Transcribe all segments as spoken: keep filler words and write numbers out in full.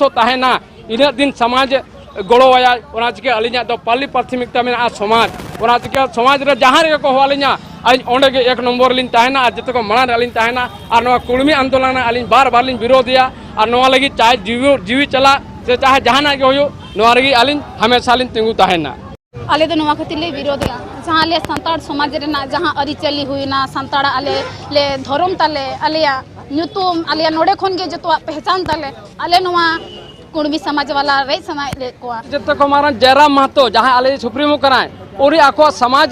ᱛᱟᱦᱮᱱᱟ, ᱤᱱᱟᱹᱜ ᱫᱤᱱ ᱥᱚᱢᱟᱡᱽ ᱜᱚᱲᱚᱣᱟᱭᱟᱭ᱾ ᱚᱱᱟ ᱪᱤᱠᱟᱹ ᱟᱹᱞᱤᱧᱟᱜ ᱫᱚ ᱯᱟᱹᱞᱤ ᱯᱨᱟᱛᱷᱚᱢᱤᱠᱛᱟ ᱢᱮᱱᱟᱜᱼᱟ ᱥᱚᱢᱟᱡᱽ᱾ ᱚᱱᱟ ᱪᱤᱠᱟᱹ ᱥᱚᱢᱟᱡᱽ ᱨᱮ ᱡᱟᱦᱟᱸ ᱨᱮᱜᱮ ᱠᱚ ᱦᱚᱦᱚ ᱟᱹᱞᱤᱧᱟ, ᱟᱹᱞᱤᱧ ᱚᱸᱰᱮ ᱜᱮ ᱮᱠ ᱱᱚᱢᱵᱚᱨ ᱨᱮᱞᱤᱧ ᱛᱟᱦᱮᱱᱟ ᱟᱨ ᱡᱚᱛᱚ ᱠᱚ ᱢᱟᱲᱟᱝ ᱨᱮ ᱟᱹᱞᱤᱧ ᱛᱟᱦᱮᱱᱟ᱾ ᱟᱨ ᱱᱚᱣᱟ ᱠᱩᱲᱢᱤ ᱟᱱᱫᱳᱞᱚᱱ ᱨᱮ ᱟᱹᱞᱤᱧ ᱵᱟᱨ ᱵᱟᱨ ᱞᱤᱧ ᱵᱤᱨᱳᱫᱷᱮᱭᱟ᱾ ᱟᱨ ᱱᱚᱣᱟ ᱞᱟᱹᱜᱤᱫ ᱪᱟᱦᱮ ᱡᱤᱣᱤ, ᱡᱤᱣᱤ ᱪᱟᱞᱟᱜ ᱥᱮ ᱪᱟᱦᱮ ᱡᱟᱦᱟᱱᱟᱜ ᱜᱮ ᱦᱩᱭᱩᱜ, ᱱᱚᱣᱟ ᱨᱮᱜᱮ ᱟᱹᱞᱤᱧ ᱦᱟᱢᱮᱥᱟ ᱞᱤᱧ ᱛᱤᱸᱜᱩ ᱛᱟᱦᱮᱱᱟ᱾ ᱟᱞᱮ ᱫᱚ ᱱᱚᱣᱟ ᱠᱷᱟᱹᱛᱤᱨ ᱞᱮ ᱵᱤᱨᱳᱫᱷᱮᱜᱼᱟ, ᱡᱟᱦᱟᱸ ᱟᱞᱮ ᱥᱟᱱᱛᱟᱲ ᱥᱚᱢᱟᱡᱽ ᱨᱮᱱᱟᱜ ᱡᱟᱦᱟᱸ ᱟᱹᱨᱤᱪᱟᱹᱞᱤ ᱦᱩᱭᱱᱟ, ᱥᱟᱱᱛᱟᱲᱟᱜ ᱟᱞᱮ ᱞᱮ ᱫᱷᱚᱨᱚᱢ ᱛᱟᱞᱮ, ᱟᱞᱮᱭᱟᱜ ᱧᱩᱛᱩᱢ, ᱟᱞᱮᱭᱟᱜ ᱱᱚᱰᱮ ᱠᱷᱚᱱ ᱜᱮ ᱡᱚᱛᱚᱣᱟᱜ ᱯᱮᱦᱪᱟᱱ ᱛᱟᱞᱮ, ᱟᱞᱮ ᱱᱚᱣᱟ ᱠᱩᱲᱢᱤ ᱥᱚᱢᱟᱡᱽ ᱵᱟᱞᱟ ᱨᱮᱡ ᱥᱟᱱᱟᱭᱮᱫ ᱞᱮᱫ ᱠᱚᱣᱟ᱾ ᱡᱚᱛᱚ ᱠᱚ ᱢᱟᱨᱟᱝ ᱡᱟᱭᱨᱟᱢ ᱢᱟᱦᱟᱛᱚ, ᱡᱟᱦᱟᱸᱭ ᱟᱞᱮ ᱥᱩᱯᱨᱤᱢᱳ ᱠᱟᱱᱟᱭ, ᱩᱱᱤ ᱟᱠᱚᱣᱟᱜ ᱥᱚᱢᱟᱡᱽ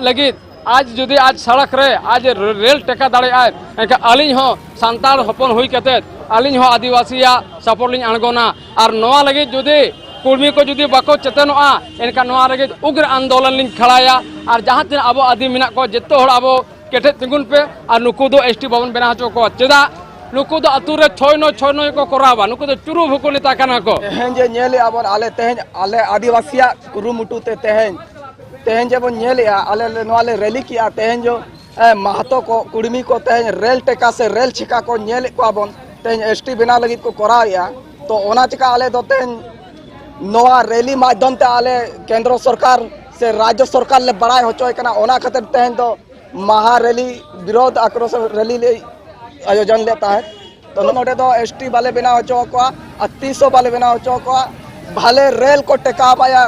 ᱞᱟᱹᱜᱤᱫ ᱟᱡ ᱡᱩᱫᱤ ᱟᱡ ᱥᱚᱲᱚᱠ ᱨᱮ ᱟᱡ ᱨᱮᱞ ᱴᱮᱠᱟ ᱫᱟᱲᱮᱭᱟᱜᱼᱟᱭ, ᱮᱱᱠᱷᱟᱱ ᱟᱹᱞᱤᱧ ᱦᱚᱸ ᱥᱟᱱᱛᱟᱲ ᱦᱚᱯᱚᱱ ᱦᱩᱭ ᱠᱟᱛᱮᱫ ᱟᱹᱞᱤᱧ ᱦᱚᱸ ᱟᱹᱫᱤᱵᱟᱹᱥᱤᱭᱟᱜ ᱥᱟᱯᱳᱨᱴ ᱞᱤᱧ ᱟᱬᱜᱚᱱᱟ᱾ ᱟᱨ ᱱᱚᱣᱟ ᱞᱟᱹᱜᱤᱫ ᱡᱩᱫᱤ ᱠᱩᱲᱢᱤ ᱠᱚ ᱡᱩᱫᱤ ᱵᱟᱠᱚ ᱪᱮᱛᱮᱱᱚᱜᱼᱟ, ᱮᱱᱠᱷᱟᱱ ᱱᱚᱣᱟ ᱞᱟᱹᱜᱤᱫ ᱩᱜᱽᱨ ᱟᱱᱫᱳᱞᱚᱱ ᱞᱤᱧ ᱠᱷᱟᱲᱟᱭᱟ᱾ ᱟᱨ ᱡᱟᱦᱟᱸ ᱛᱤᱱᱟᱹᱜ ᱟᱵᱚ ᱟᱹᱫᱤᱢ ᱢᱮᱱᱟᱜ ᱠᱚᱣᱟ, ᱡᱚᱛᱚ ᱦᱚᱲ ᱟᱵᱚ ᱠᱮᱴᱮᱡ ᱛᱤᱸᱜᱩᱱ ᱯᱮ᱾ ᱟᱨ ᱱᱩᱠᱩ ᱫᱚ ᱮᱥ ᱴᱤ ᱵᱟᱵᱚᱱ ᱵᱮᱱᱟᱣ ᱦᱚᱪᱚ ᱠᱚᱣᱟ᱾ ᱪᱮᱫᱟᱜ? ᱱᱩᱠᱩ ᱫᱚ ᱟᱹᱛᱩ ᱨᱮ ᱪᱷᱚᱭ ᱱᱚᱭ ᱪᱷᱚᱭ ᱱᱚᱭ ᱠᱚ ᱠᱚᱨᱟᱣᱟ᱾ ᱱᱩᱠᱩ ᱫᱚ ᱪᱩᱨᱩ ᱵᱷᱩᱠᱩ ᱱᱮᱛᱟ ᱠᱟᱱᱟ ᱠᱚ᱾ ᱛᱮᱦᱮᱧ ᱡᱮ ᱧᱮᱞᱮᱜᱼᱟ ᱵᱚᱱ, ᱟᱞᱮ ᱛᱮᱦᱮᱧ ᱟᱞᱮ ᱟᱹᱫᱤᱵᱟᱹᱥᱤᱭᱟᱜ ᱠᱩᱨᱩᱢᱩᱴᱩ ᱛᱮ ᱛᱮᱦᱮᱧ, ᱛᱮᱦᱮᱧ ᱡᱮ ᱵᱚᱱ ᱧᱮᱞᱮᱜᱼᱟ, ᱟᱞᱮ ᱞᱮ, ᱱᱚᱣᱟ ᱞᱮ ᱨᱮᱞᱤ ᱠᱮᱜᱼᱟ, ᱛᱮᱦᱮᱧ ᱡᱚ, ᱮ, ᱢᱟᱦᱟᱛᱚ ᱠᱚ, ᱠᱩᱲᱢᱤ ᱠᱚ ᱛᱮᱦᱮᱧ ᱨᱮᱞ ᱴᱮᱠᱟ ᱥᱮ ᱨᱮᱞ ᱪᱷᱮᱠᱟ ᱠᱚ ᱧᱮᱞᱮᱫ ᱠᱚᱣᱟ ᱵᱚᱱ, ᱛᱮᱦᱮᱧ ᱮᱥ ᱴᱤ ᱵᱮᱱᱟᱣ ᱞᱟᱹᱜᱤᱫ ᱠᱚ ᱠᱚᱨᱟᱣᱮᱜᱼᱟ᱾ ᱛᱚ ᱚᱱᱟ ᱪᱤᱠᱟ ᱟᱞᱮ ᱫᱚ ᱛᱮᱦᱮᱧ ᱱᱚᱣᱟ ᱨᱮᱞᱤ ᱢᱟᱫᱽᱫᱷᱚᱢ ᱛᱮ ᱟᱞᱮ ᱠᱮᱱᱫᱨᱚ ᱥᱚᱨᱠᱟᱨ ᱥᱮ ᱨᱟᱡᱽᱡᱚ ᱥᱚᱨᱠᱟᱨ ᱞᱮ ᱵᱟᱲᱟᱭ ᱦᱚᱪᱚᱭ ᱠᱟᱱᱟ᱾ ᱚᱱᱟ ᱠᱷᱟᱹᱛᱤᱨ ᱛᱮᱦᱮᱧ ᱫᱚ ᱢᱟᱦᱟ ᱨᱮᱞᱤ, ᱵᱤᱨᱳᱫᱷ ᱟᱠᱨᱳᱥ ᱨᱮᱞᱤ ᱞᱮ ᱟᱭᱳᱡᱚᱱ ᱞᱮᱫ ᱛᱟᱦᱮᱸᱫ᱾ ᱛᱚ ᱱᱚᱰᱮ ᱫᱚ ᱮᱥ ᱴᱤ ᱵᱟᱞᱮ ᱵᱮᱱᱟᱣ ᱦᱚᱪᱚ ᱟᱠᱚᱣᱟ, ᱟᱨ ᱛᱤᱥ ᱦᱚᱸ ᱵᱟᱞᱮ ᱵᱮᱱᱟᱣ ᱦᱚᱪᱚ ᱟᱠᱚᱣᱟ᱾ ᱵᱷᱟᱞᱮ ᱨᱮᱞ ᱠᱚ ᱴᱮᱠᱟᱣ ᱢᱟᱭᱟ,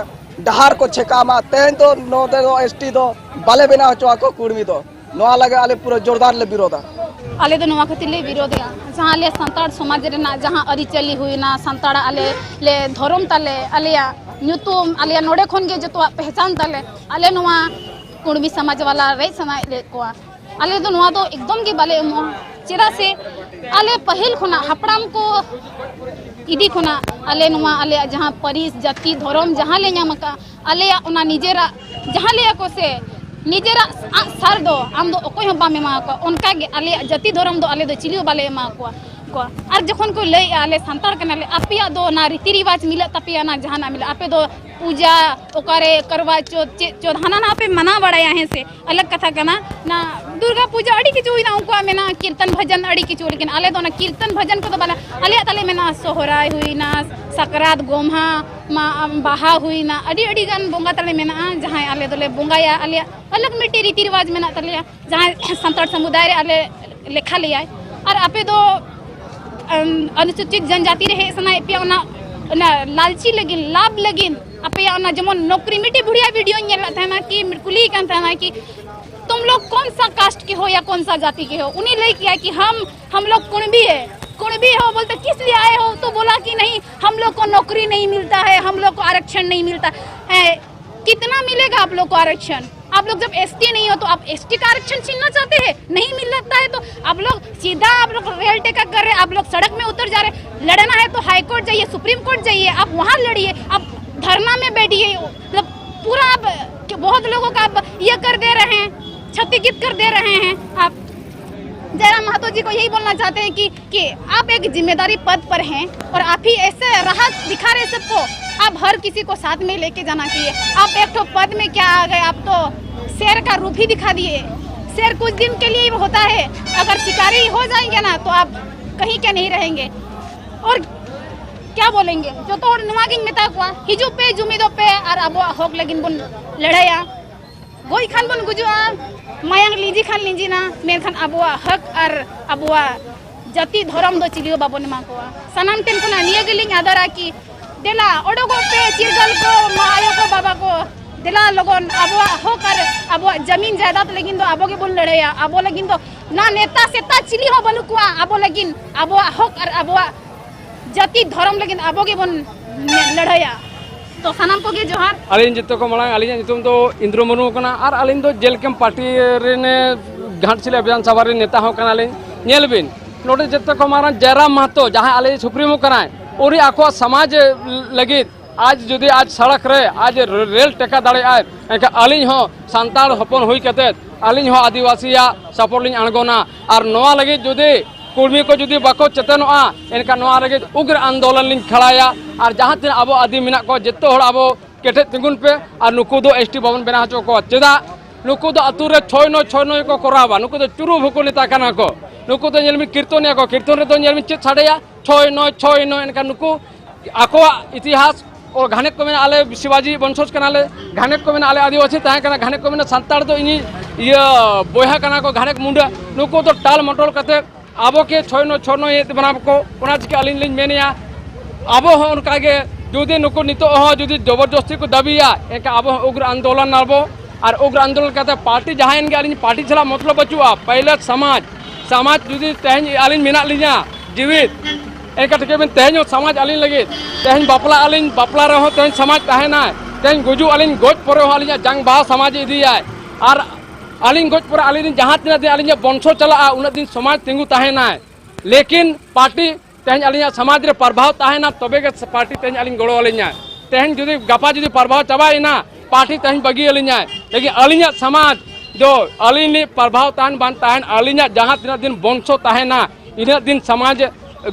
ᱰᱟᱦᱟᱨ ᱠᱚ ᱪᱷᱮᱠᱟᱣ ᱢᱟ, ᱛᱮᱦᱮᱧ ᱫᱚ ᱱᱚᱰᱮ ᱫᱚ ᱮᱥ ᱴᱤ ᱫᱚ ᱵᱟᱞᱮ ᱵᱮᱱᱟᱣ ᱦᱚᱪᱚ ᱟᱠᱚ ᱠᱩᱲᱢᱤ ᱫᱚ᱾ ᱱᱚᱣᱟ ᱞᱟᱹᱜᱤᱫ ᱟᱞᱮ ᱯᱩᱨᱟᱹ ᱡᱳᱨᱫᱟᱨ ᱞᱮ ᱵᱤᱨᱳᱫᱟ᱾ ᱟᱞᱮ ᱫᱚ ᱱᱚᱣᱟ ᱠᱷᱟᱹᱛᱤᱨ ᱞᱮ ᱵᱤᱨᱳᱫᱮᱜᱼᱟ, ᱡᱟᱦᱟᱸ ᱟᱞᱮ ᱥᱟᱱᱛᱟᱲ ᱥᱚᱢᱟᱡᱽ ᱨᱮᱱᱟᱜ ᱡᱟᱦᱟᱸ ᱟᱹᱨᱤᱪᱟᱹᱞᱤ ᱦᱩᱭᱱᱟ, ᱥᱟᱱᱛᱟᱲᱟᱜ ᱟᱞᱮ ᱞᱮ ᱫᱷᱚᱨᱚᱢ ᱛᱟᱞᱮ, ᱟᱞᱮᱭᱟᱜ ᱧᱩᱛᱩᱢ, ᱟᱞᱮᱭᱟᱜ ᱱᱚᱰᱮ ᱠᱷᱚᱱ ᱜᱮ ᱡᱚᱛᱚᱣᱟᱜ ᱯᱮᱦᱪᱟᱱ ᱛᱟᱞᱮ, ᱟᱞᱮ ᱱᱚᱣᱟ ᱠᱩᱲᱢᱤ ᱥᱚᱢᱟᱡᱽ ᱵᱟᱞᱟ ᱨᱮᱡ ᱥᱟᱱᱟᱭᱮᱫ ᱞᱮᱫ ᱠᱚᱣᱟ᱾ ᱟᱞᱮ ᱫᱚ ᱱᱚᱣᱟ ᱫᱚ ᱮᱠᱫᱚᱢ ᱜᱮ ᱵᱟᱞᱮ ᱮᱢᱚᱜᱼᱟ᱾ ᱪᱮᱫᱟᱜ ᱥᱮ ᱟᱞᱮ ᱯᱟᱹᱦᱤᱞ ᱠᱷᱚᱱᱟᱜ ᱦᱟᱯᱲᱟᱢ ᱠᱚ ᱤᱫᱤ ᱠᱷᱚᱱᱟᱜ ᱟᱞᱮ ᱱᱚᱣᱟ ᱟᱞᱮᱭᱟᱜ ᱡᱟᱦᱟᱸ ᱯᱟᱹᱨᱤᱥ, ᱡᱟᱹᱛᱤ, ᱫᱷᱚᱨᱚᱢ ᱡᱟᱦᱟᱸ ᱞᱮ ᱧᱟᱢ ᱟᱠᱟᱫᱼᱟ, ᱟᱞᱮᱭᱟᱜ ᱚᱱᱟ ᱱᱤᱡᱮᱨᱟᱜ ᱡᱟᱦᱟᱸ ᱞᱟᱹᱭᱟ ᱠᱚ ᱥᱮ, ᱱᱤᱡᱮᱨᱟᱜ ᱟᱜ ᱥᱟᱨ ᱫᱚ ᱟᱢ ᱫᱚ ᱚᱠᱚᱭ ᱦᱚᱸ ᱵᱟᱢ ᱮᱢᱟ ᱠᱚᱣᱟ, ᱚᱱᱠᱟ ᱜᱮ ᱟᱞᱮᱭᱟᱜ ᱡᱟᱹᱛᱤ ᱫᱷᱚᱨᱚᱢ ᱫᱚ ᱟᱞᱮ ᱫᱚ ᱪᱤᱞᱤ ᱦᱚᱸ ᱵᱟᱞᱮ ᱮᱢᱟ ᱠᱚᱣᱟ᱾ ᱠᱚᱣᱟ᱾ ᱟᱨ ᱡᱚᱠᱷᱚᱱ ᱠᱚ ᱞᱟᱹᱭᱮᱜᱼᱟ, "ᱟᱞᱮ ᱥᱟᱱᱛᱟᱲ ᱠᱟᱱᱟᱞᱮ", ᱟᱯᱮᱭᱟᱜ ᱫᱚ ᱚᱱᱟ ᱨᱤᱛᱤ ᱨᱤᱣᱟᱡᱽ ᱢᱤᱞᱟᱹᱜ ᱛᱟᱯᱮᱭᱟ, ᱚᱱᱟ ᱡᱟᱦᱟᱱᱟᱜ ᱢᱤᱞᱟᱹᱜ, ᱟᱯᱮ ᱫᱚ ᱯᱩᱡᱟ, ᱚᱠᱟᱨᱮ ᱠᱟᱨᱣᱟ ᱪᱚᱛ, ᱪᱮᱫ ᱪᱚᱛ, ᱦᱟᱱᱟ ᱱᱟᱣᱟ ᱯᱮ ᱢᱟᱱᱟᱣ ᱵᱟᱲᱟᱭᱟ, ᱦᱮᱸ ᱥᱮ, ᱟᱞᱟᱜᱽ ᱠᱟᱛᱷᱟ ᱠᱟᱱᱟ᱾ ᱚᱱᱟ ᱫᱩᱨᱜᱟ ᱯᱩᱡᱟ ᱟᱹᱰᱤ ᱠᱤᱪᱷᱩ ᱦᱩᱭᱱᱟ, ᱩᱱᱠᱩᱣᱟᱜ ᱢᱮᱱᱟᱜᱼᱟ ᱠᱤᱨᱛᱚᱱ ᱵᱷᱟᱡᱟᱱ ᱟᱹᱰᱤ ᱠᱤᱪᱷᱩ, ᱞᱮᱠᱤᱱ ᱟᱞᱮ ᱫᱚ ᱚᱱᱟ ᱠᱤᱨᱛᱚᱱ ᱵᱷᱟᱡᱟᱱ ᱠᱚᱫᱚ ᱵᱟᱞᱮ, ᱟᱞᱮᱭᱟᱜ ᱛᱟᱞᱮ ᱢᱮᱱᱟᱜᱼᱟ ᱥᱚᱦᱨᱟᱭ ᱦᱩᱭᱱᱟ, ᱥᱟᱠᱨᱟᱛ, ᱜᱚᱢᱦᱟ, ᱢᱟ, ᱵᱟᱦᱟ ᱦᱩᱭᱱᱟ, ᱟᱹᱰᱤ ᱟᱹᱰᱤ ᱜᱟᱱ ᱵᱚᱸᱜᱟ ᱛᱟᱞᱮ ᱢᱮᱱᱟᱜᱼᱟ, ᱡᱟᱦᱟᱸᱭ ᱟᱞᱮ ᱫᱚᱞᱮ ᱵᱚᱸᱜᱟᱭᱟ, ᱟᱞᱮᱭᱟᱜ ᱟᱞᱟᱜᱽ ᱢᱤᱫᱴᱤᱡ ᱨᱤᱛᱤ ᱨᱤᱣᱟᱡᱽ ᱢᱮᱱᱟᱜ ᱛᱟᱞᱮᱭᱟ᱾ ᱡᱟᱦᱟᱸᱭ ᱥᱟᱱᱛᱟᱲ ᱥᱚᱢᱩᱫᱟᱭ ᱨᱮ ᱟᱞᱮ ᱞᱮᱠᱷᱟ ᱞᱮᱭᱟᱭ᱾ ᱟᱨ ᱟᱯᱮ ᱫᱚ, ᱟᱢ, ᱚᱱᱩᱥᱩᱪᱤᱛ ᱡᱚᱱᱡᱟᱛᱤ ᱨᱮ ᱦᱮᱡ ᱥᱟᱱᱟᱭᱮᱫ ᱯᱮᱭᱟ, ᱚᱱᱟ, ᱚᱱᱟ ᱞᱟᱞᱪᱤ ᱞᱟᱹᱜᱤᱫ, ᱞᱟᱵᱷ ᱞᱟᱹᱜᱤᱫ, ᱟᱯᱮᱭᱟᱜ ᱚᱱᱟ ᱡᱮᱢᱚᱱ ᱱᱚᱠᱨᱤ, ᱢᱤᱫᱴᱤᱡ ᱵᱩᱲᱦᱤᱭᱟᱜ ᱵᱷᱤᱰᱤᱭᱳᱧ ᱧᱮᱞ ᱞᱮᱫ ᱛᱟᱦᱮᱱᱟ ᱠᱤ ᱠᱩᱞᱤᱭᱮ ᱠᱟᱱ ᱛᱟᱦᱮᱱᱟ ᱠᱤ, "तुम लोग कौन सा कास्ट के हो या कौन सा जाति के हो?" ᱩᱱᱤ ᱞᱟᱹᱭ ᱠᱮᱭᱟ ᱠᱤ, "हम, हम लोग कुणबी है।" कुणबी हो बोलते, "किस लिए आए हो?" तो बोला कि, "नहीं, हम लोग को नौकरी नहीं मिलता है, हम लोग को आरक्षण नहीं मिलता है।" कितना मिलेगा आप लोग को आरक्षण? आप लोग जब एसटी नहीं हो तो आप एसटी का आरक्षण छीनना चाहते हैं? नहीं मिल सकता है तो आप लोग सीधा, आप लोग रेल टेका कर रहे हैं, आप लोग सड़क में उतर जा रहे हैं। लड़ना है तो हाई कोर्ट जाइए, सुप्रीम कोर्ट जाइए, आप वहाँ लड़िए, आप धरना में बैठिए। मतलब पूरा आप, बहुत लोगों का आप ये कर दे रहे हैं, क्षतिग्रस्त कर दे रहे हैं आप। जयराम महतो जी को यही बोलना चाहते हैं कि कि आप एक जिम्मेदारी पद पर हैं और आप ही ऐसे राह दिखा रहे सबको। आप हर किसी को साथ में लेके जाना चाहिए। आप एक ठो पद में क्या आ गए, आप तो शेर का रूप ही दिखा दिए। शेर कुछ दिन के लिए ही होता है, अगर शिकारी हो जाएंगे ना तो आप कहीं के नहीं रहेंगे। और क्या बोलेंगे? ᱡᱚᱛᱚ ᱦᱚᱲ ᱱᱚᱣᱟ ᱜᱤᱧ ᱢᱮᱛᱟ ᱠᱚᱣᱟ, ᱦᱤᱡᱩᱜ ᱯᱮ, ᱡᱩᱢᱤᱫᱚᱜ ᱯᱮ ᱟᱨ ᱟᱵᱚᱣᱟᱜ ᱦᱚᱠ ᱞᱟᱹᱜᱤᱫ ᱵᱚᱱ ᱞᱟᱹᱲᱦᱟᱹᱭᱟ᱾ ᱜᱚᱡ ᱠᱷᱟᱱ ᱵᱚᱱ ᱜᱩᱡᱩᱜᱼᱟ, ᱢᱟᱭᱟᱝ ᱞᱤᱸᱡᱤ ᱠᱷᱟᱱ ᱞᱤᱸᱡᱤᱱᱟ, ᱢᱮᱱᱠᱷᱟᱱ ᱟᱵᱚᱣᱟᱜ ᱦᱚᱠ ᱟᱨ ᱟᱵᱚᱣᱟᱜ ᱡᱟᱹᱛᱤ ᱫᱷᱚᱨᱚᱢ ᱫᱚ ᱪᱤᱞᱤ ᱦᱚᱸ ᱵᱟᱵᱚᱱ ᱮᱢᱟ ᱠᱚᱣᱟ᱾ ᱥᱟᱱᱟᱢ ᱴᱷᱮᱱ ᱠᱷᱚᱱᱟᱜ ᱱᱤᱭᱟᱹ ᱜᱮᱞᱤᱧ ᱟᱫᱟᱨᱟ ᱠᱤ ᱫᱮᱞᱟ ᱚᱰᱚᱠᱚᱜ ᱯᱮ, ᱪᱤᱨᱜᱟᱹᱞ ᱠᱚ, ᱢᱟ ᱟᱭᱳ ᱠᱚ, ᱵᱟᱵᱟ ᱠᱚ, ᱫᱮᱞᱟ ᱞᱚᱜᱚᱱ ᱟᱵᱚᱣᱟᱜ ᱦᱚᱠ ᱟᱨ ᱟᱵᱚᱣᱟᱜ ᱡᱟᱢᱤᱱ ᱡᱟᱭᱫᱟᱫ ᱞᱟᱹᱜᱤᱫ ᱫᱚ ᱟᱵᱚ ᱜᱮᱵᱚᱱ ᱞᱟᱹᱲᱦᱟᱹᱭᱟ᱾ ᱟᱵᱚ ᱞᱟᱹᱜᱤᱫ ᱫᱚ ᱱᱟ ᱱᱮᱛᱟ ᱥᱮᱛᱟ ᱪᱤᱞᱤ ᱦᱚᱸ ᱵᱟᱹᱱᱩᱜ ᱠᱚᱣᱟ᱾ ᱟᱵᱚ ᱞᱟᱹᱜᱤᱫ, ᱟᱵᱚᱣᱟᱜ ᱦᱚᱠ ᱟᱨ ᱟᱵᱚᱣᱟᱜ ᱡᱟᱹᱛᱤ ᱫᱷᱚᱨᱚᱢ ᱞᱟᱹᱜᱤᱫ ᱟᱵᱚ ᱜᱮᱵᱚᱱ ᱞᱟᱹᱲᱦᱟᱹᱭᱟ᱾ ᱛᱚ ᱥᱟᱱᱟᱢ ᱠᱚᱜᱮ ᱡᱚᱦᱟᱨ᱾ ᱟᱹᱞᱤᱧ ᱡᱚᱛᱚ ᱠᱚ ᱢᱟᱲᱟᱝ ᱟᱹᱞᱤᱧᱟᱜ ᱧᱩᱛᱩᱢ ᱫᱚ ᱤᱱᱫᱨᱚ ᱢᱩᱨᱢᱩ ᱠᱟᱱᱟ ᱟᱨ ᱟᱹᱞᱤᱧ ᱫᱚ ᱡᱮᱞᱠᱮᱢ ᱯᱟᱨᱴᱤ ᱨᱮᱱ ᱜᱷᱟᱴᱥᱤᱞᱟ ᱵᱤᱫᱷᱟᱱ ᱥᱚᱵᱷᱟ ᱨᱮᱱ ᱱᱮᱛᱟ ᱦᱚᱸ ᱠᱟᱱᱟᱞᱤᱧ᱾ ᱧᱮᱞ ᱵᱤᱱ, ᱱᱚᱰᱮ ᱡᱚᱛᱚ ᱠᱚ ᱢᱟᱨᱟᱝ ᱡᱟᱭᱨᱟᱢ ᱢᱟᱦᱟᱛᱚ, ᱡᱟᱦᱟᱸᱭ ᱟᱞᱮ ᱥᱩᱯᱨᱤᱢᱳ ᱠᱟᱱᱟᱭ, ᱩᱱᱤ ᱟᱠᱚᱣᱟᱜ ᱥᱚᱢᱟᱡᱽ ᱞᱟᱹᱜᱤᱫ ᱟᱡ ᱡᱩᱫᱤ ᱟᱡ ᱥᱚᱲᱚᱠ ᱨᱮ ᱟᱡ ᱨᱮᱞ ᱴᱮᱠᱟ ᱫᱟᱲᱮᱭᱟᱜᱼᱟᱭ, ᱮᱱᱠᱷᱟᱱ ᱟᱹᱞᱤᱧ ᱦᱚᱸ ᱥᱟᱱᱛᱟᱲ ᱦᱚᱯᱚᱱ ᱦᱩᱭ ᱠᱟᱛᱮᱫ ᱟᱹᱞᱤᱧ ᱦᱚᱸ ᱟᱹᱫᱤᱵᱟᱹᱥᱤᱭᱟᱜ ᱥᱟᱯᱳᱨᱴ ᱞᱤᱧ ᱟᱬᱜᱚᱱᱟ᱾ ᱟᱨ ᱱᱚᱣᱟ ᱞᱟᱹᱜᱤᱫ ᱡᱩᱫᱤ ᱠᱚᱨᱢᱤ ᱠᱚ ᱡᱩᱫᱤ ᱵᱟᱠᱚ ᱪᱮᱛᱚᱱᱚᱜᱼᱟ, ᱮᱱᱠᱷᱟᱱ ᱱᱚᱣᱟ ᱞᱟᱹᱜᱤᱫ ᱩᱜᱽᱨ ᱟᱱᱫᱳᱞᱚᱱ ᱞᱤᱧ ᱠᱷᱟᱲᱟᱭᱟ᱾ ᱟᱨ ᱡᱟᱦᱟᱸ ᱛᱤᱱᱟᱹᱜ ᱟᱵᱚ ᱟᱹᱫᱤᱢ ᱢᱮᱱᱟᱜ ᱠᱚᱣᱟ, ᱡᱚᱛᱚ ᱦᱚᱲ ᱟᱵᱚ ᱠᱮᱴᱮᱡ ᱛᱤᱸᱜᱩᱱ ᱯᱮ ᱟᱨ ᱱᱩᱠᱩ ᱫᱚ ᱮᱥᱴᱤ ᱵᱟᱵᱚᱱ ᱵᱮᱱᱟᱣ ᱦᱚᱪᱚ ᱠᱚᱣᱟ᱾ ᱪᱮᱫᱟᱜ? ᱱᱩᱠᱩ ᱫᱚ ᱟᱹᱛᱩ ᱨᱮ ᱪᱷᱚᱭ ᱱᱚᱭ ᱪᱷᱚᱭ ᱱᱚᱭ ᱠᱚ ᱠᱚᱨᱟᱣᱟ᱾ ᱱᱩᱠᱩ ᱫᱚ ᱪᱩᱨᱩ ᱵᱷᱩᱠᱩ ᱱᱮᱛᱟ ᱠᱟᱱᱟ ᱠᱚ᱾ ᱱᱩᱠᱩ ᱫᱚ ᱧᱮᱞ ᱢᱮ ᱠᱤᱨᱛᱚᱱᱮᱭᱟ ᱠᱚ, ᱠᱤᱨᱛᱚᱱ ᱨᱮᱫᱚ ᱧᱮᱞ ᱢᱮ ᱪᱮᱫ ᱥᱟᱰᱮᱭᱟ? ᱪᱷᱚᱭ ᱱᱚᱭ ᱪᱷᱚᱭ ᱱᱚᱭ᱾ ᱮᱱᱠᱷᱟᱱ ᱱᱩᱠᱩ ᱟᱠᱚᱣᱟᱜ ᱤᱛᱤᱦᱟᱥ ᱠᱚ, ᱜᱷᱟᱱᱮ ᱠᱚ ᱢᱮᱱᱟ ᱟᱞᱮ ᱥᱤᱵᱟᱡᱤ ᱵᱚᱝᱥᱚᱡᱽ ᱠᱟᱱᱟᱞᱮ, ᱜᱷᱟᱱᱮ ᱠᱚ ᱢᱮᱱᱟ ᱟᱞᱮ ᱟᱹᱫᱤᱵᱟᱹᱥᱤ ᱛᱟᱦᱮᱸ ᱠᱟᱱᱟ, ᱜᱷᱟᱱᱮ ᱠᱚ ᱢᱮᱱᱟ ᱥᱟᱱᱛᱟᱲ ᱫᱚ ᱤᱧᱤᱡ ᱤᱭᱟᱹ ᱵᱚᱭᱦᱟ ᱠᱟᱱᱟ ᱠᱚ, ᱜᱷᱟᱱᱮ ᱢᱩᱸᱰᱟᱹ᱾ ᱱᱩᱠᱩ ᱫᱚ ᱴᱟᱞ ᱢᱚᱴᱚᱞ ᱠᱟᱛᱮ ᱟᱵᱚ ᱠᱮ ᱪᱷᱚᱭ ᱱᱚᱭ ᱪᱷᱚᱭ ᱱᱚᱭ ᱮᱫ ᱵᱚᱱᱟ ᱠᱚ᱾ ᱚᱱᱟ ᱪᱤᱠᱟᱹ ᱟᱹᱞᱤᱧ ᱞᱤᱧ ᱢᱮᱱᱮᱜᱼᱟ, ᱟᱵᱚ ᱦᱚᱸ ᱚᱱᱠᱟ ᱜᱮ ᱡᱩᱫᱤ ᱱᱩᱠᱩ ᱱᱤᱛᱚᱜ ᱦᱚᱸ ᱡᱩᱫᱤ ᱡᱚᱵᱚᱨᱡᱚᱥᱛᱤ ᱠᱚ ᱫᱟᱹᱵᱤᱭᱟ, ᱮᱱᱠᱷᱟᱱ ᱟᱵᱚ ᱦᱚᱸ ᱩᱜᱽᱨ ᱟᱱᱫᱳᱞᱚᱱ ᱟᱵᱚ᱾ ᱟᱨ ᱩᱜᱽᱨ ᱟᱱᱫᱳᱞᱚᱱ ᱠᱟᱛᱮ ᱯᱟᱨᱴᱤ ᱡᱟᱦᱟᱸᱭᱮᱱ ᱜᱮ, ᱟᱹᱞᱤᱧ ᱯᱟᱨᱴᱤ ᱥᱟᱞᱟᱜ ᱢᱚᱛᱞᱚᱵ ᱵᱟᱹᱪᱩᱜᱼᱟ᱾ ᱯᱟᱭᱞᱮ ᱥᱚᱢᱟᱡᱽ, ᱥᱚᱢᱟᱡᱽ ᱡᱩᱫᱤ ᱛᱮᱦᱮᱧ ᱟᱹᱞᱤᱧ ᱢᱮᱱᱟᱜ ᱞᱤᱧᱟ ᱡᱤᱣᱤᱫ, ᱮᱱᱠᱷᱟᱱ ᱴᱷᱤᱠᱟᱹ ᱵᱤᱱ, ᱛᱮᱦᱮᱧ ᱦᱚᱸ ᱥᱚᱢᱟᱡᱽ ᱟᱹᱞᱤᱧ ᱞᱟᱹᱜᱤᱫ, ᱛᱮᱦᱮᱧ ᱵᱟᱯᱞᱟᱜ ᱟᱹᱞᱤᱧ, ᱵᱟᱯᱞᱟ ᱨᱮᱦᱚᱸ ᱛᱮᱦᱮᱧ ᱥᱚᱢᱟᱡᱽ ᱛᱟᱦᱮᱱᱟᱭ, ᱛᱮᱦᱮᱧ ᱜᱩᱡᱩᱜ ᱟᱹᱞᱤᱧ, ᱜᱚᱡ ᱯᱚᱨᱮ ᱦᱚᱸ ᱟᱹᱞᱤᱧᱟᱜ ᱡᱟᱝ ᱵᱟᱦᱟ ᱥᱚᱢᱟᱡᱽ ᱤᱫᱤᱭᱟᱭ᱾ ᱟᱨ ᱟᱹᱞᱤᱧ ᱜᱚᱡ ᱯᱚᱨᱮ ᱟᱹᱞᱤᱧ ᱨᱮᱱ ᱡᱟᱦᱟᱸ ᱛᱤᱱᱟᱹᱜ ᱫᱤᱱ ᱟᱹᱞᱤᱧᱟᱜ ᱵᱚᱝᱥᱚ ᱪᱟᱞᱟᱜᱼᱟ, ᱩᱱᱟᱹᱜ ᱫᱤᱱ ᱥᱚᱢᱟᱡᱽ ᱛᱤᱸᱜᱩ ᱛᱟᱦᱮᱱᱟᱭ᱾ ᱞᱮᱠᱤᱱ ᱯᱟᱨᱴᱤ ᱛᱮᱦᱮᱧ ᱟᱹᱞᱤᱧᱟᱜ ᱥᱚᱢᱟᱡᱽ ᱨᱮ ᱯᱨᱚᱵᱷᱟᱣ ᱛᱟᱦᱮᱱᱟ, ᱛᱚᱵᱮ ᱜᱮ ᱯᱟᱨᱴᱤ ᱛᱮᱦᱮᱧ ᱟᱹᱞᱤᱧ ᱜᱚᱲᱚ ᱟᱹᱞᱤᱧᱟᱭ᱾ ᱛᱮᱦᱮᱧ ᱡᱩᱫᱤ ᱜᱟᱯᱟ ᱡᱩᱫᱤ ᱯᱨᱚᱵᱷᱟᱣ ᱪᱟᱵᱟᱭᱮᱱᱟ, ᱯᱟᱨᱴᱤ ᱛᱮᱦᱮᱧ ᱵᱟᱹᱜᱤ ᱟᱹᱞᱤᱧᱟᱭ᱾ ᱞᱮᱠᱤᱱ ᱟᱹᱞᱤᱧᱟᱜ ᱥᱚᱢᱟᱡᱽ ᱫᱚ ᱟᱹᱞᱤᱧ ᱞᱤᱧ ᱯᱨᱚᱵᱷᱟᱣ ᱛᱟᱦᱮᱱ ᱵᱟᱝ ᱛᱟᱦᱮᱱ, ᱟᱹᱞᱤᱧᱟᱜ ᱡᱟᱦᱟᱸ ᱛᱤᱱᱟᱹᱜ ᱫᱤᱱ ᱵᱚᱝᱥᱚ ᱛᱟᱦᱮᱱᱟ, ᱤᱱᱟᱹᱜ ᱫᱤᱱ ᱥᱚᱢᱟᱡᱽ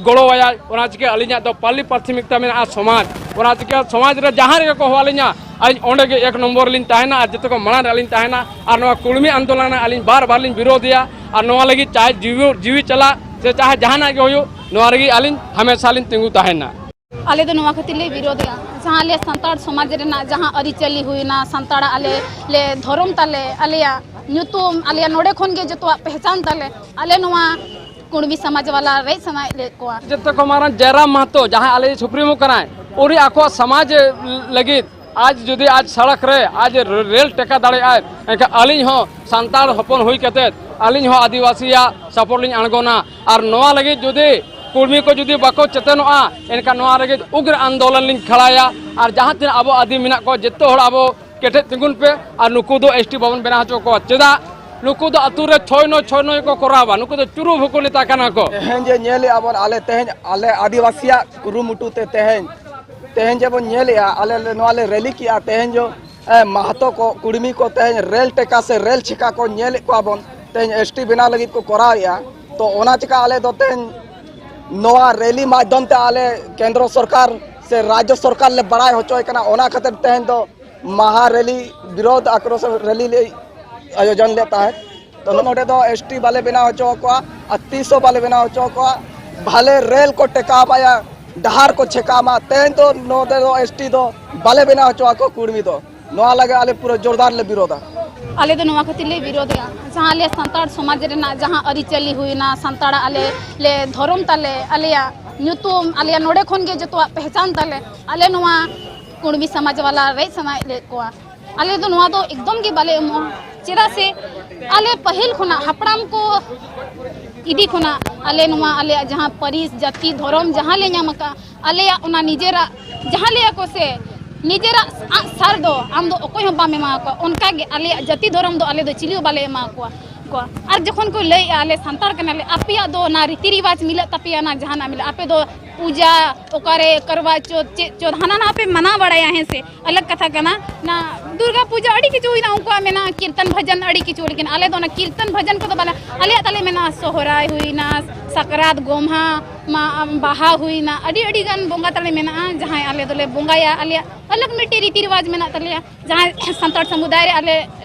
ᱜᱚᱲᱚᱣᱟᱭᱟᱭ᱾ ᱚᱱᱟ ᱪᱤᱠᱟᱹ ᱟᱹᱞᱤᱧᱟᱜ ᱫᱚ ᱯᱟᱹᱞᱤ ᱯᱨᱟᱛᱷᱚᱢᱤᱠᱛᱟ ᱢᱮᱱᱟᱜᱼᱟ ᱥᱚᱢᱟᱡᱽ᱾ ᱚᱱᱟ ᱪᱤᱠᱟᱹ ᱥᱚᱢᱟᱡᱽ ᱨᱮ ᱡᱟᱦᱟᱸ ᱨᱮᱜᱮ ᱠᱚ ᱦᱚᱦᱚ ᱟᱹᱞᱤᱧᱟ, ᱟᱹᱞᱤᱧ ᱚᱸᱰᱮ ᱜᱮ ᱮᱠ ᱱᱚᱢᱵᱚᱨ ᱞᱤᱧ ᱛᱟᱦᱮᱱᱟ ᱟᱨ ᱡᱚᱛᱚ ᱠᱚ ᱢᱟᱲᱟᱝ ᱨᱮ ᱟᱹᱞᱤᱧ ᱛᱟᱦᱮᱱᱟ᱾ ᱟᱨ ᱱᱚᱣᱟ ᱠᱩᱲᱢᱤ ᱟᱱᱫᱳᱞᱚᱱ ᱨᱮ ᱟᱹᱞᱤᱧ ᱵᱟᱨ ᱵᱟᱨ ᱞᱤᱧ ᱵᱤᱨᱳᱫᱷᱮᱭᱟ᱾ ᱟᱨ ᱱᱚᱣᱟ ᱞᱟᱹᱜᱤᱫ ᱪᱟᱦᱮ ᱡᱤᱣᱤ, ᱡᱤᱣᱤ ᱪᱟᱞᱟᱜ ᱥᱮ ᱪᱟᱦᱮ ᱡᱟᱦᱟᱱᱟᱜ ᱜᱮ ᱦᱩᱭᱩᱜ, ᱱᱚᱣᱟ ᱞᱟᱹᱜᱤᱫ ᱟᱹᱞᱤᱧ ᱦᱟᱢᱮᱥᱟ ᱞᱤᱧ ᱛᱤᱸᱜᱩ ᱛᱟᱦᱮᱱᱟ᱾ ᱟᱞᱮ ᱫᱚ ᱱᱚᱣᱟ ᱠᱷᱟᱹᱛᱤᱨ ᱞᱮ ᱵᱤᱨᱳᱫᱷᱮᱜᱼᱟ, ᱡᱟᱦᱟᱸ ᱟᱞᱮ ᱥᱟᱱᱛᱟᱲ ᱥᱚᱢᱟᱡᱽ ᱨᱮᱱᱟᱜ ᱡᱟᱦᱟᱸ ᱟᱹᱨᱤᱪᱟᱹᱞᱤ ᱦᱩᱭᱱᱟ, ᱥᱟᱱᱛᱟᱲᱟᱜ ᱟᱞᱮ ᱞᱮ ᱫᱷᱚᱨᱚᱢ ᱛᱟᱞᱮ, ᱟᱞᱮᱭᱟᱜ ᱧᱩᱛᱩᱢ, ᱟᱞᱮᱭᱟᱜ ᱱᱚᱰᱮ ᱠᱷᱚᱱ ᱜᱮ ᱡᱚᱛᱚᱣᱟᱜ ᱯᱮᱦᱪᱟᱱ ᱛᱟᱞᱮ, ᱟᱞᱮ ᱱᱚᱣᱟ ᱠᱩᱲᱢᱤ ᱥᱚᱢᱟᱡᱽ ᱵᱟᱞᱟ ᱨᱮᱡ ᱥᱟᱱᱟᱭᱮᱫ ᱞᱮ ᱠᱚᱣᱟ᱾ ᱡᱚᱛᱚ ᱠᱚ ᱢᱟᱨᱟᱝ ᱡᱟᱭᱨᱟᱢ ᱢᱟᱦᱟᱛᱚ, ᱡᱟᱦᱟᱸᱭ ᱟᱞᱮ ᱥᱩᱯᱨᱤᱢᱳ ᱠᱟᱱᱟᱭ, ᱩᱱᱤ ᱟᱠᱚᱣᱟᱜ ᱥᱚᱢᱟᱡᱽ ᱞᱟᱹᱜᱤᱫ ᱟᱡ ᱡᱩᱫᱤ ᱟᱡ ᱥᱚᱲᱚᱠ ᱨᱮ ᱟᱡ ᱨᱮᱞ ᱴᱮᱠᱟ ᱫᱟᱲᱮᱭᱟᱜᱼᱟᱭ, ᱮᱱᱠᱷᱟᱱ ᱟᱹᱞᱤᱧ ᱦᱚᱸ ᱥᱟᱱᱛᱟᱲ ᱦᱚᱯᱚᱱ ᱦᱩᱭ ᱠᱟᱛᱮᱫ ᱟᱹᱞᱤᱧ ᱦᱚᱸ ᱟᱹᱫᱤᱵᱟᱹᱥᱤᱭᱟᱜ ᱥᱟᱯᱳᱨᱴ ᱞᱤᱧ ᱟᱬᱜᱚᱱᱟ᱾ ᱟᱨ ᱱᱚᱣᱟ ᱞᱟᱹᱜᱤᱫ ᱡᱩᱫᱤ ᱠᱩᱲᱢᱤ ᱠᱚ ᱡᱩᱫᱤ ᱵᱟᱠᱚ ᱪᱮᱛᱚᱱᱚᱜᱼᱟ, ᱮᱱᱠᱷᱟᱱ ᱱᱚᱣᱟ ᱞᱟᱹᱜᱤᱫ ᱩᱜᱽᱨ ᱟᱱᱫᱳᱞᱚᱱ ᱞᱤᱧ ᱠᱷᱟᱲᱟᱭᱟ᱾ ᱟᱨ ᱡᱟᱦᱟᱸ ᱛᱤᱱᱟᱹᱜ ᱟᱵᱚ ᱟᱹᱫᱤᱢ ᱢᱮᱱᱟᱜ ᱠᱚᱣᱟ, ᱡᱚᱛᱚ ᱦᱚᱲ ᱟᱵᱚ ᱠᱮᱴᱮᱡ ᱛᱤᱸᱜᱩᱱ ᱯᱮ ᱟᱨ ᱱᱩᱠᱩ ᱫᱚ ᱮᱥᱴᱤ ᱵᱟᱵᱚᱱ ᱵᱮᱱᱟᱣ ᱦᱚᱪᱚ ᱠᱚᱣᱟ᱾ ᱪᱮᱫᱟᱜ? ᱱᱩᱠᱩ ᱫᱚ ᱟᱹᱛᱩ ᱨᱮ ᱪᱷᱚᱭ ᱱᱚᱭ ᱪᱷᱚᱭ ᱱᱚᱭ ᱠᱚ ᱠᱚᱨᱟᱣᱟ᱾ ᱱᱩᱠᱩ ᱫᱚ ᱪᱩᱨᱩ ᱵᱷᱩᱠᱩ ᱱᱮᱛᱟ ᱠᱟᱱᱟ ᱠᱚ᱾ ᱛᱮᱦᱮᱧ ᱡᱮ ᱧᱮᱞᱮᱜᱼᱟ ᱵᱚᱱ, ᱟᱞᱮ ᱛᱮᱦᱮᱧ ᱟᱞᱮ ᱟᱹᱫᱤᱵᱟᱹᱥᱤᱭᱟᱜ ᱠᱩᱨᱩᱢᱩᱴᱩ ᱛᱮ ᱛᱮᱦᱮᱧ, ᱛᱮᱦᱮᱧ ᱡᱮ ᱵᱚᱱ ᱧᱮᱞᱮᱜᱼᱟ, ᱟᱞᱮ ᱞᱮ, ᱱᱚᱣᱟ ᱞᱮ ᱨᱮᱞᱤ ᱠᱮᱜᱼᱟ, ᱛᱮᱦᱮᱧ ᱡᱚ, ᱮ, ᱢᱟᱦᱟᱛᱚ ᱠᱚ, ᱠᱩᱲᱢᱤ ᱠᱚ ᱛᱮᱦᱮᱧ ᱨᱮᱞ ᱴᱮᱠᱟ ᱥᱮ ᱨᱮᱞ ᱪᱷᱮᱠᱟ ᱠᱚ ᱧᱮᱞᱮᱫ ᱠᱚᱣᱟ ᱵᱚᱱ, ᱛᱮᱦᱮᱧ ᱮᱥᱴᱤ ᱵᱮᱱᱟᱣ ᱞᱟᱹᱜᱤᱫ ᱠᱚ ᱠᱚᱨᱟᱣᱮᱜᱼᱟ᱾ ᱛᱚ ᱚᱱᱟ ᱪᱤᱠᱟ ᱟᱞᱮ ᱫᱚ ᱛᱮᱦᱮᱧ ᱱᱚᱣᱟ ᱨᱮᱞᱤ ᱢᱟᱫᱽᱫᱷᱚᱢ ᱛᱮ ᱟᱞᱮ ᱠᱮᱱᱫᱨᱚ ᱥᱚᱨᱠᱟᱨ ᱥᱮ ᱨᱟᱡᱽᱡᱚ ᱥᱚᱨᱠᱟᱨ ᱞᱮ ᱵᱟᱲᱟᱭ ᱦᱚᱪᱚᱭ ᱠᱟᱱᱟ᱾ ᱚᱱᱟ ᱠᱷᱟᱹᱛᱤᱨ ᱛᱮᱦᱮᱧ ᱫᱚ ᱢᱟᱦᱟ ᱨᱮᱞᱤ ᱵᱤᱨᱳᱫᱷ ᱟᱠᱨᱳᱥ ᱨᱮᱞᱤ ᱞᱮ ᱟᱭᱳᱡᱚᱱ ᱞᱮᱫ ᱛᱟᱦᱮᱸᱫ᱾ ᱛᱚ ᱱᱚᱰᱮ ᱫᱚ ᱮᱥ ᱴᱤ ᱵᱟᱞᱮ ᱵᱮᱱᱟᱣ ᱦᱚᱪᱚ ᱟᱠᱚᱣᱟ ᱟᱨ ᱛᱤᱥ ᱦᱚᱸ ᱵᱟᱞᱮ ᱵᱮᱱᱟᱣ ᱦᱚᱪᱚ ᱟᱠᱚᱣᱟ᱾ ᱵᱷᱟᱞᱮ ᱨᱮᱞ ᱠᱚ ᱴᱮᱠᱟᱣ ᱢᱟᱭᱟ, ᱰᱟᱦᱟᱨ ᱠᱚ ᱪᱷᱮᱠᱟᱣ ᱢᱟ, ᱛᱮᱦᱮᱧ ᱫᱚ ᱱᱚᱰᱮ ᱫᱚ ᱮᱥ ᱴᱤ ᱫᱚ ᱵᱟᱞᱮ ᱵᱮᱱᱟᱣ ᱦᱚᱪᱚ ᱟᱠᱚ ᱠᱩᱲᱢᱤ ᱫᱚ᱾ ᱱᱚᱣᱟ ᱞᱟᱹᱜᱤᱫ ᱟᱞᱮ ᱯᱩᱨᱟᱹ ᱡᱳᱨᱫᱟᱨ ᱞᱮ ᱵᱤᱨᱳᱫᱟ᱾ ᱟᱞᱮ ᱫᱚ ᱱᱚᱣᱟ ᱠᱷᱟᱹᱛᱤᱨ ᱞᱮ ᱵᱤᱨᱳᱫᱮᱜᱼᱟ, ᱡᱟᱦᱟᱸ ᱟᱞᱮ ᱥᱟᱱᱛᱟᱲ ᱥᱚᱢᱟᱡᱽ ᱨᱮᱱᱟᱜ ᱡᱟᱦᱟᱸ ᱟᱹᱨᱤᱪᱟᱹᱞᱤ ᱦᱩᱭᱱᱟ, ᱥᱟᱱᱛᱟᱲᱟᱜ ᱟᱞᱮ ᱞᱮ ᱫᱷᱚᱨᱚᱢ ᱛᱟᱞᱮ, ᱟᱞᱮᱭᱟᱜ ᱧᱩᱛᱩᱢ, ᱟᱞᱮᱭᱟᱜ ᱱᱚᱰᱮ ᱠᱷᱚᱱ ᱜᱮ ᱡᱚᱛᱚᱣᱟᱜ ᱯᱮᱦᱪᱟᱱ ᱛᱟᱞᱮ, ᱟᱞᱮ ᱱᱚᱣᱟ ᱠᱩᱲᱢᱤ ᱥᱚᱢᱟᱡᱽ ᱵᱟᱞᱟ ᱨᱮᱡ ᱥᱟᱱᱟᱭᱮᱫ ᱞᱮᱫ ᱠᱚᱣᱟ᱾ ᱟᱞᱮ ᱫᱚ ᱱᱚᱣᱟ ᱫᱚ ᱮᱠᱫᱚᱢ ᱜᱮ ᱵᱟᱞᱮ ᱮᱢᱚᱜᱼᱟ, ᱪᱮᱫᱟᱜ ᱥᱮ ᱟᱞᱮ ᱯᱟᱹᱦᱤᱞ ᱠᱷᱚᱱᱟᱜ ᱦᱟᱯᱲᱟᱢ ᱠᱚ ᱤᱫᱤ ᱠᱷᱚᱱᱟᱜ ᱟᱞᱮ ᱱᱚᱣᱟ ᱟᱞᱮᱭᱟᱜ ᱡᱟᱦᱟᱸ ᱯᱟᱹᱨᱤᱥ, ᱡᱟᱹᱛᱤ, ᱫᱷᱚᱨᱚᱢ ᱡᱟᱦᱟᱸ ᱞᱮ ᱧᱟᱢ ᱟᱠᱟᱫ, ᱟᱞᱮᱭᱟᱜ ᱚᱱᱟ ᱱᱤᱡᱮᱨᱟᱜ ᱡᱟᱦᱟᱸ ᱞᱟᱹᱭᱟ ᱠᱚ ᱥᱮ, ᱱᱤᱡᱮᱨᱟᱜ ᱟᱜ ᱥᱟᱨ ᱫᱚ ᱟᱢ ᱫᱚ ᱚᱠᱚᱭ ᱦᱚᱸ ᱵᱟᱢ ᱮᱢᱟ ᱠᱚᱣᱟ, ᱚᱱᱠᱟ ᱜᱮ ᱟᱞᱮᱭᱟᱜ ᱡᱟᱹᱛᱤ ᱫᱷᱚᱨᱚᱢ ᱫᱚ ᱟᱞᱮ ᱫᱚ ᱪᱤᱞᱤ ᱦᱚᱸ ᱵᱟᱞᱮ ᱮᱢᱟ ᱠᱚᱣᱟ᱾ ᱠᱚᱣᱟ᱾ ᱟᱨ ᱡᱚᱠᱷᱚᱱ ᱠᱚ ᱞᱟᱹᱭᱮᱜᱼᱟ, "ᱟᱞᱮ ᱥᱟᱱᱛᱟᱲ ᱠᱟᱱᱟᱞᱮ, ᱟᱯᱮᱭᱟᱜ ᱫᱚ ᱚᱱᱟ ᱨᱤᱛᱤ ᱨᱤᱣᱟᱡᱽ ᱢᱤᱞᱟᱹᱜ ᱛᱟᱯᱮᱭᱟ, ᱚᱱᱟ ᱡᱟᱦᱟᱱᱟᱜ ᱢᱤᱞᱟᱹᱜ, ᱟᱯᱮ ᱫᱚ ᱯᱩᱡᱟ ᱚᱠᱟᱨᱮ, ᱠᱟᱨᱣᱟ ᱪᱚᱛ, ᱪᱮᱫ ᱪᱚᱛ, ᱦᱟᱱᱟ ᱱᱟᱣᱟ ᱯᱮ ᱢᱟᱱᱟᱣ ᱵᱟᱲᱟᱭᱟ, ᱦᱮᱸ ᱥᱮ, ᱟᱞᱟᱜᱽ ᱠᱟᱛᱷᱟ ᱠᱟᱱᱟ᱾ ᱚᱱᱟ ᱫᱩᱨᱜᱟ ᱯᱩᱡᱟ ᱟᱹᱰᱤ ᱠᱤᱪᱷᱩ ᱦᱩᱭᱱᱟ, ᱩᱱᱠᱩᱣᱟᱜ ᱢᱮᱱᱟᱜᱼᱟ ᱠᱤᱨᱛᱚᱱ ᱵᱷᱟᱡᱟᱱ ᱟᱹᱰᱤ ᱠᱤᱪᱷᱩ, ᱞᱮᱠᱤᱱ ᱟᱞᱮ ᱫᱚ ᱚᱱᱟ ᱠᱤᱨᱛᱚᱱ ᱵᱷᱟᱡᱟᱱ ᱠᱚᱫᱚ ᱵᱟᱞᱮ, ᱟᱞᱮᱭᱟᱜ ᱛᱟᱞᱮ ᱢᱮᱱᱟᱜᱼᱟ ᱥᱚᱦᱨᱟᱭ ᱦᱩᱭᱱᱟ, ᱥᱟᱠᱨᱟᱛ, ᱜᱚᱢᱦᱟ, ᱢᱟ, ᱵᱟᱦᱟ ᱦᱩᱭᱱᱟ, ᱟᱹᱰᱤ ᱟᱹᱰᱤ ᱜᱟᱱ ᱵᱚᱸᱜᱟ ᱛᱟᱞᱮ ᱢᱮᱱᱟᱜᱼᱟ, ᱡᱟᱦᱟᱸᱭ ᱟᱞᱮ ᱫᱚᱞᱮ ᱵᱚᱸᱜᱟᱭᱟ, ᱟᱞᱮᱭᱟᱜ ᱟᱞᱟᱜᱽ ᱢᱤᱫᱴᱮᱡ ᱨᱤᱛᱤ ᱨᱤᱣᱟᱡᱽ ᱢᱮᱱᱟᱜ ᱛᱟᱞᱮᱭᱟ᱾ ᱡᱟᱦᱟᱸᱭ ᱥᱟᱱᱛᱟᱲ ᱥᱚᱢᱩᱫᱟᱭ ᱨᱮ ᱟᱞᱮ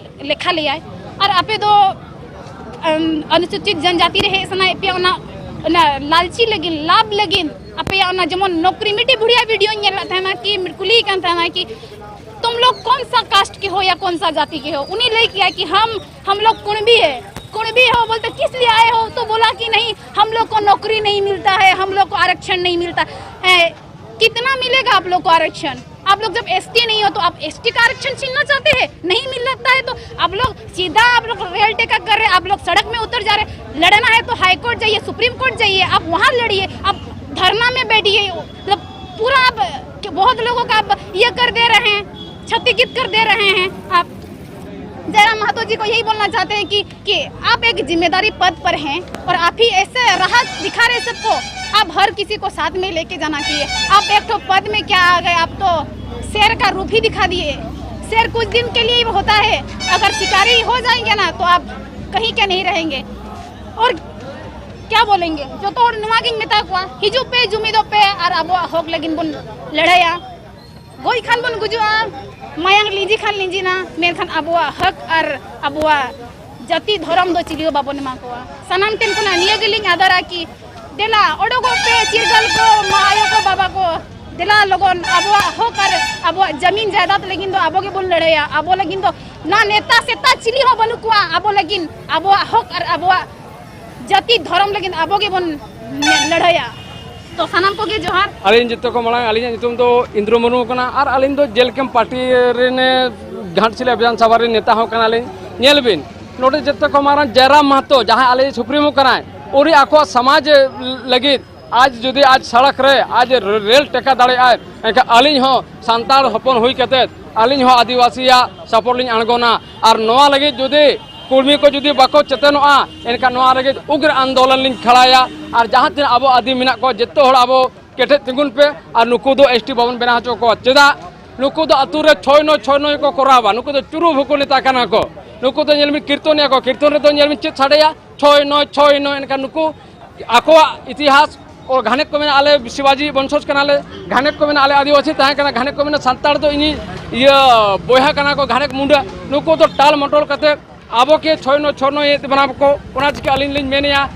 ᱞᱮᱠᱷᱟ ᱞᱮᱭᱟᱭ᱾ ᱟᱨ ᱟᱯᱮ ᱫᱚ, ᱟᱢ, ᱚᱱᱩᱥᱩᱪᱤᱛ ᱡᱚᱱᱡᱟᱛᱤ ᱨᱮ ᱦᱮᱡ ᱥᱟᱱᱟᱭᱮᱫ ᱯᱮᱭᱟ, ᱚᱱᱟ, ᱚᱱᱟ ᱞᱟᱞᱪᱤ ᱞᱟᱹᱜᱤᱫ, ᱞᱟᱵᱷ ᱞᱟᱹᱜᱤᱫ, ᱟᱯᱮᱭᱟᱜ ᱚᱱᱟ ᱡᱮᱢᱚᱱ ᱱᱚᱠᱨᱤ, ᱢᱤᱫᱴᱤᱡ ᱵᱩᱲᱦᱤᱭᱟᱜ ᱵᱷᱤᱰᱤᱭᱳᱧ ᱧᱮᱞ ᱞᱮᱫ ᱛᱟᱦᱮᱱᱟ ᱠᱤ ᱠᱩᱞᱤᱭᱮ ᱠᱟᱱ ᱛᱟᱦᱮᱱᱟ ᱠᱤ, "तुम लोग कौन सा कास्ट के हो या कौन सा जाति के हो?" ᱩᱱᱤ ᱞᱟᱹᱭ ᱠᱮᱭᱟ ᱠᱤ, "हम, हम लोग कुणबी है।" कुणबी हो बोलते, "किस लिए आए हो?" तो बोला कि, "नहीं, हम लोग को नौकरी नहीं मिलता है, हम लोग को आरक्षण नहीं मिलता है।" कितना मिलेगा आप लोग को आरक्षण? आप लोग जब एसटी नहीं हो तो आप एसटी का आरक्षण छीनना चाहते हैं? नहीं मिल सकता है तो आप लोग सीधा, आप लोग रेल टेका कर रहे हैं, आप लोग सड़क में उतर जा रहे हैं। लड़ना है तो हाई कोर्ट जाइए, सुप्रीम कोर्ट जाइए, आप वहां लड़िए, आप धरना में बैठिए। मतलब पूरा आप, बहुत लोगों का आप ये कर दे रहे हैं, क्षतिग्रस्त कर दे रहे हैं आप। जयराम महतो जी को यही बोलना चाहते हैं कि कि आप एक जिम्मेदारी पद पर हैं और आप ही ऐसे राह दिखा रहे सबको। आप हर किसी को साथ में लेके जाना चाहिए। आप एक ठो पद में क्या आ गए, आप तो शेर का रूप ही दिखा दिए। शेर कुछ दिन के लिए ही होता है, अगर शिकारी हो जाएंगे ना तो आप कहीं के नहीं रहेंगे। और ᱠᱭᱟ ᱵᱚᱞᱮᱝᱜᱮ? ᱡᱚᱛᱚ ᱦᱚᱲ ᱱᱚᱣᱟ ᱜᱤᱧ ᱢᱮᱛᱟ ᱠᱚᱣᱟ, ᱦᱤᱡᱩᱜ ᱯᱮ, ᱡᱩᱢᱤᱫᱚᱜ ᱯᱮ ᱟᱨ ᱟᱵᱚᱣᱟᱜ ᱦᱚᱠ ᱞᱟᱹᱜᱤᱫ ᱵᱚᱱ ᱞᱟᱹᱲᱦᱟᱹᱭᱟ᱾ ᱜᱚᱡ ᱠᱷᱟᱱ ᱵᱚᱱ ᱜᱩᱡᱩᱜᱼᱟ, ᱢᱟᱭᱟᱝ ᱞᱤᱸᱡᱤ ᱠᱷᱟᱱ ᱞᱤᱸᱡᱤᱱᱟ, ᱢᱮᱱᱠᱷᱟᱱ ᱟᱵᱚᱣᱟᱜ ᱦᱚᱠ ᱟᱨ ᱟᱵᱚᱣᱟᱜ ᱡᱟᱹᱛᱤ ᱫᱷᱚᱨᱚᱢ ᱫᱚ ᱪᱤᱞᱤ ᱦᱚᱸ ᱵᱟᱵᱚᱱ ᱮᱢᱟ ᱠᱚᱣᱟ᱾ ᱥᱟᱱᱟᱢ ᱴᱷᱮᱱ ᱠᱷᱚᱱᱟᱜ ᱱᱤᱭᱟᱹ ᱜᱮᱞᱤᱧ ᱟᱫᱟᱨᱟ ᱠᱤ ᱫᱮᱞᱟ ᱚᱰᱚᱠᱚᱜ ᱯᱮ, ᱪᱤᱨᱜᱟᱹᱞ ᱠᱚ, ᱢᱟ ᱟᱭᱳ ᱠᱚ, ᱵᱟᱵᱟ ᱠᱚ, ᱫᱮᱞᱟ ᱞᱚᱜᱚᱱ ᱟᱵᱚᱣᱟᱜ ᱦᱚᱠ ᱟᱨ ᱟᱵᱚᱣᱟᱜ ᱡᱟᱢᱤᱱ ᱡᱟᱭᱫᱟᱫ ᱞᱟᱹᱜᱤᱫ ᱫᱚ ᱟᱵᱚ ᱜᱮᱵᱚᱱ ᱞᱟᱹᱲᱦᱟᱹᱭᱟ᱾ ᱟᱵᱚ ᱞᱟᱹᱜᱤᱫ ᱫᱚ ᱱᱟ ᱱᱮᱛᱟ ᱥᱮᱛᱟ ᱪᱤᱞᱤ ᱦᱚᱸ ᱵᱟᱹᱱᱩᱜ ᱠᱚᱣᱟ᱾ ᱟᱵᱚ ᱞᱟᱹᱜᱤᱫ ᱟᱵᱚᱣᱟᱜ ᱦᱚᱠ ᱟᱨ ᱟᱵᱚᱣᱟᱜ ᱡᱟᱹᱛᱤ ᱫᱷᱚᱨᱚᱢ ᱞᱟᱹᱜᱤᱫ ᱟᱵᱚ ᱜᱮᱵᱚᱱ ᱞᱟᱹᱲᱦᱟᱹᱭᱟ᱾ ᱛᱚ ᱥᱟᱱᱟᱢ ᱠᱚᱜᱮ ᱡᱚᱦᱟᱨ᱾ ᱟᱹᱞᱤᱧ ᱡᱚᱛᱚ ᱠᱚ ᱢᱟᱲᱟᱝ ᱟᱹᱞᱤᱧᱟᱜ ᱧᱩᱛᱩᱢ ᱫᱚ ᱤᱱᱫᱨᱚ ᱢᱩᱨᱢᱩ ᱠᱟᱱᱟ ᱟᱨ ᱟᱹᱞᱤᱧ ᱫᱚ ᱡᱮᱞᱠᱮᱢ ᱯᱟᱨᱴᱤ ᱨᱮᱱ ᱜᱷᱟᱴᱥᱤᱞᱟ ᱵᱤᱫᱷᱟᱱ ᱥᱚᱵᱷᱟ ᱨᱮᱱ ᱱᱮᱛᱟ ᱦᱚᱸ ᱠᱟᱱᱟᱞᱤᱧ᱾ ᱧᱮᱞ ᱵᱤᱱ, ᱱᱚᱰᱮ ᱡᱚᱛᱚ ᱠᱚ ᱢᱟᱨᱟᱝ ᱡᱟᱭᱨᱟᱢ ᱢᱟᱦᱟᱛᱚ, ᱡᱟᱦᱟᱸᱭ ᱟᱞᱮ ᱥᱩᱯᱨᱤᱢᱳ ᱠᱟᱱᱟᱭ, ᱩᱱᱤ ᱟᱠᱚᱣᱟᱜ ᱥᱚᱢᱟᱡᱽ ᱞᱟᱹᱜᱤᱫ ᱟᱡ ᱡᱩᱫᱤ ᱟᱡ ᱥᱚᱲᱚᱠ ᱨᱮ ᱟᱡ ᱨᱮᱞ ᱴᱮᱠᱟ ᱫᱟᱲᱮᱭᱟᱜᱼᱟᱭ, ᱮᱱᱠᱷᱟᱱ ᱟᱹᱞᱤᱧ ᱦᱚᱸ ᱥᱟᱱᱛᱟᱲ ᱦᱚᱯᱚᱱ ᱦᱩᱭ ᱠᱟᱛᱮᱫ ᱟᱹᱞᱤᱧ ᱦᱚᱸ ᱟᱹᱫᱤᱵᱟᱹᱥᱤᱭᱟᱜ ᱥᱟᱯᱳᱨᱴ ᱞᱤᱧ ᱟᱬᱜᱚᱱᱟ᱾ ᱟᱨ ᱱᱚᱣᱟ ᱞᱟᱹᱜᱤᱫ ᱡᱩᱫᱤ ᱠᱩᱲᱢᱤ ᱠᱚ ᱡᱩᱫᱤ ᱵᱟᱠᱚ ᱪᱮᱛᱮᱱᱚᱜᱼᱟ, ᱮᱱᱠᱷᱟᱱ ᱱᱚᱣᱟ ᱞᱟᱹᱜᱤᱫ ᱩᱜᱽᱨ ᱟᱱᱫᱳᱞᱚᱱ ᱞᱤᱧ ᱠᱷᱟᱲᱟᱭᱟ᱾ ᱟᱨ ᱡᱟᱦᱟᱸ ᱛᱤᱱᱟᱹᱜ ᱟᱵᱚ ᱟᱹᱫᱤᱢ ᱢᱮᱱᱟᱜ ᱠᱚᱣᱟ, ᱡᱚᱛᱚ ᱦᱚᱲ ᱟᱵᱚ ᱠᱮᱴᱮᱡ ᱛᱤᱸᱜᱩᱱ ᱯᱮ᱾ ᱟᱨ ᱱᱩᱠᱩ ᱫᱚ ᱮᱥ ᱴᱤ ᱵᱟᱵᱚᱱ ᱵᱮᱱᱟᱣ ᱦᱚᱪᱚ ᱠᱚᱣᱟ᱾ ᱪᱮᱫᱟᱜ? ᱱᱩᱠᱩ ᱫᱚ ᱟᱹᱛᱩ ᱨᱮ ᱪᱷᱚᱭ ᱱᱚᱭ, ᱪᱷᱚᱭ ᱱᱚᱭ ᱠᱚ ᱠᱚᱨᱟᱣᱟ᱾ ᱱᱩᱠᱩ ᱫᱚ ᱪᱩᱨᱩ ᱵᱷᱩᱠᱩ ᱱᱮᱛᱟ ᱠᱟᱱᱟ ᱠᱚ᱾ ᱱᱩᱠᱩ ᱫᱚ ᱧᱮᱞ ᱢᱮ, ᱠᱤᱨᱛᱚᱱᱮᱜᱼᱟ ᱠᱚ, ᱠᱤᱨᱛᱚᱱ ᱨᱮᱫᱚ ᱧᱮᱞ ᱢᱮ ᱪᱮᱫ ᱥᱟᱰᱮᱭᱟ, ᱪᱷᱚᱭ ᱱᱚᱭ, ᱪᱷᱚᱭ ᱱᱚᱭ᱾ ᱮᱱᱠᱷᱟᱱ ᱱᱩᱠᱩ ᱟᱠᱚᱣᱟᱜ ᱤᱛᱤᱦᱟᱥ, ᱚ, ᱜᱷᱟᱱᱮ ᱠᱚ ᱢᱮᱱᱟ ᱟᱞᱮ ᱥᱤᱵᱟᱡᱤ ᱵᱚᱝᱥᱚᱡᱽ ᱠᱟᱱᱟᱞᱮ, ᱜᱷᱟᱱᱮ ᱠᱚ ᱢᱮᱱᱟ ᱟᱞᱮ ᱟᱹᱫᱤᱵᱟᱹᱥᱤ ᱛᱟᱦᱮᱸ ᱠᱟᱱᱟ, ᱜᱷᱟᱱᱮ ᱠᱚ ᱢᱮᱱᱟ ᱥᱟᱱᱛᱟᱲ ᱫᱚ ᱤᱧᱤᱡ ᱤᱭᱟᱹ ᱵᱚᱭᱦᱟ ᱠᱟᱱᱟ ᱠᱚ, ᱜᱷᱟᱱᱮ ᱢᱩᱸᱰᱟᱹ᱾ ᱱᱩᱠᱩ ᱫᱚ ᱴᱟᱞ ᱢᱚᱴᱚᱞ ᱠᱟᱛᱮ ᱟᱵᱚ ᱠᱮ ᱪᱷᱚᱭ ᱱᱚᱭ, ᱪᱷᱚᱭ ᱱᱚᱭ ᱮ ᱵᱮᱱᱟᱣ ᱠᱚ᱾ ᱚᱱᱟ ᱪᱤᱠᱟᱹ ᱟᱹᱞᱤᱧ ᱞᱤᱧ ᱢᱮᱱᱮᱜᱼᱟ,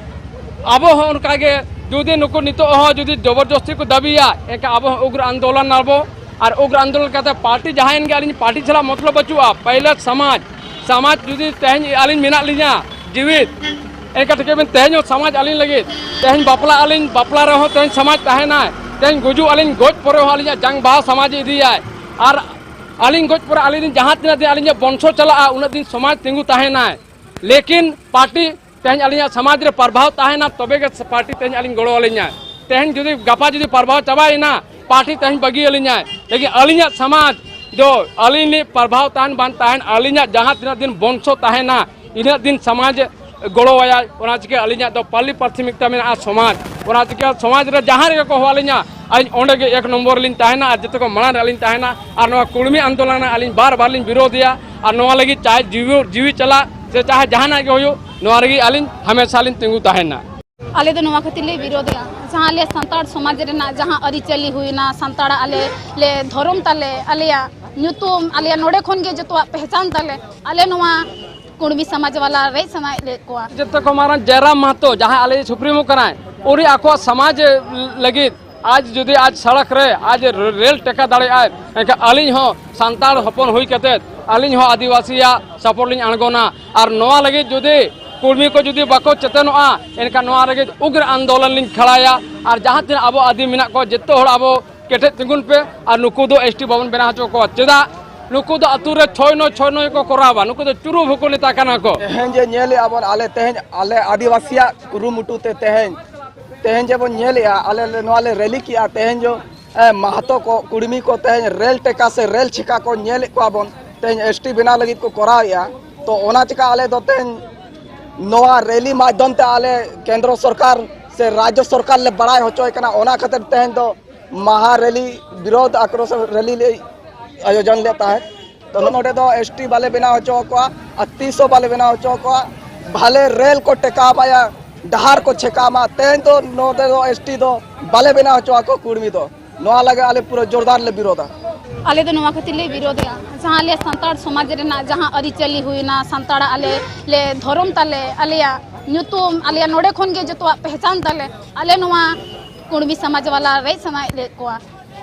ᱟᱵᱚ ᱦᱚᱸ ᱚᱱᱠᱟ ᱜᱮ ᱡᱩᱫᱤ ᱱᱩᱠᱩ ᱱᱤᱛᱚᱜ ᱦᱚᱸ ᱡᱩᱫᱤ ᱡᱚᱵᱚᱨᱡᱚᱥᱛᱤ ᱠᱚ ᱫᱟᱹᱵᱤᱭᱟ, ᱮᱱᱠᱷᱟᱱ ᱟᱵᱚ ᱦᱚᱸ ᱩᱜᱽᱨ ᱟᱱᱫᱳᱞᱚᱱ ᱟᱵᱚ᱾ ᱟᱨ ᱩᱜᱽᱨ ᱟᱱᱫᱳᱞᱚᱱ ᱠᱟᱛᱮ ᱯᱟᱨᱴᱤ ᱡᱟᱦᱟᱸᱭᱮᱱ ᱜᱮ, ᱟᱹᱞᱤᱧ ᱯᱟᱨᱴᱤ ᱥᱟᱞᱟᱜ ᱢᱚᱛᱞᱚᱵ ᱵᱟᱹᱪᱩᱜᱼᱟ᱾ ᱯᱟᱭᱞᱟ ᱥᱚᱢᱟᱡᱽ, ᱥᱚᱢᱟᱡᱽ ᱡᱩᱫᱤ ᱛᱮᱦᱮᱧ ᱟᱹᱞᱤᱧ ᱢᱮᱱᱟᱜ ᱞᱤᱧᱟ ᱡᱤᱣᱤᱫ, ᱮᱱᱠᱷᱟᱱ ᱴᱷᱤᱠᱟᱹ ᱵᱤᱱ, ᱛᱮᱦᱮᱧ ᱦᱚᱸ ᱥᱚᱢᱟᱡᱽ ᱟᱹᱞᱤᱧ ᱞᱟᱹᱜᱤᱫ, ᱛᱮᱦᱮᱧ ᱵᱟᱯᱞᱟᱜ ᱟᱹᱞᱤᱧ, ᱵᱟᱯᱞᱟ ᱨᱮᱦᱚᱸ ᱛᱮᱦᱮᱧ ᱥᱚᱢᱟᱡᱽ ᱛᱟᱦᱮᱱᱟᱭ, ᱛᱮᱦᱮᱧ ᱜᱩᱡᱩᱜ ᱟᱹᱞᱤᱧ, ᱜᱚᱡ ᱯᱚᱨᱮ ᱦᱚᱸ ᱟᱹᱞᱤᱧᱟᱜ ᱡᱟᱝ ᱵᱟᱦᱟ ᱥᱚᱢᱟᱡᱽ ᱮ ᱤᱫᱤᱭᱟᱭ᱾ ᱟᱨ ᱟᱹᱞᱤᱧ ᱜᱚᱡ ᱯᱚᱨᱮ ᱟᱹᱞᱤᱧ ᱨᱮᱱ ᱡᱟᱦᱟᱸ ᱛᱤᱱᱟᱹᱜ ᱫᱤᱱ ᱟᱹᱞᱤᱧᱟᱜ ᱵᱚᱝᱥᱚ ᱪᱟᱞᱟᱜᱼᱟ, ᱩᱱᱟᱹᱜ ᱫᱤᱱ ᱥᱚᱢᱟᱡᱽ ᱛᱤᱸᱜᱩ ᱛᱟᱦᱮᱱᱟᱭ᱾ ᱞᱮᱠᱤᱱ ᱯᱟᱨᱴᱤ ᱛᱮᱦᱮᱧ ᱟᱹᱞᱤᱧᱟᱜ ᱥᱚᱢᱟᱡᱽ ᱨᱮ ᱯᱨᱚᱵᱷᱟᱣ ᱛᱟᱦᱮᱱᱟ, ᱛᱚᱵᱮ ᱜᱮ ᱯᱟᱨᱴᱤ ᱛᱮᱦᱮᱧ ᱟᱹᱞᱤᱧ ᱜᱚᱲᱚ ᱟᱹᱞᱤᱧᱟᱭ᱾ ᱛᱮᱦᱮᱧ ᱡᱩᱫᱤ ᱜᱟᱯᱟ ᱡᱩᱫᱤ ᱯᱨᱚᱵᱷᱟᱣ ᱪᱟᱵᱟᱭᱮᱱᱟ, ᱯᱟᱨᱴᱤ ᱛᱮᱦᱮᱧ ᱵᱟᱹᱜᱤ ᱟᱹᱞᱤᱧᱟᱭ᱾ ᱞᱮᱠᱤᱱ ᱟᱹᱞᱤᱧᱟᱜ ᱥᱚᱢᱟᱡᱽ ᱫᱚ ᱟᱹᱞᱤᱧ ᱞᱤᱧ ᱯᱨᱚᱵᱷᱟᱣ ᱛᱟᱦᱮᱱ ᱵᱟᱝ ᱛᱟᱦᱮᱱ, ᱟᱹᱞᱤᱧᱟᱜ ᱡᱟᱦᱟᱸ ᱛᱤᱱᱟᱹᱜ ᱫᱤᱱ ᱵᱚᱝᱥᱚ ᱛᱟᱦᱮᱱᱟ, ᱤᱱᱟᱹᱜ ᱫᱤᱱ ᱥᱚᱢᱟᱡᱽ ᱜᱚᱲᱚᱣᱟᱭᱟᱭ᱾ ᱚᱱᱟ ᱪᱤᱠᱟᱹ ᱟᱹᱞᱤᱧᱟᱜ ᱫᱚ ᱯᱟᱹᱞᱤ ᱯᱨᱟᱛᱷᱚᱢᱤᱠᱛᱟ ᱢᱮᱱᱟᱜᱼᱟ ᱥᱚᱢᱟᱡᱽ᱾ ᱚᱱᱟ ᱪᱤᱠᱟᱹ ᱥᱚᱢᱟᱡᱽ ᱨᱮ ᱡᱟᱦᱟᱸ ᱨᱮᱜᱮ ᱠᱚ ᱦᱚᱦᱚ ᱟᱹᱞᱤᱧᱟ, ᱟᱹᱞᱤᱧ ᱚᱸᱰᱮ ᱜᱮ ᱮᱠ ᱱᱚᱢᱵᱚᱨ ᱞᱤᱧ ᱛᱟᱦᱮᱱᱟ ᱟᱨ ᱡᱚᱛᱚ ᱠᱚ ᱢᱟᱲᱟᱝ ᱨᱮ ᱟᱹᱞᱤᱧ ᱛᱟᱦᱮᱱᱟ᱾ ᱟᱨ ᱱᱚᱣᱟ ᱠᱩᱲᱢᱤ ᱟᱱᱫᱳᱞᱚᱱ ᱨᱮ ᱟᱹᱞᱤᱧ ᱵᱟᱨ ᱵᱟᱨ ᱞᱤᱧ ᱵᱤᱨᱳᱫᱷᱮᱭᱟ᱾ ᱟᱨ ᱱᱚᱣᱟ ᱞᱟᱹᱜᱤᱫ ᱪᱟᱦᱮ ᱡᱤᱣᱤ, ᱡᱤᱣᱤ ᱪᱟᱞᱟᱜ ᱥᱮ ᱪᱟᱦᱮ ᱡᱟᱦᱟᱱᱟᱜ ᱜᱮ ᱦᱩᱭᱩᱜ, ᱱᱚᱣᱟ ᱞᱟᱹᱜᱤᱫ ᱟᱹᱞᱤᱧ ᱦᱟᱢᱮᱥᱟ ᱞᱤᱧ ᱛᱤᱸᱜᱩ ᱛᱟᱦᱮᱱᱟ᱾ ᱟᱞᱮ ᱫᱚ ᱱᱚᱣᱟ ᱠᱷᱟᱹᱛᱤᱨ ᱞᱮ ᱵᱤᱨᱳᱫᱮᱜᱼᱟ, ᱡᱟᱦᱟᱸ ᱟᱞᱮ ᱥᱟᱱᱛᱟᱲ ᱥᱚᱢᱟᱡᱽ ᱨᱮᱱᱟᱜ ᱡᱟᱦᱟᱸ ᱟᱹᱨᱤᱪᱟᱹᱞᱤ ᱦᱩᱭᱱᱟ, ᱥᱟᱱᱛᱟᱲᱟᱜ ᱟᱞᱮ ᱞᱮ ᱫᱷᱚᱨᱚᱢ ᱛᱟᱞᱮ, ᱟᱞᱮᱭᱟᱜ ᱧᱩᱛᱩᱢ, ᱟᱞᱮᱭᱟᱜ ᱱᱚᱰᱮ ᱠᱷᱚᱱ ᱜᱮ ᱡᱚᱛᱚᱣᱟᱜ ᱯᱮᱦᱪᱟᱱ ᱛᱟᱞᱮ, ᱟᱞᱮ ᱱᱚᱣᱟ ᱠᱩᱲᱢᱤ ᱥᱚᱢᱟᱡᱽ ᱵᱟᱞᱟ ᱨᱮᱡ ᱥᱟᱱᱟᱭᱮᱫ ᱞᱮᱫ ᱠᱚᱣᱟ᱾ ᱡᱚᱛᱚ ᱠᱚ ᱢᱟᱨᱟᱝ ᱡᱟᱭᱨᱟᱢ ᱢᱟᱦᱟᱛᱚ, ᱡᱟᱦᱟᱸᱭ ᱟᱞᱮ ᱥᱩᱯᱨᱤᱢᱳ ᱠᱟᱱᱟᱭ, ᱩᱱᱤ ᱟᱠᱚᱣᱟᱜ ᱥᱚᱢᱟᱡᱽ ᱞᱟᱹᱜᱤᱫ ᱟᱡ ᱡᱩᱫᱤ ᱟᱡ ᱥᱚᱲᱚᱠ ᱨᱮ, ᱟᱡ ᱨᱮᱞ ᱴᱮᱠᱟ ᱫᱟᱲᱮᱭᱟᱜᱼᱟᱭ, ᱮᱱᱠᱷᱟᱱ ᱟᱹᱞᱤᱧ ᱦᱚᱸ ᱥᱟᱱᱛᱟᱲ ᱦᱚᱯᱚᱱ ᱦᱩᱭ ᱠᱟᱛᱮᱫ ᱟᱹᱞᱤᱧ ᱦᱚᱸ ᱟᱹᱫᱤᱵᱟᱹᱥᱤᱭᱟᱜ ᱥᱟᱯᱳᱨᱴ ᱞᱤᱧ ᱟᱬᱜᱚᱱᱟ᱾ ᱟᱨ ᱱᱚᱣᱟ ᱞᱟᱹᱜᱤᱫ ᱡᱩᱫᱤ ᱠᱩᱲᱢᱤ ᱠᱚ ᱡᱩᱫᱤ ᱵᱟᱠᱚ ᱪᱮᱛᱚᱱᱚᱜᱼᱟ, ᱮᱱᱠᱷᱟᱱ ᱱᱚᱣᱟ ᱞᱟᱹᱜᱤᱫ ᱩᱜᱽᱨ ᱟᱱᱫᱳᱞᱚᱱ ᱞᱤᱧ ᱠᱷᱟᱲᱟᱭᱟ᱾ ᱟᱨ ᱡᱟᱦᱟᱸ ᱛᱤᱱᱟᱹᱜ ᱟᱵᱚ ᱟᱹᱫᱤᱢ ᱢᱮᱱᱟᱜ ᱠᱚᱣᱟ, ᱡᱚᱛᱚ ᱦᱚᱲ ᱟᱵᱚ ᱠᱮᱴᱮᱡ ᱛᱤᱸᱜᱩᱱ ᱯᱮ᱾ ᱟᱨ ᱱᱩᱠᱩ ᱫᱚ ᱮᱥ ᱴᱤ ᱵᱟᱵᱚᱱ ᱵᱮᱱᱟᱣ ᱦᱚᱪᱚ ᱠᱚᱣᱟ᱾ ᱪᱮᱫᱟᱜ? ᱱᱩᱠᱩ ᱫᱚ ᱟᱹᱛᱩ ᱨᱮ ᱪᱷᱚᱭ ᱱᱚᱭ, ᱪᱷᱚᱭ ᱱᱚᱭ ᱠᱚ ᱠᱚᱨᱟᱣᱟ᱾ ᱱᱩᱠᱩ ᱫᱚ ᱪᱩᱨᱩ ᱵᱷᱩᱠᱩ ᱱᱮᱛᱟ ᱠᱟᱱᱟ ᱠᱚ᱾ ᱛᱮᱦᱮᱧ ᱡᱮ ᱧᱮᱞᱮᱜᱼᱟ ᱵᱚᱱ, ᱟᱞᱮ ᱛᱮᱦᱮᱧ ᱟᱞᱮ ᱟᱹᱫᱤᱵᱟᱹᱥᱤᱭᱟᱜ ᱠᱩᱨᱩᱢᱩᱴᱩ ᱛᱮ ᱛᱮᱦᱮᱧ, ᱛᱮᱦᱮᱧ ᱡᱮ ᱵᱚᱱ ᱧᱮᱞᱮᱜᱼᱟ, ᱟᱞᱮ ᱞᱮ, ᱱᱚᱣᱟ ᱞᱮ ᱨᱮᱞᱤ ᱠᱮᱜᱼᱟ, ᱛᱮᱦᱮᱧ ᱡᱚ, ᱮ, ᱢᱟᱦᱟᱛᱚ ᱠᱚ, ᱠᱩᱲᱢᱤ ᱠᱚ ᱛᱮᱦᱮᱧ ᱨᱮᱞ ᱴᱮᱠᱟ ᱥᱮ ᱨᱮᱞ ᱪᱷᱮᱠᱟ ᱠᱚ ᱧᱮᱞᱮᱫ ᱠᱚᱣᱟ ᱵᱚᱱ, ᱛᱮᱦᱮᱧ ᱮᱥ ᱴᱤ ᱵᱮᱱᱟᱣ ᱞᱟᱹᱜᱤᱫ ᱠᱚ ᱠᱚᱨᱟᱣᱮᱜᱼᱟ᱾ ᱛᱚ ᱚᱱᱟ ᱪᱤᱠᱟ ᱟᱞᱮ ᱫᱚ ᱛᱮᱦᱮᱧ ᱱᱚᱣᱟ ᱨᱮᱞᱤ ᱢᱟᱫᱽᱫᱷᱚᱢ ᱛᱮ ᱟᱞᱮ ᱠᱮᱱᱫᱨᱚ ᱥᱚᱨᱠᱟᱨ ᱥᱮ ᱨᱟᱡᱽᱡᱚ ᱥᱚᱨᱠᱟᱨ ᱞᱮ ᱵᱟᱲᱟᱭ ᱦᱚᱪᱚᱭ ᱠᱟᱱᱟ᱾ ᱚᱱᱟ ᱠᱷᱟᱹᱛᱤᱨ ᱛᱮᱦᱮᱧ ᱫᱚ ᱢᱟᱦᱟ ᱨᱮᱞᱤ, ᱵᱤᱨᱳᱫᱷ ᱟᱠᱨᱳᱥ ᱨᱮᱞᱤ ᱞᱮ ᱟᱭᱳᱡᱚᱱ ᱞᱮᱫ ᱛᱟᱦᱮᱸᱫ᱾ ᱛᱚ ᱱᱚᱰᱮ ᱫᱚ ᱮᱥ ᱴᱤ ᱵᱟᱞᱮ ᱵᱮᱱᱟᱣ ᱦᱚᱪᱚ ᱟᱠᱚᱣᱟ ᱟᱨ ᱛᱤᱥ ᱦᱚᱸ ᱵᱟᱞᱮ ᱵᱮᱱᱟᱣ ᱦᱚᱪᱚ ᱟᱠᱚᱣᱟ᱾ ᱵᱷᱟᱞᱮ ᱨᱮᱞ ᱠᱚ ᱴᱮᱠᱟᱣ ᱢᱟᱭᱟ, ᱰᱟᱦᱟᱨ ᱠᱚ ᱪᱷᱮᱠᱟᱣ ᱢᱟ, ᱛᱮᱦᱮᱧ ᱫᱚ ᱱᱚᱰᱮ ᱫᱚ ᱮᱥ ᱴᱤ ᱫᱚ ᱵᱟᱞᱮ ᱵᱮᱱᱟᱣ ᱦᱚᱪᱚ ᱟᱠᱚ ᱠᱩᱲᱢᱤ ᱫᱚ᱾ ᱱᱚᱣᱟ ᱞᱟᱹᱜᱤᱫ ᱟᱞᱮ ᱯᱩᱨᱟᱹ ᱡᱳᱨᱫᱟᱨ ᱞᱮ ᱵᱤᱨᱳᱫᱟ᱾ ᱟᱞᱮ ᱫᱚ ᱱᱚᱣᱟ ᱠᱷᱟᱹᱛᱤᱨ ᱞᱮ ᱵᱤᱨᱳᱫᱮᱜᱼᱟ, ᱡᱟᱦᱟᱸ ᱟᱞᱮ ᱥᱟᱱᱛᱟᱲ ᱥᱚᱢᱟᱡᱽ ᱨᱮᱱᱟᱜ ᱡᱟᱦᱟᱸ ᱟᱹᱨᱤᱪᱟᱹᱞᱤ ᱦᱩᱭᱱᱟ, ᱥᱟᱱᱛᱟᱲᱟᱜ ᱟᱞᱮ ᱞᱮ ᱫᱷᱚᱨᱚᱢ ᱛᱟᱞᱮ, ᱟᱞᱮᱭᱟᱜ ᱧᱩᱛᱩᱢ, ᱟᱞᱮᱭᱟᱜ ᱱᱚᱰᱮ ᱠᱷᱚᱱ ᱜᱮ ᱡᱚᱛᱚᱣᱟᱜ ᱯᱮᱦᱪᱟᱱ ᱛᱟᱞᱮ, ᱟᱞᱮ ᱱᱚᱣᱟ ᱠᱩᱲᱢᱤ ᱥᱚᱢᱟᱡᱽ ᱵᱟᱞᱟ ᱨᱮᱡ ᱥᱟᱱᱟᱭᱮᱫ ᱞᱮᱫ ᱠᱚᱣᱟ᱾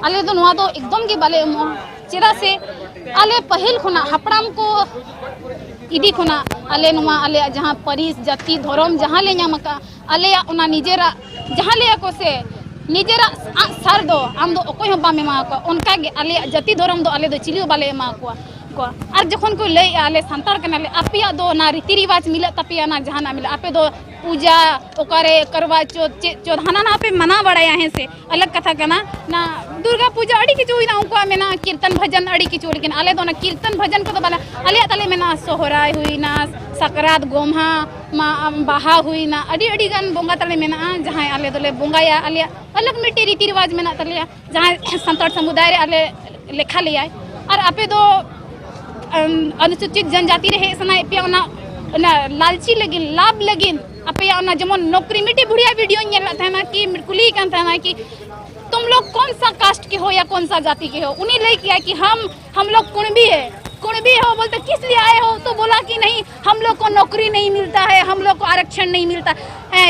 ᱟᱞᱮ ᱫᱚ ᱱᱚᱣᱟ ᱫᱚ ᱮᱠᱫᱚᱢ ᱜᱮ ᱵᱟᱞᱮ ᱮᱢᱚᱜᱼᱟ᱾ ᱪᱮᱫᱟᱜ ᱥᱮ ᱟᱞᱮ ᱯᱟᱹᱦᱤᱞ ᱠᱷᱚᱱᱟᱜ ᱦᱟᱯᱲᱟᱢ ᱠᱚ ᱤᱫᱤ ᱠᱷᱚᱱᱟᱜ ᱟᱞᱮ ᱱᱚᱣᱟ ᱟᱞᱮᱭᱟᱜ ᱡᱟᱦᱟᱸ ᱯᱟᱹᱨᱤᱥ, ᱡᱟᱹᱛᱤ, ᱫᱷᱚᱨᱚᱢ ᱡᱟᱦᱟᱸ ᱞᱮ ᱧᱟᱢ ᱟᱠᱟᱫ, ᱟᱞᱮᱭᱟᱜ ᱚᱱᱟ ᱱᱤᱡᱮᱨᱟᱜ ᱡᱟᱦᱟᱸ ᱞᱟᱹᱭᱟ ᱠᱚ ᱥᱮ, ᱱᱤᱡᱮᱨᱟᱜ ᱟᱜ ᱥᱟᱨ ᱫᱚ ᱟᱢ ᱫᱚ ᱚᱠᱚᱭ ᱦᱚᱸ ᱵᱟᱢ ᱮᱢᱟ ᱠᱚᱣᱟ᱾ ᱚᱱᱠᱟ ᱜᱮ ᱟᱞᱮᱭᱟᱜ ᱡᱟᱹᱛᱤ ᱫᱷᱚᱨᱚᱢ ᱫᱚ ᱟᱞᱮ ᱫᱚ ᱪᱤᱞᱤ ᱦᱚᱸ ᱵᱟᱞᱮ ᱮᱢᱟ ᱠᱚᱣᱟ᱾ ᱠᱚᱣᱟ᱾ ᱟᱨ ᱡᱚᱠᱷᱚᱱ ᱠᱚ ᱞᱟᱹᱭᱮᱜᱼᱟ, "ᱟᱞᱮ ᱥᱟᱱᱛᱟᱲ ᱠᱟᱱᱟᱞᱮ", ᱟᱯᱮᱭᱟᱜ ᱫᱚ ᱚᱱᱟ ᱨᱤᱛᱤ ᱨᱤᱣᱟᱡᱽ ᱢᱤᱞᱟᱹᱜ ᱛᱟᱯᱮᱭᱟ, ᱚᱱᱟ ᱡᱟᱦᱟᱱᱟᱜ ᱢᱤᱞᱟᱹᱜ, ᱟᱯᱮ ᱫᱚ ᱯᱩᱡᱟ ᱚᱠᱟᱨᱮ, ᱠᱟᱨᱣᱟ ᱪᱚᱛ, ᱪᱮᱫ ᱪᱚᱛ, ᱦᱟᱱᱟ ᱱᱟᱣᱟ ᱯᱮ ᱢᱟᱱᱟᱣ ᱵᱟᱲᱟᱭᱟ, ᱦᱮᱸ ᱥᱮ, ᱟᱞᱟᱜᱽ ᱠᱟᱛᱷᱟ ᱠᱟᱱᱟ᱾ ᱚᱱᱟ ᱫᱩᱨᱜᱟ ᱯᱩᱡᱟ ᱟᱹᱰᱤ ᱠᱤᱪᱷᱩ ᱦᱩᱭᱱᱟ, ᱩᱱᱠᱩᱣᱟᱜ ᱢᱮᱱᱟᱜᱼᱟ ᱠᱤᱨᱛᱚᱱ ᱵᱷᱟᱡᱟᱱ, ᱟᱹᱰᱤ ᱠᱤᱪᱷᱩ, ᱞᱮᱠᱤᱱ ᱟᱞᱮ ᱫᱚ ᱚᱱᱟ ᱠᱤᱨᱛᱚᱱ ᱵᱷᱟᱡᱟᱱ ᱠᱚᱫᱚ ᱵᱟᱞᱮ, ᱟᱞᱮᱭᱟᱜ ᱛᱟᱞᱮ ᱢᱮᱱᱟᱜᱼᱟ ᱥᱚᱦᱨᱟᱭ ᱦᱩᱭᱱᱟ, ᱥᱟᱠᱨᱟᱛ, ᱜᱚᱢᱦᱟ, ᱢᱟ, ᱵᱟᱦᱟ ᱦᱩᱭᱱᱟ, ᱟᱹᱰᱤ ᱟᱹᱰᱤ ᱜᱟᱱ ᱵᱚᱸᱜᱟ ᱛᱟᱞᱮ ᱢᱮᱱᱟᱜᱼᱟ, ᱡᱟᱦᱟᱸᱭ ᱟᱞᱮ ᱫᱚᱞᱮ ᱵᱚᱸᱜᱟᱭᱟ, ᱟᱞᱮᱭᱟᱜ ᱟᱞᱟᱜᱽ ᱢᱤᱫᱴᱮᱡ ᱨᱤᱛᱤ ᱨᱤᱣᱟᱡᱽ ᱢᱮᱱᱟᱜ ᱛᱟᱞᱮᱭᱟ᱾ ᱡᱟᱦᱟᱸᱭ ᱥᱟᱱᱛᱟᱲ ᱥᱚᱢᱩᱫᱟᱭ ᱨᱮ ᱟᱞᱮ ᱞᱮᱠᱷᱟ ᱞᱮᱭᱟᱭ᱾ ᱟᱨ ᱟᱯᱮ ᱫᱚ, ᱟᱢ, ᱚᱱᱩᱥᱩᱪᱤᱛ ᱡᱚᱱᱡᱟᱛᱤ ᱨᱮ ᱦᱮᱡ ᱥᱟᱱᱟᱭᱮᱫ ᱯᱮᱭᱟ, ᱚᱱᱟ, ᱚᱱᱟ ᱞᱟᱞᱪᱤ ᱞᱟᱹᱜᱤᱫ, ᱞᱟᱵᱷ ᱞᱟᱹᱜᱤᱫ ᱟᱯᱮᱭᱟᱜ ᱚᱱᱟ ᱡᱮᱢᱚᱱ ᱱᱚᱠᱨᱤ, ᱢᱤᱫᱴᱤᱡ ᱵᱩᱲᱦᱤᱭᱟ ᱵᱷᱤᱰᱤᱭᱳᱧ ᱧᱮᱞ ᱞᱮᱫ ᱛᱟᱦᱮᱱᱟ ᱠᱤ ᱠᱩᱞᱤᱭᱮ ᱠᱟᱱ ᱛᱟᱦᱮᱱᱟ ᱠᱤ ᱛᱩᱢ ᱞᱳᱜ ᱠᱚᱱ ᱥᱟ ᱠᱟᱥᱴ ᱠᱮ ᱦᱳ ᱭᱟ ᱠᱚᱱ ᱥᱟ ᱡᱟᱛᱤ ᱠᱮ ᱦᱳ, ᱩᱱᱤ ᱞᱟᱹᱭ ᱠᱮᱜᱼᱟ ᱠᱤ ᱦᱟᱢ ᱦᱟᱢ ᱞᱳᱜ ᱠᱩᱬᱵᱤ ᱦᱮ, ᱠᱩᱬᱵᱤ ᱦᱳ ᱵᱚᱞᱛᱮ ᱠᱤᱥ ᱞᱤᱭᱮ ᱟᱭᱮ ᱦᱳ, ᱛᱚ ᱵᱚᱞᱟ ᱠᱤ ᱱᱦᱤ ᱦᱟᱢ ᱞᱳᱜ ᱠᱳ ᱱᱚᱠᱨᱤ ᱱᱦᱤ ᱢᱤᱞᱛᱟ ᱦᱮ, ᱦᱟᱢ ᱞᱳᱜ ᱠᱳ ᱟᱨᱟᱠᱥᱟᱱ ᱱᱦᱤ ᱢᱤᱞᱛᱟ ᱦᱮ,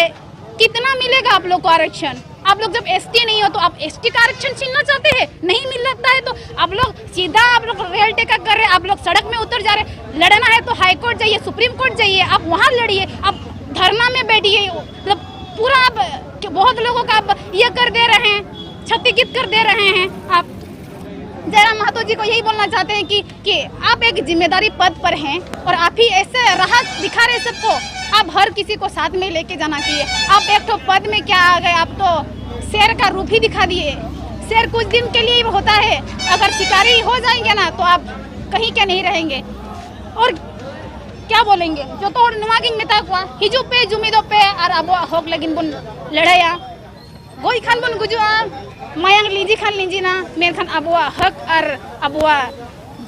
ᱠᱤᱛᱱᱟ ᱢᱤᱞᱮᱜᱟ ᱟᱯ ᱞᱳᱜ ᱠᱳ ᱟᱨᱟᱠᱥᱟᱱ? आप लोग जब एसटी नहीं हो तो आप एसटी का आरक्षण छीनना चाहते हैं? नहीं मिल सकता है तो आप लोग सीधा आप लोग रेल टेका कर रहे हैं, आप लोग सड़क में उतर जा रहे हैं। लड़ना है तो हाई कोर्ट जाइए, सुप्रीम कोर्ट जाइए, आप वहां लड़िए, आप धरना में बैठिए। मतलब पूरा आप बहुत लोगों का आप ये कर दे रहे हैं, क्षतिगित कर दे रहे हैं आप। जयराम महतो जी को यही बोलना चाहते हैं कि कि आप एक जिम्मेदारी पद पर हैं और आप ही ऐसे राह दिखा रहे सबको। आप हर किसी को साथ में लेके जाना चाहिए। आप एक तो पद में क्या आ गए, आप तो शेर का रूप ही दिखा दिए। शेर कुछ दिन के लिए ही होता है, अगर शिकारी हो जाएंगे ना तो आप कहीं के नहीं रहेंगे। और क्या बोलेंगे? जो तो नवा गिन मेता कुआ, हिजू पे जुमिदो पे और अब हक लगिन बुन लड़ाया। ᱜᱚᱡ ᱠᱷᱟᱱ ᱵᱚᱱ ᱜᱩᱡᱩᱜᱼᱟ, ᱢᱟᱭᱟᱝ ᱞᱤᱸᱡᱤ ᱠᱷᱟᱱ ᱞᱤᱸᱡᱤᱱᱟ, ᱢᱮᱱᱠᱷᱟᱱ ᱟᱵᱚᱣᱟᱜ ᱦᱚᱠ ᱟᱨ ᱟᱵᱚᱣᱟᱜ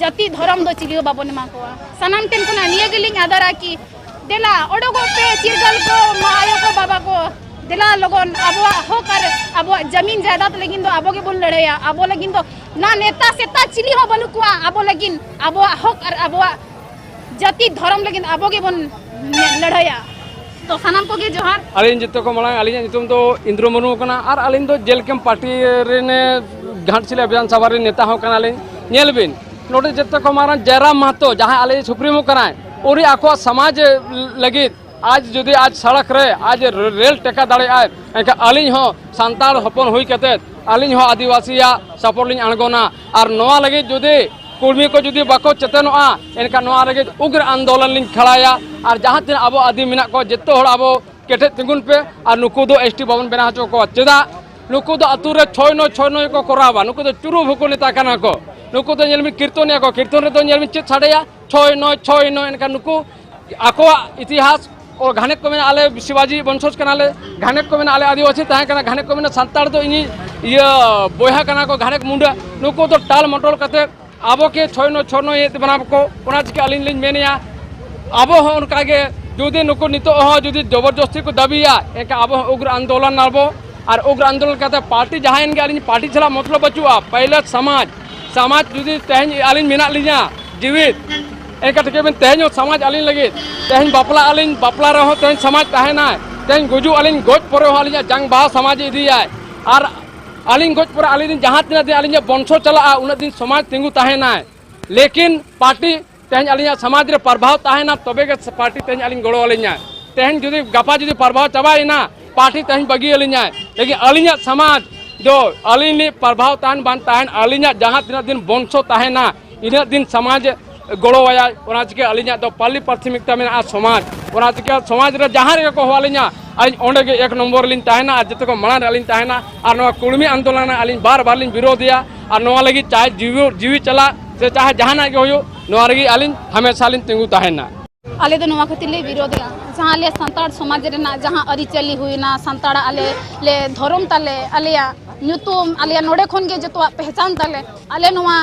ᱡᱟᱹᱛᱤ ᱫᱷᱚᱨᱚᱢ ᱫᱚ ᱪᱤᱞᱤ ᱦᱚᱸ ᱵᱟᱵᱚᱱ ᱮᱢᱟ ᱠᱚᱣᱟ᱾ ᱥᱟᱱᱟᱢ ᱴᱷᱮᱱ ᱠᱷᱚᱱᱟᱜ ᱱᱤᱭᱟᱹ ᱜᱮᱞᱤᱧ ᱟᱫᱟᱨᱟ ᱠᱤ ᱫᱮᱞᱟ ᱚᱰᱚᱠᱚᱜ ᱯᱮ ᱪᱤᱨᱜᱟᱹᱞ ᱠᱚ, ᱢᱟ ᱟᱭᱳ ᱠᱚ, ᱵᱟᱵᱟ ᱠᱚ, ᱫᱮᱞᱟ ᱞᱚᱜᱚᱱ ᱟᱵᱚᱣᱟᱜ ᱦᱚᱠ ᱟᱨ ᱟᱵᱚᱣᱟᱜ ᱡᱟᱢᱤᱱ ᱡᱟᱭᱫᱟᱫ ᱞᱟᱹᱜᱤᱫ ᱫᱚ ᱟᱵᱚ ᱜᱮᱵᱚᱱ ᱞᱟᱹᱲᱦᱟᱹᱭᱟ᱾ ᱟᱵᱚ ᱞᱟᱹᱜᱤᱫ ᱫᱚ ᱱᱟ ᱱᱮᱛᱟ ᱥᱮᱛᱟ ᱪᱤᱞᱤ ᱦᱚᱸ ᱵᱟᱹᱱᱩᱜ ᱠᱚᱣᱟ᱾ ᱟᱵᱚ ᱞᱟᱹᱜᱤᱫ ᱟᱵᱚᱣᱟᱜ ᱦᱚᱠ ᱟᱨ ᱟᱵᱚᱣᱟᱜ ᱡᱟᱹᱛᱤ ᱫᱷᱚᱨᱚᱢ ᱞᱟᱹᱜᱤᱫ ᱟᱵᱚ ᱜᱮᱵᱚᱱ ᱞᱟᱹᱲᱦᱟᱹᱭᱟ᱾ ᱛᱚ ᱥᱟᱱᱟᱢ ᱠᱚᱜᱮ ᱡᱚᱦᱟᱨ᱾ ᱟᱹᱞᱤᱧ ᱡᱚᱛᱚ ᱠᱚ ᱢᱟᱲᱟᱝ ᱟᱹᱞᱤᱧᱟᱜ ᱧᱩᱛᱩᱢ ᱫᱚ ᱤᱱᱫᱨᱚ ᱢᱩᱨᱢᱩ ᱠᱟᱱᱟ ᱟᱨ ᱟᱹᱞᱤᱧ ᱫᱚ ᱡᱮᱞ ᱠᱮᱢᱯ ᱯᱟᱨᱴᱤ ᱨᱮᱱ ᱜᱷᱟᱴᱥᱤᱞᱟ ᱵᱤᱫᱷᱟᱱ ᱥᱚᱵᱷᱟ ᱨᱮᱱ ᱱᱮᱛᱟ ᱦᱚᱸ ᱠᱟᱱᱟᱞᱤᱧ᱾ ᱧᱮᱞ ᱵᱤᱱ, ᱱᱚᱰᱮ ᱡᱚᱛᱚ ᱠᱚ ᱢᱟᱨᱟᱝ ᱡᱟᱭᱨᱟᱢ ᱢᱟᱦᱟᱛᱚ, ᱡᱟᱦᱟᱸᱭ ᱟᱞᱮ ᱥᱩᱯᱨᱤᱢᱳ ᱠᱟᱱᱟᱭ, ᱩᱱᱤ ᱟᱠᱚᱣᱟᱜ ᱥᱚᱢᱟᱡᱽ ᱞᱟᱹᱜᱤᱫ ᱟᱡ ᱡᱩᱫᱤ ᱟᱡ ᱥᱚᱲᱚᱠ ᱨᱮ ᱟᱡ ᱨᱮᱞ ᱴᱮᱠᱟ ᱫᱟᱲᱮᱭᱟᱜᱼᱟᱭ, ᱮᱱᱠᱷᱟᱱ ᱟᱹᱞᱤᱧ ᱦᱚᱸ ᱥᱟᱱᱛᱟᱲ ᱦᱚᱯᱚᱱ ᱦᱩᱭ ᱠᱟᱛᱮᱫ ᱟᱹᱞᱤᱧ ᱦᱚᱸ ᱟᱹᱫᱤᱵᱟᱹᱥᱤᱭᱟᱜ ᱥᱟᱯᱳᱨᱴ ᱞᱤᱧ ᱟᱬᱜᱚᱱᱟ᱾ ᱟᱨ ᱱᱚᱣᱟ ᱞᱟᱹᱜᱤᱫ ᱡᱩᱫᱤ ᱠᱚᱨᱢᱤ ᱠᱚ ᱡᱩᱫᱤ ᱵᱟᱠᱚ ᱪᱮᱛᱚᱱᱚᱜᱼᱟ, ᱮᱱᱠᱷᱟᱱ ᱱᱚᱣᱟ ᱞᱟᱹᱜᱤᱫ ᱩᱜᱽᱨ ᱟᱱᱫᱳᱞᱚᱱ ᱞᱤᱧ ᱠᱷᱟᱲᱟᱭᱟ᱾ ᱟᱨ ᱡᱟᱦᱟᱸ ᱛᱤᱱᱟᱹᱜ ᱟᱵᱚ ᱟᱹᱫᱤᱢ ᱢᱮᱱᱟᱜ ᱠᱚᱣᱟ, ᱡᱚᱛᱚ ᱦᱚᱲ ᱟᱵᱚ ᱠᱮᱴᱮᱡ ᱛᱤᱸᱜᱩᱱ ᱯᱮ᱾ ᱟᱨ ᱱᱩᱠᱩ ᱫᱚ ᱮᱥᱴᱤ ᱵᱟᱵᱚᱱ ᱵᱮᱱᱟᱣ ᱦᱚᱪᱚ ᱠᱚᱣᱟ᱾ ᱪᱮᱫᱟᱜ? ᱱᱩᱠᱩ ᱫᱚ ᱟᱹᱛᱩ ᱨᱮ ᱪᱷᱚᱭ ᱱᱚᱭ, ᱪᱷᱚᱭ ᱱᱚᱭ ᱠᱚ ᱠᱚᱨᱟᱣᱟ᱾ ᱱᱩᱠᱩ ᱫᱚ ᱪᱩᱨᱩ ᱵᱷᱩᱠᱩ ᱱᱮᱛᱟ ᱠᱟᱱᱟ ᱠᱚ᱾ ᱱᱩᱠᱩ ᱫᱚ ᱧᱮᱞ ᱵᱤᱱ ᱠᱤᱨᱛᱚᱱᱮᱭᱟ ᱠᱚ, ᱠᱤᱨᱛᱚᱱ ᱨᱮᱫᱚ ᱧᱮᱞ ᱵᱤᱱ ᱪᱮᱫ ᱥᱟᱰᱮᱭᱟ, ᱪᱷᱚᱭ ᱱᱚᱭ, ᱪᱷᱚᱭ ᱱᱚᱭ᱾ ᱮᱱᱠᱷᱟᱱ ᱱᱩᱠᱩ ᱟᱠᱚᱣᱟᱜ ᱤᱛᱤᱦᱟᱥ ᱠᱚ, ᱜᱷᱟᱱᱮ ᱠᱚ ᱢᱮᱱᱟ ᱟᱞᱮ ᱥᱤᱵᱟᱡᱤ ᱵᱚᱝᱥᱚᱡᱽ ᱠᱟᱱᱟᱞᱮ, ᱜᱷᱟᱱᱮ ᱠᱚ ᱢᱮᱱᱟ ᱟᱞᱮ ᱟᱹᱫᱤᱵᱟᱹᱥᱤ ᱛᱟᱦᱮᱸ ᱠᱟᱱᱟ, ᱜᱷᱟᱱᱮ ᱠᱚ ᱢᱮᱱᱟ ᱥᱟᱱᱛᱟᱲ ᱫᱚ ᱤᱧᱤᱡ ᱤᱭᱟᱹ ᱵᱚᱭᱦᱟ ᱠᱟᱱᱟ ᱠᱚ, ᱜᱷᱟᱱᱮ ᱠᱚ ᱢᱩᱸᱰᱟᱹ᱾ ᱱᱩᱠᱩ ᱫᱚ ᱴᱟᱞ ᱢᱚᱴᱚᱞ ᱠᱟᱛᱮ ᱟᱵᱚ ᱠᱮ ᱪᱷᱚᱭ ᱱᱚᱭ, ᱪᱷᱚᱭ ᱱᱚᱭ ᱤᱭᱟᱹ ᱛᱮ ᱵᱮᱱᱟᱣ ᱠᱚ᱾ ᱚᱱᱟ ᱪᱤᱠᱟᱹ ᱟᱹᱞᱤᱧ ᱞᱤᱧ ᱢᱮᱱᱮᱜᱼᱟ, ᱟᱵᱚ ᱦᱚᱸ ᱚᱱᱠᱟ ᱜᱮ ᱡᱩᱫᱤ ᱱᱩᱠᱩ ᱱᱤᱛᱚᱜ ᱦᱚᱸ ᱡᱩᱫᱤ ᱡᱚᱵᱚᱨᱡᱚᱥᱛᱤ ᱠᱚ ᱫᱟᱹᱵᱤᱭᱟ, ᱮᱱᱠᱷᱟᱱ ᱟᱵᱚ ᱦᱚᱸ ᱩᱜᱽᱨᱚ ᱟᱱᱫᱳᱞᱚᱱ ᱟᱵᱚ᱾ ᱟᱨ ᱩᱜᱽᱨᱚ ᱟᱱᱫᱳᱞᱚᱱ ᱠᱟᱛᱮ ᱯᱟᱨᱴᱤ ᱡᱟᱦᱟᱸᱭᱮᱱ ᱜᱮ, ᱟᱹᱞᱤᱧ ᱯᱟᱨᱴᱤ ᱥᱟᱞᱟᱜ ᱢᱚᱛᱞᱚᱵ ᱵᱟᱹᱪᱩᱜᱼᱟ᱾ ᱯᱟᱭᱞᱟ ᱥᱚᱢᱟᱡᱽ, ᱥᱚᱢᱟᱡᱽ ᱡᱩᱫᱤ ᱛᱮᱦᱮᱧ ᱟᱹᱞᱤᱧ ᱢᱮᱱᱟᱜ ᱞᱤᱧᱟ ᱡᱤᱣᱤᱫ, ᱮᱱᱠᱷᱟᱱ ᱴᱷᱤᱠᱟᱹ ᱵᱤᱱ ᱛᱮᱦᱮᱧ ᱦᱚᱸ ᱥᱚᱢᱟᱡᱽ ᱟᱹᱞᱤᱧ ᱞᱟᱹᱜᱤᱫ, ᱛᱮᱦᱮᱧ ᱵᱟᱯᱞᱟ ᱟᱹᱞᱤᱧ, ᱵᱟᱯᱞᱟ ᱨᱮᱦᱚᱸ ᱛᱮᱦᱮᱧ ᱥᱚᱢᱟᱡᱽ ᱛᱟᱦᱮᱱᱟᱭ, ᱛᱮᱦᱮᱧ ᱜᱩᱡᱩᱜ ᱟᱹᱞᱤᱧ, ᱜᱚᱡ ᱯᱚᱨᱮ ᱦᱚᱸ ᱟᱹᱞᱤᱧᱟᱜ ᱡᱟᱝ ᱵᱟᱦᱟ ᱥᱚᱢᱟᱡᱽ ᱤᱫᱤᱭᱟᱭ᱾ ᱟᱨ ᱟᱹᱞᱤᱧ ᱜᱚᱡ ᱯᱚᱨᱮ ᱟᱹᱞᱤᱧ ᱨᱮᱱ ᱡᱟᱦᱟᱸ ᱛᱤᱱᱟᱹᱜ ᱫᱤᱱ ᱟᱹᱞᱤᱧᱟᱜ ᱵᱚᱝᱥᱚ ᱪᱟᱞᱟᱜᱼᱟ, ᱩᱱᱟᱹᱜ ᱫᱤᱱ ᱥᱚᱢᱟᱡᱽ ᱛᱤᱸᱜᱩ ᱛᱟᱦᱮᱱᱟᱭ᱾ ᱞᱮᱠᱤᱱ ᱯᱟᱨᱴᱤ ᱛᱮᱦᱮᱧ ᱟᱹᱞᱤᱧᱟᱜ ᱥᱚᱢᱟᱡᱽ ᱨᱮ ᱯᱨᱚᱵᱷᱟᱣ ᱛᱟᱦᱮᱱᱟ, ᱛᱚᱵᱮ ᱜᱮ ᱯᱟᱨᱴᱤ ᱛᱮᱦᱮᱧ ᱟᱹᱞᱤᱧ ᱜᱚᱲᱚ ᱟᱹᱞᱤᱧᱟᱭ᱾ ᱛᱮᱦᱮᱧ ᱡᱩᱫᱤ ᱜᱟᱯᱟ ᱡᱩᱫᱤ ᱯᱨᱚᱵᱷᱟᱣ ᱪᱟᱵᱟᱭᱮᱱᱟ, ᱯᱟᱨᱴᱤ ᱛᱮᱦᱮᱧ ᱵᱟᱹᱜᱤ ᱟᱹᱞᱤᱧᱟᱭ᱾ ᱞᱮᱠᱤᱱ ᱟᱹᱞᱤᱧᱟᱜ ᱥᱚᱢᱟᱡᱽ ᱫᱚ ᱟᱹᱞᱤᱧ ᱞᱤᱧ ᱯᱨᱚᱵᱷᱟᱣ ᱛᱟᱦᱮᱱ ᱵᱟᱝ ᱛᱟᱦᱮᱱ, ᱟᱹᱞᱤᱧᱟᱜ ᱡᱟᱦᱟᱸ ᱛᱤᱱᱟᱹᱜ ᱫᱤᱱ ᱵᱚᱝᱥᱚ ᱛᱟᱦᱮᱱᱟ, ᱤᱱᱟᱹᱜ ᱫᱤᱱ ᱥᱚᱢᱟᱡᱽ ᱜᱚᱲᱚᱣᱟᱭᱟᱭ᱾ ᱚᱱᱟ ᱪᱤᱠᱟᱹ ᱟᱹᱞᱤᱧᱟᱜ ᱫᱚ ᱯᱟᱹᱞᱤ ᱯᱨᱟᱛᱷᱚᱢᱤᱠᱛᱟ ᱢᱮᱱᱟᱜᱼᱟ ᱥᱚᱢᱟᱡᱽ᱾ ᱚᱱᱟ ᱪᱤᱠᱟᱹ ᱥᱚᱢᱟᱡᱽ ᱨᱮ ᱡᱟᱦᱟᱸ ᱨᱮᱜᱮ ᱠᱚ ᱦᱚᱦᱚ ᱟᱹᱞᱤᱧᱟ, ᱟᱹᱞᱤᱧ ᱚᱸᱰᱮ ᱜᱮ ᱮᱠ ᱱᱚᱢᱵᱚᱨ ᱨᱮᱞᱤᱧ ᱛᱟᱦᱮᱱᱟ ᱟᱨ ᱡᱚᱛᱚ ᱠᱷᱚᱱ ᱢᱟᱲᱟᱝ ᱨᱮ ᱟᱹᱞᱤᱧ ᱛᱟᱦᱮᱱᱟ᱾ ᱟᱨ ᱱᱚᱣᱟ ᱠᱩᱲᱢᱤ ᱟᱱᱫᱳᱞᱚᱱ ᱨᱮ ᱟᱹᱞᱤᱧ ᱵᱟᱨ ᱵᱟᱨ ᱞᱤᱧ ᱵᱤᱨᱳᱫᱷᱮᱭᱟ᱾ ᱟᱨ ᱱᱚᱣᱟ ᱞᱟᱹᱜᱤᱫ ᱪᱟᱦᱮ ᱡᱤᱣᱤ, ᱡᱤᱣᱤ ᱪᱟᱞᱟᱜ ᱥᱮ ᱪᱟᱦᱮ ᱡᱟᱦᱟᱱᱟᱜ ᱜᱮ ᱦᱩᱭᱩᱜ, ᱱᱚᱣᱟ ᱨᱮᱜᱮ ᱟᱹᱞᱤᱧ ᱦᱟᱢᱮᱥᱟ ᱞᱤᱧ ᱛᱤᱸᱜᱩ ᱛᱟᱦᱮᱱᱟ᱾ ᱟᱞᱮ ᱫᱚ ᱱᱚᱣᱟ ᱠᱷᱟᱹᱛᱤᱨ ᱞᱮ ᱵᱤᱨᱳᱫᱷᱮᱜᱼᱟ, ᱡᱟᱦᱟᱸ ᱟᱞᱮ ᱥᱟᱱᱛᱟᱲ ᱥᱚᱢᱟᱡᱽ ᱨᱮᱱᱟᱜ ᱡᱟᱦᱟᱸ ᱟᱹᱨᱤᱪᱟᱹᱞᱤ ᱦᱩᱭᱱᱟ, ᱥᱟᱱᱛᱟᱲᱟᱜ ᱟᱞᱮ ᱞᱮ ᱫᱷᱚᱨᱚᱢ ᱛᱟᱞᱮ, ᱟᱞᱮᱭᱟᱜ ᱧᱩᱛᱩᱢ, ᱟᱞᱮᱭᱟᱜ ᱱᱚᱰᱮ ᱠᱷᱚᱱ ᱜᱮ ᱡᱚᱛᱚᱣᱟᱜ ᱯᱮᱦᱪᱟᱱ ᱛᱟᱞᱮ, ᱟᱞᱮ ᱱᱚᱣᱟ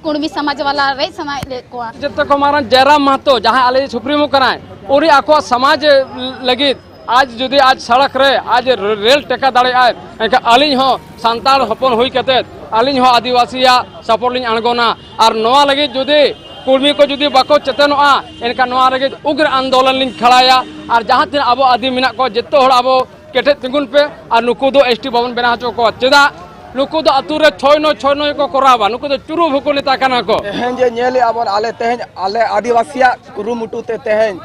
ᱠᱩᱲᱢᱤ ᱥᱚᱢᱟᱡᱽ ᱵᱟᱞᱟ ᱨᱮᱡ ᱥᱟᱱᱟᱭᱮᱫ ᱞᱮᱫ ᱠᱚᱣᱟ᱾ ᱡᱚᱛᱚ ᱠᱚ ᱢᱟᱨᱟᱝ ᱡᱟᱭᱨᱟᱢ ᱢᱟᱦᱟᱛᱚ, ᱡᱟᱦᱟᱸ ᱟᱞᱮ ᱥᱩᱯᱨᱤᱢᱳ ᱠᱟᱱᱟᱭ, ᱩᱱᱤ ᱟᱠᱚᱣᱟᱜ ᱥᱚᱢᱟᱡᱽ ᱞᱟᱹᱜᱤᱫ ᱟᱡ ᱡᱩᱫᱤ ᱟᱡ ᱥᱚᱲᱚᱠ ᱨᱮ ᱟᱡ ᱨᱮᱞ ᱴᱮᱠᱟ ᱫᱟᱲᱮᱭᱟᱜᱼᱟᱭ, ᱮᱱᱠᱷᱟᱱ ᱟᱹᱞᱤᱧ ᱦᱚᱸ ᱥᱟᱱᱛᱟᱲ ᱦᱚᱯᱚᱱ ᱦᱩᱭ ᱠᱟᱛᱮᱫ ᱟᱹᱞᱤᱧ ᱦᱚᱸ ᱟᱹᱫᱤᱵᱟᱹᱥᱤᱭᱟᱜ ᱥᱟᱯᱳᱨᱴ ᱞᱤᱧ ᱟᱬᱜᱚᱱᱟ᱾ ᱟᱨ ᱱᱚᱣᱟ ᱞᱟᱹᱜᱤᱫ ᱡᱩᱫᱤ ᱠᱩᱲᱢᱤ ᱠᱚ ᱡᱩᱫᱤ ᱵᱟᱠᱚ ᱪᱮᱛᱮᱱᱚᱜᱼᱟ, ᱮᱱᱠᱷᱟᱱ ᱱᱚᱣᱟ ᱞᱟᱹᱜᱤᱫ ᱩᱜᱽᱨ ᱟᱱᱫᱳᱞᱚᱱ ᱞᱤᱧ ᱠᱷᱟᱲᱟᱭᱟ᱾ ᱟᱨ ᱡᱟᱦᱟᱸ ᱛᱤᱱᱟᱹᱜ ᱟᱵᱚ ᱟᱹᱫᱤᱢ ᱢᱮᱱᱟᱜ ᱠᱚᱣᱟ, ᱡᱚᱛᱚ ᱦᱚᱲ ᱟᱵᱚ ᱠᱮᱴᱮᱡ ᱛᱤᱸᱜᱩᱱ ᱯᱮ᱾ ᱟᱨ ᱱᱩᱠᱩ ᱫᱚ ᱮᱥ ᱴᱤ ᱵᱟᱵᱚᱱ ᱵᱮᱱᱟᱣ ᱦᱚᱪᱚ ᱠᱚᱣᱟ᱾ ᱪᱮᱫᱟᱜ? ᱱᱩᱠᱩ ᱫᱚ ᱟᱹᱛᱩ ᱨᱮ ᱪᱷᱚᱭ ᱱᱚᱭ, ᱪᱷᱚᱭ ᱱᱚᱭ ᱠᱚ ᱠᱚᱨᱟᱣᱟ᱾ ᱱᱩᱠᱩ ᱫᱚ ᱪᱩᱨᱩ ᱵᱷᱩᱠᱩ ᱱᱮᱛᱟ ᱠᱟᱱᱟ ᱠᱚ᱾ ᱛᱮᱦᱮᱧ ᱡᱮ ᱧᱮᱞᱮᱜᱼᱟ ᱵᱚᱱ, ᱟᱞᱮ ᱛᱮᱦᱮᱧ ᱟᱞᱮ ᱟᱹᱫᱤᱵᱟᱹᱥᱤᱭᱟᱜ ᱠᱩᱨᱩᱢᱩᱴᱩ ᱛᱮ ᱛᱮᱦᱮᱧ,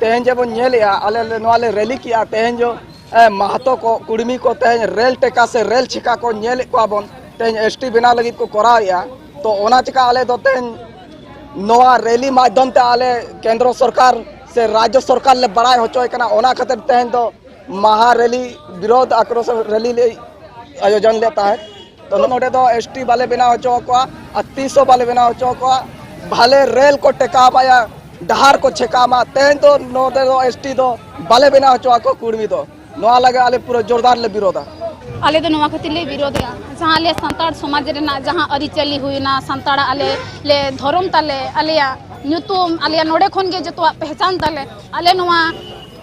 ᱛᱮᱦᱮᱧ ᱡᱮ ᱵᱚᱱ ᱧᱮᱞᱮᱜᱼᱟ, ᱟᱞᱮ ᱞᱮ, ᱱᱚᱣᱟ ᱞᱮ ᱨᱮᱞᱤ ᱠᱮᱜᱼᱟ᱾ ᱛᱮᱦᱮᱧ ᱡᱚ, ᱮ, ᱢᱟᱦᱟᱛᱚ ᱠᱚ, ᱠᱩᱲᱢᱤ ᱠᱚ ᱛᱮᱦᱮᱧ ᱨᱮᱞ ᱴᱮᱠᱟ ᱥᱮ ᱨᱮᱞ ᱪᱷᱮᱠᱟ ᱠᱚ ᱧᱮᱞᱮᱫ ᱠᱚᱣᱟ ᱵᱚᱱ, ᱛᱮᱦᱮᱧ ᱮᱥ ᱴᱤ ᱵᱮᱱᱟᱣ ᱞᱟᱹᱜᱤᱫ ᱠᱚ ᱠᱚᱨᱟᱣᱮᱜᱼᱟ᱾ ᱛᱚ ᱚᱱᱟ ᱪᱮᱠᱟ ᱟᱞᱮ ᱫᱚ ᱛᱮᱦᱮᱧ ᱱᱚᱣᱟ ᱨᱮᱞᱤ ᱢᱟᱫᱽᱫᱷᱚᱢ ᱛᱮ ᱟᱞᱮ ᱠᱮᱱᱫᱨᱚ ᱥᱚᱨᱠᱟᱨ ᱥᱮ ᱨᱟᱡᱽᱡᱚ ᱥᱚᱨᱠᱟᱨ ᱞᱮ ᱵᱟᱲᱟᱭ ᱦᱚᱪᱚᱭ ᱠᱟᱱᱟ᱾ ᱚᱱᱟ ᱠᱷᱟᱹᱛᱤᱨ ᱛᱮᱦᱮᱧ ᱫᱚ ᱢᱟᱦᱟ ᱨᱮᱞᱤ, ᱵᱤᱨᱳᱫᱷ ᱟᱠᱨᱳᱥ ᱨᱮᱞᱤ ᱞᱮ ᱟᱭᱳᱡᱚᱱ ᱞᱮᱫ ᱛᱟᱦᱮᱸᱫ᱾ ᱛᱚ ᱱᱚᱰᱮ ᱫᱚ ᱮᱥ ᱴᱤ ᱵᱟᱞᱮ ᱵᱮᱱᱟᱣ ᱦᱚᱪᱚ ᱟᱠᱚᱣᱟ ᱟᱨ ᱛᱤᱥ ᱦᱚᱸ ᱵᱟᱞᱮ ᱵᱮᱱᱟᱣ ᱦᱚᱪᱚ ᱟᱠᱚᱣᱟ᱾ ᱵᱷᱟᱞᱮ ᱨᱮᱞ ᱠᱚ ᱴᱮᱠᱟᱣ ᱢᱟᱭᱟ, ᱰᱟᱦᱟᱨ ᱠᱚ ᱪᱷᱮᱠᱟᱣ ᱢᱟ, ᱛᱮᱦᱮᱧ ᱫᱚ ᱱᱚᱰᱮ ᱫᱚ ᱮᱥ ᱴᱤ ᱫᱚ ᱵᱟᱞᱮ ᱵᱮᱱᱟᱣ ᱦᱚᱪᱚ ᱟᱠᱚ ᱠᱩᱲᱢᱤ ᱫᱚ᱾ ᱱᱚᱣᱟ ᱞᱟᱹᱜᱤᱫ ᱟᱞᱮ ᱯᱩᱨᱟᱹ ᱡᱳᱨᱫᱟᱨ ᱞᱮ ᱵᱤᱨᱳᱫᱟ᱾ ᱟᱞᱮ ᱫᱚ ᱱᱚᱣᱟ ᱠᱷᱟᱹᱛᱤᱨ ᱞᱮ ᱵᱤᱨᱳᱫᱮᱜᱼᱟ, ᱡᱟᱦᱟᱸ ᱟᱞᱮ ᱥᱟᱱᱛᱟᱲ ᱥᱚᱢᱟᱡᱽ ᱨᱮᱱᱟᱜ ᱡᱟᱦᱟᱸ ᱟᱹᱨᱤᱪᱟᱹᱞᱤ ᱦᱩᱭᱱᱟ, ᱥᱟᱱᱛᱟᱲᱟᱜ ᱟᱞᱮ ᱞᱮ ᱫᱷᱚᱨᱚᱢ ᱛᱟᱞᱮ, ᱟᱞᱮᱭᱟᱜ ᱧᱩᱛᱩᱢ, ᱟᱞᱮᱭᱟᱜ ᱱᱚᱰᱮ ᱠᱷᱚᱱ ᱜᱮ ᱡᱚᱛᱚᱣᱟᱜ ᱯᱮᱦᱪᱟᱱ ᱛᱟᱞᱮ᱾ ᱟᱞᱮ ᱱᱚᱣᱟ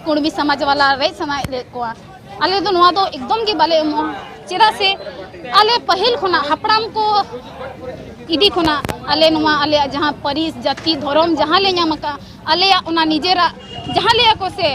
ᱠᱩᱲᱢᱤ ᱥᱚᱢᱟᱡᱽ ᱵᱟᱞᱟ ᱨᱮᱡ ᱥᱟᱱᱟᱭᱮᱫ ᱞᱮᱫ ᱠᱚᱣᱟ᱾ ᱟᱞᱮ ᱫᱚ ᱱᱚᱣᱟ ᱫᱚ ᱮᱠᱫᱚᱢ ᱜᱮ ᱵᱟᱞᱮ ᱮᱢᱚᱜᱼᱟ᱾ ᱪᱮᱫᱟᱜ ᱥᱮ ᱟᱞᱮ ᱯᱟᱹᱦᱤᱞ ᱠᱷᱚᱱᱟᱜ, ᱦᱟᱯᱲᱟᱢ ᱠᱚ ᱤᱫᱤ ᱠᱷᱚᱱᱟᱜ ᱟᱞᱮ ᱱᱚᱣᱟ ᱟᱞᱮᱭᱟᱜ ᱡᱟᱦᱟᱸ ᱯᱟᱹᱨᱤᱥ, ᱡᱟᱹᱛᱤ, ᱫᱷᱚᱨᱚᱢ ᱡᱟᱦᱟᱸ ᱞᱮ ᱧᱟᱢ ᱟᱠᱟᱫᱼᱟ, ᱟᱞᱮᱭᱟᱜ ᱚᱱᱟ ᱱᱤᱡᱮᱨᱟᱜ, ᱡᱟᱦᱟᱸ ᱞᱟᱹᱭᱟ ᱠᱚ ᱥᱮ,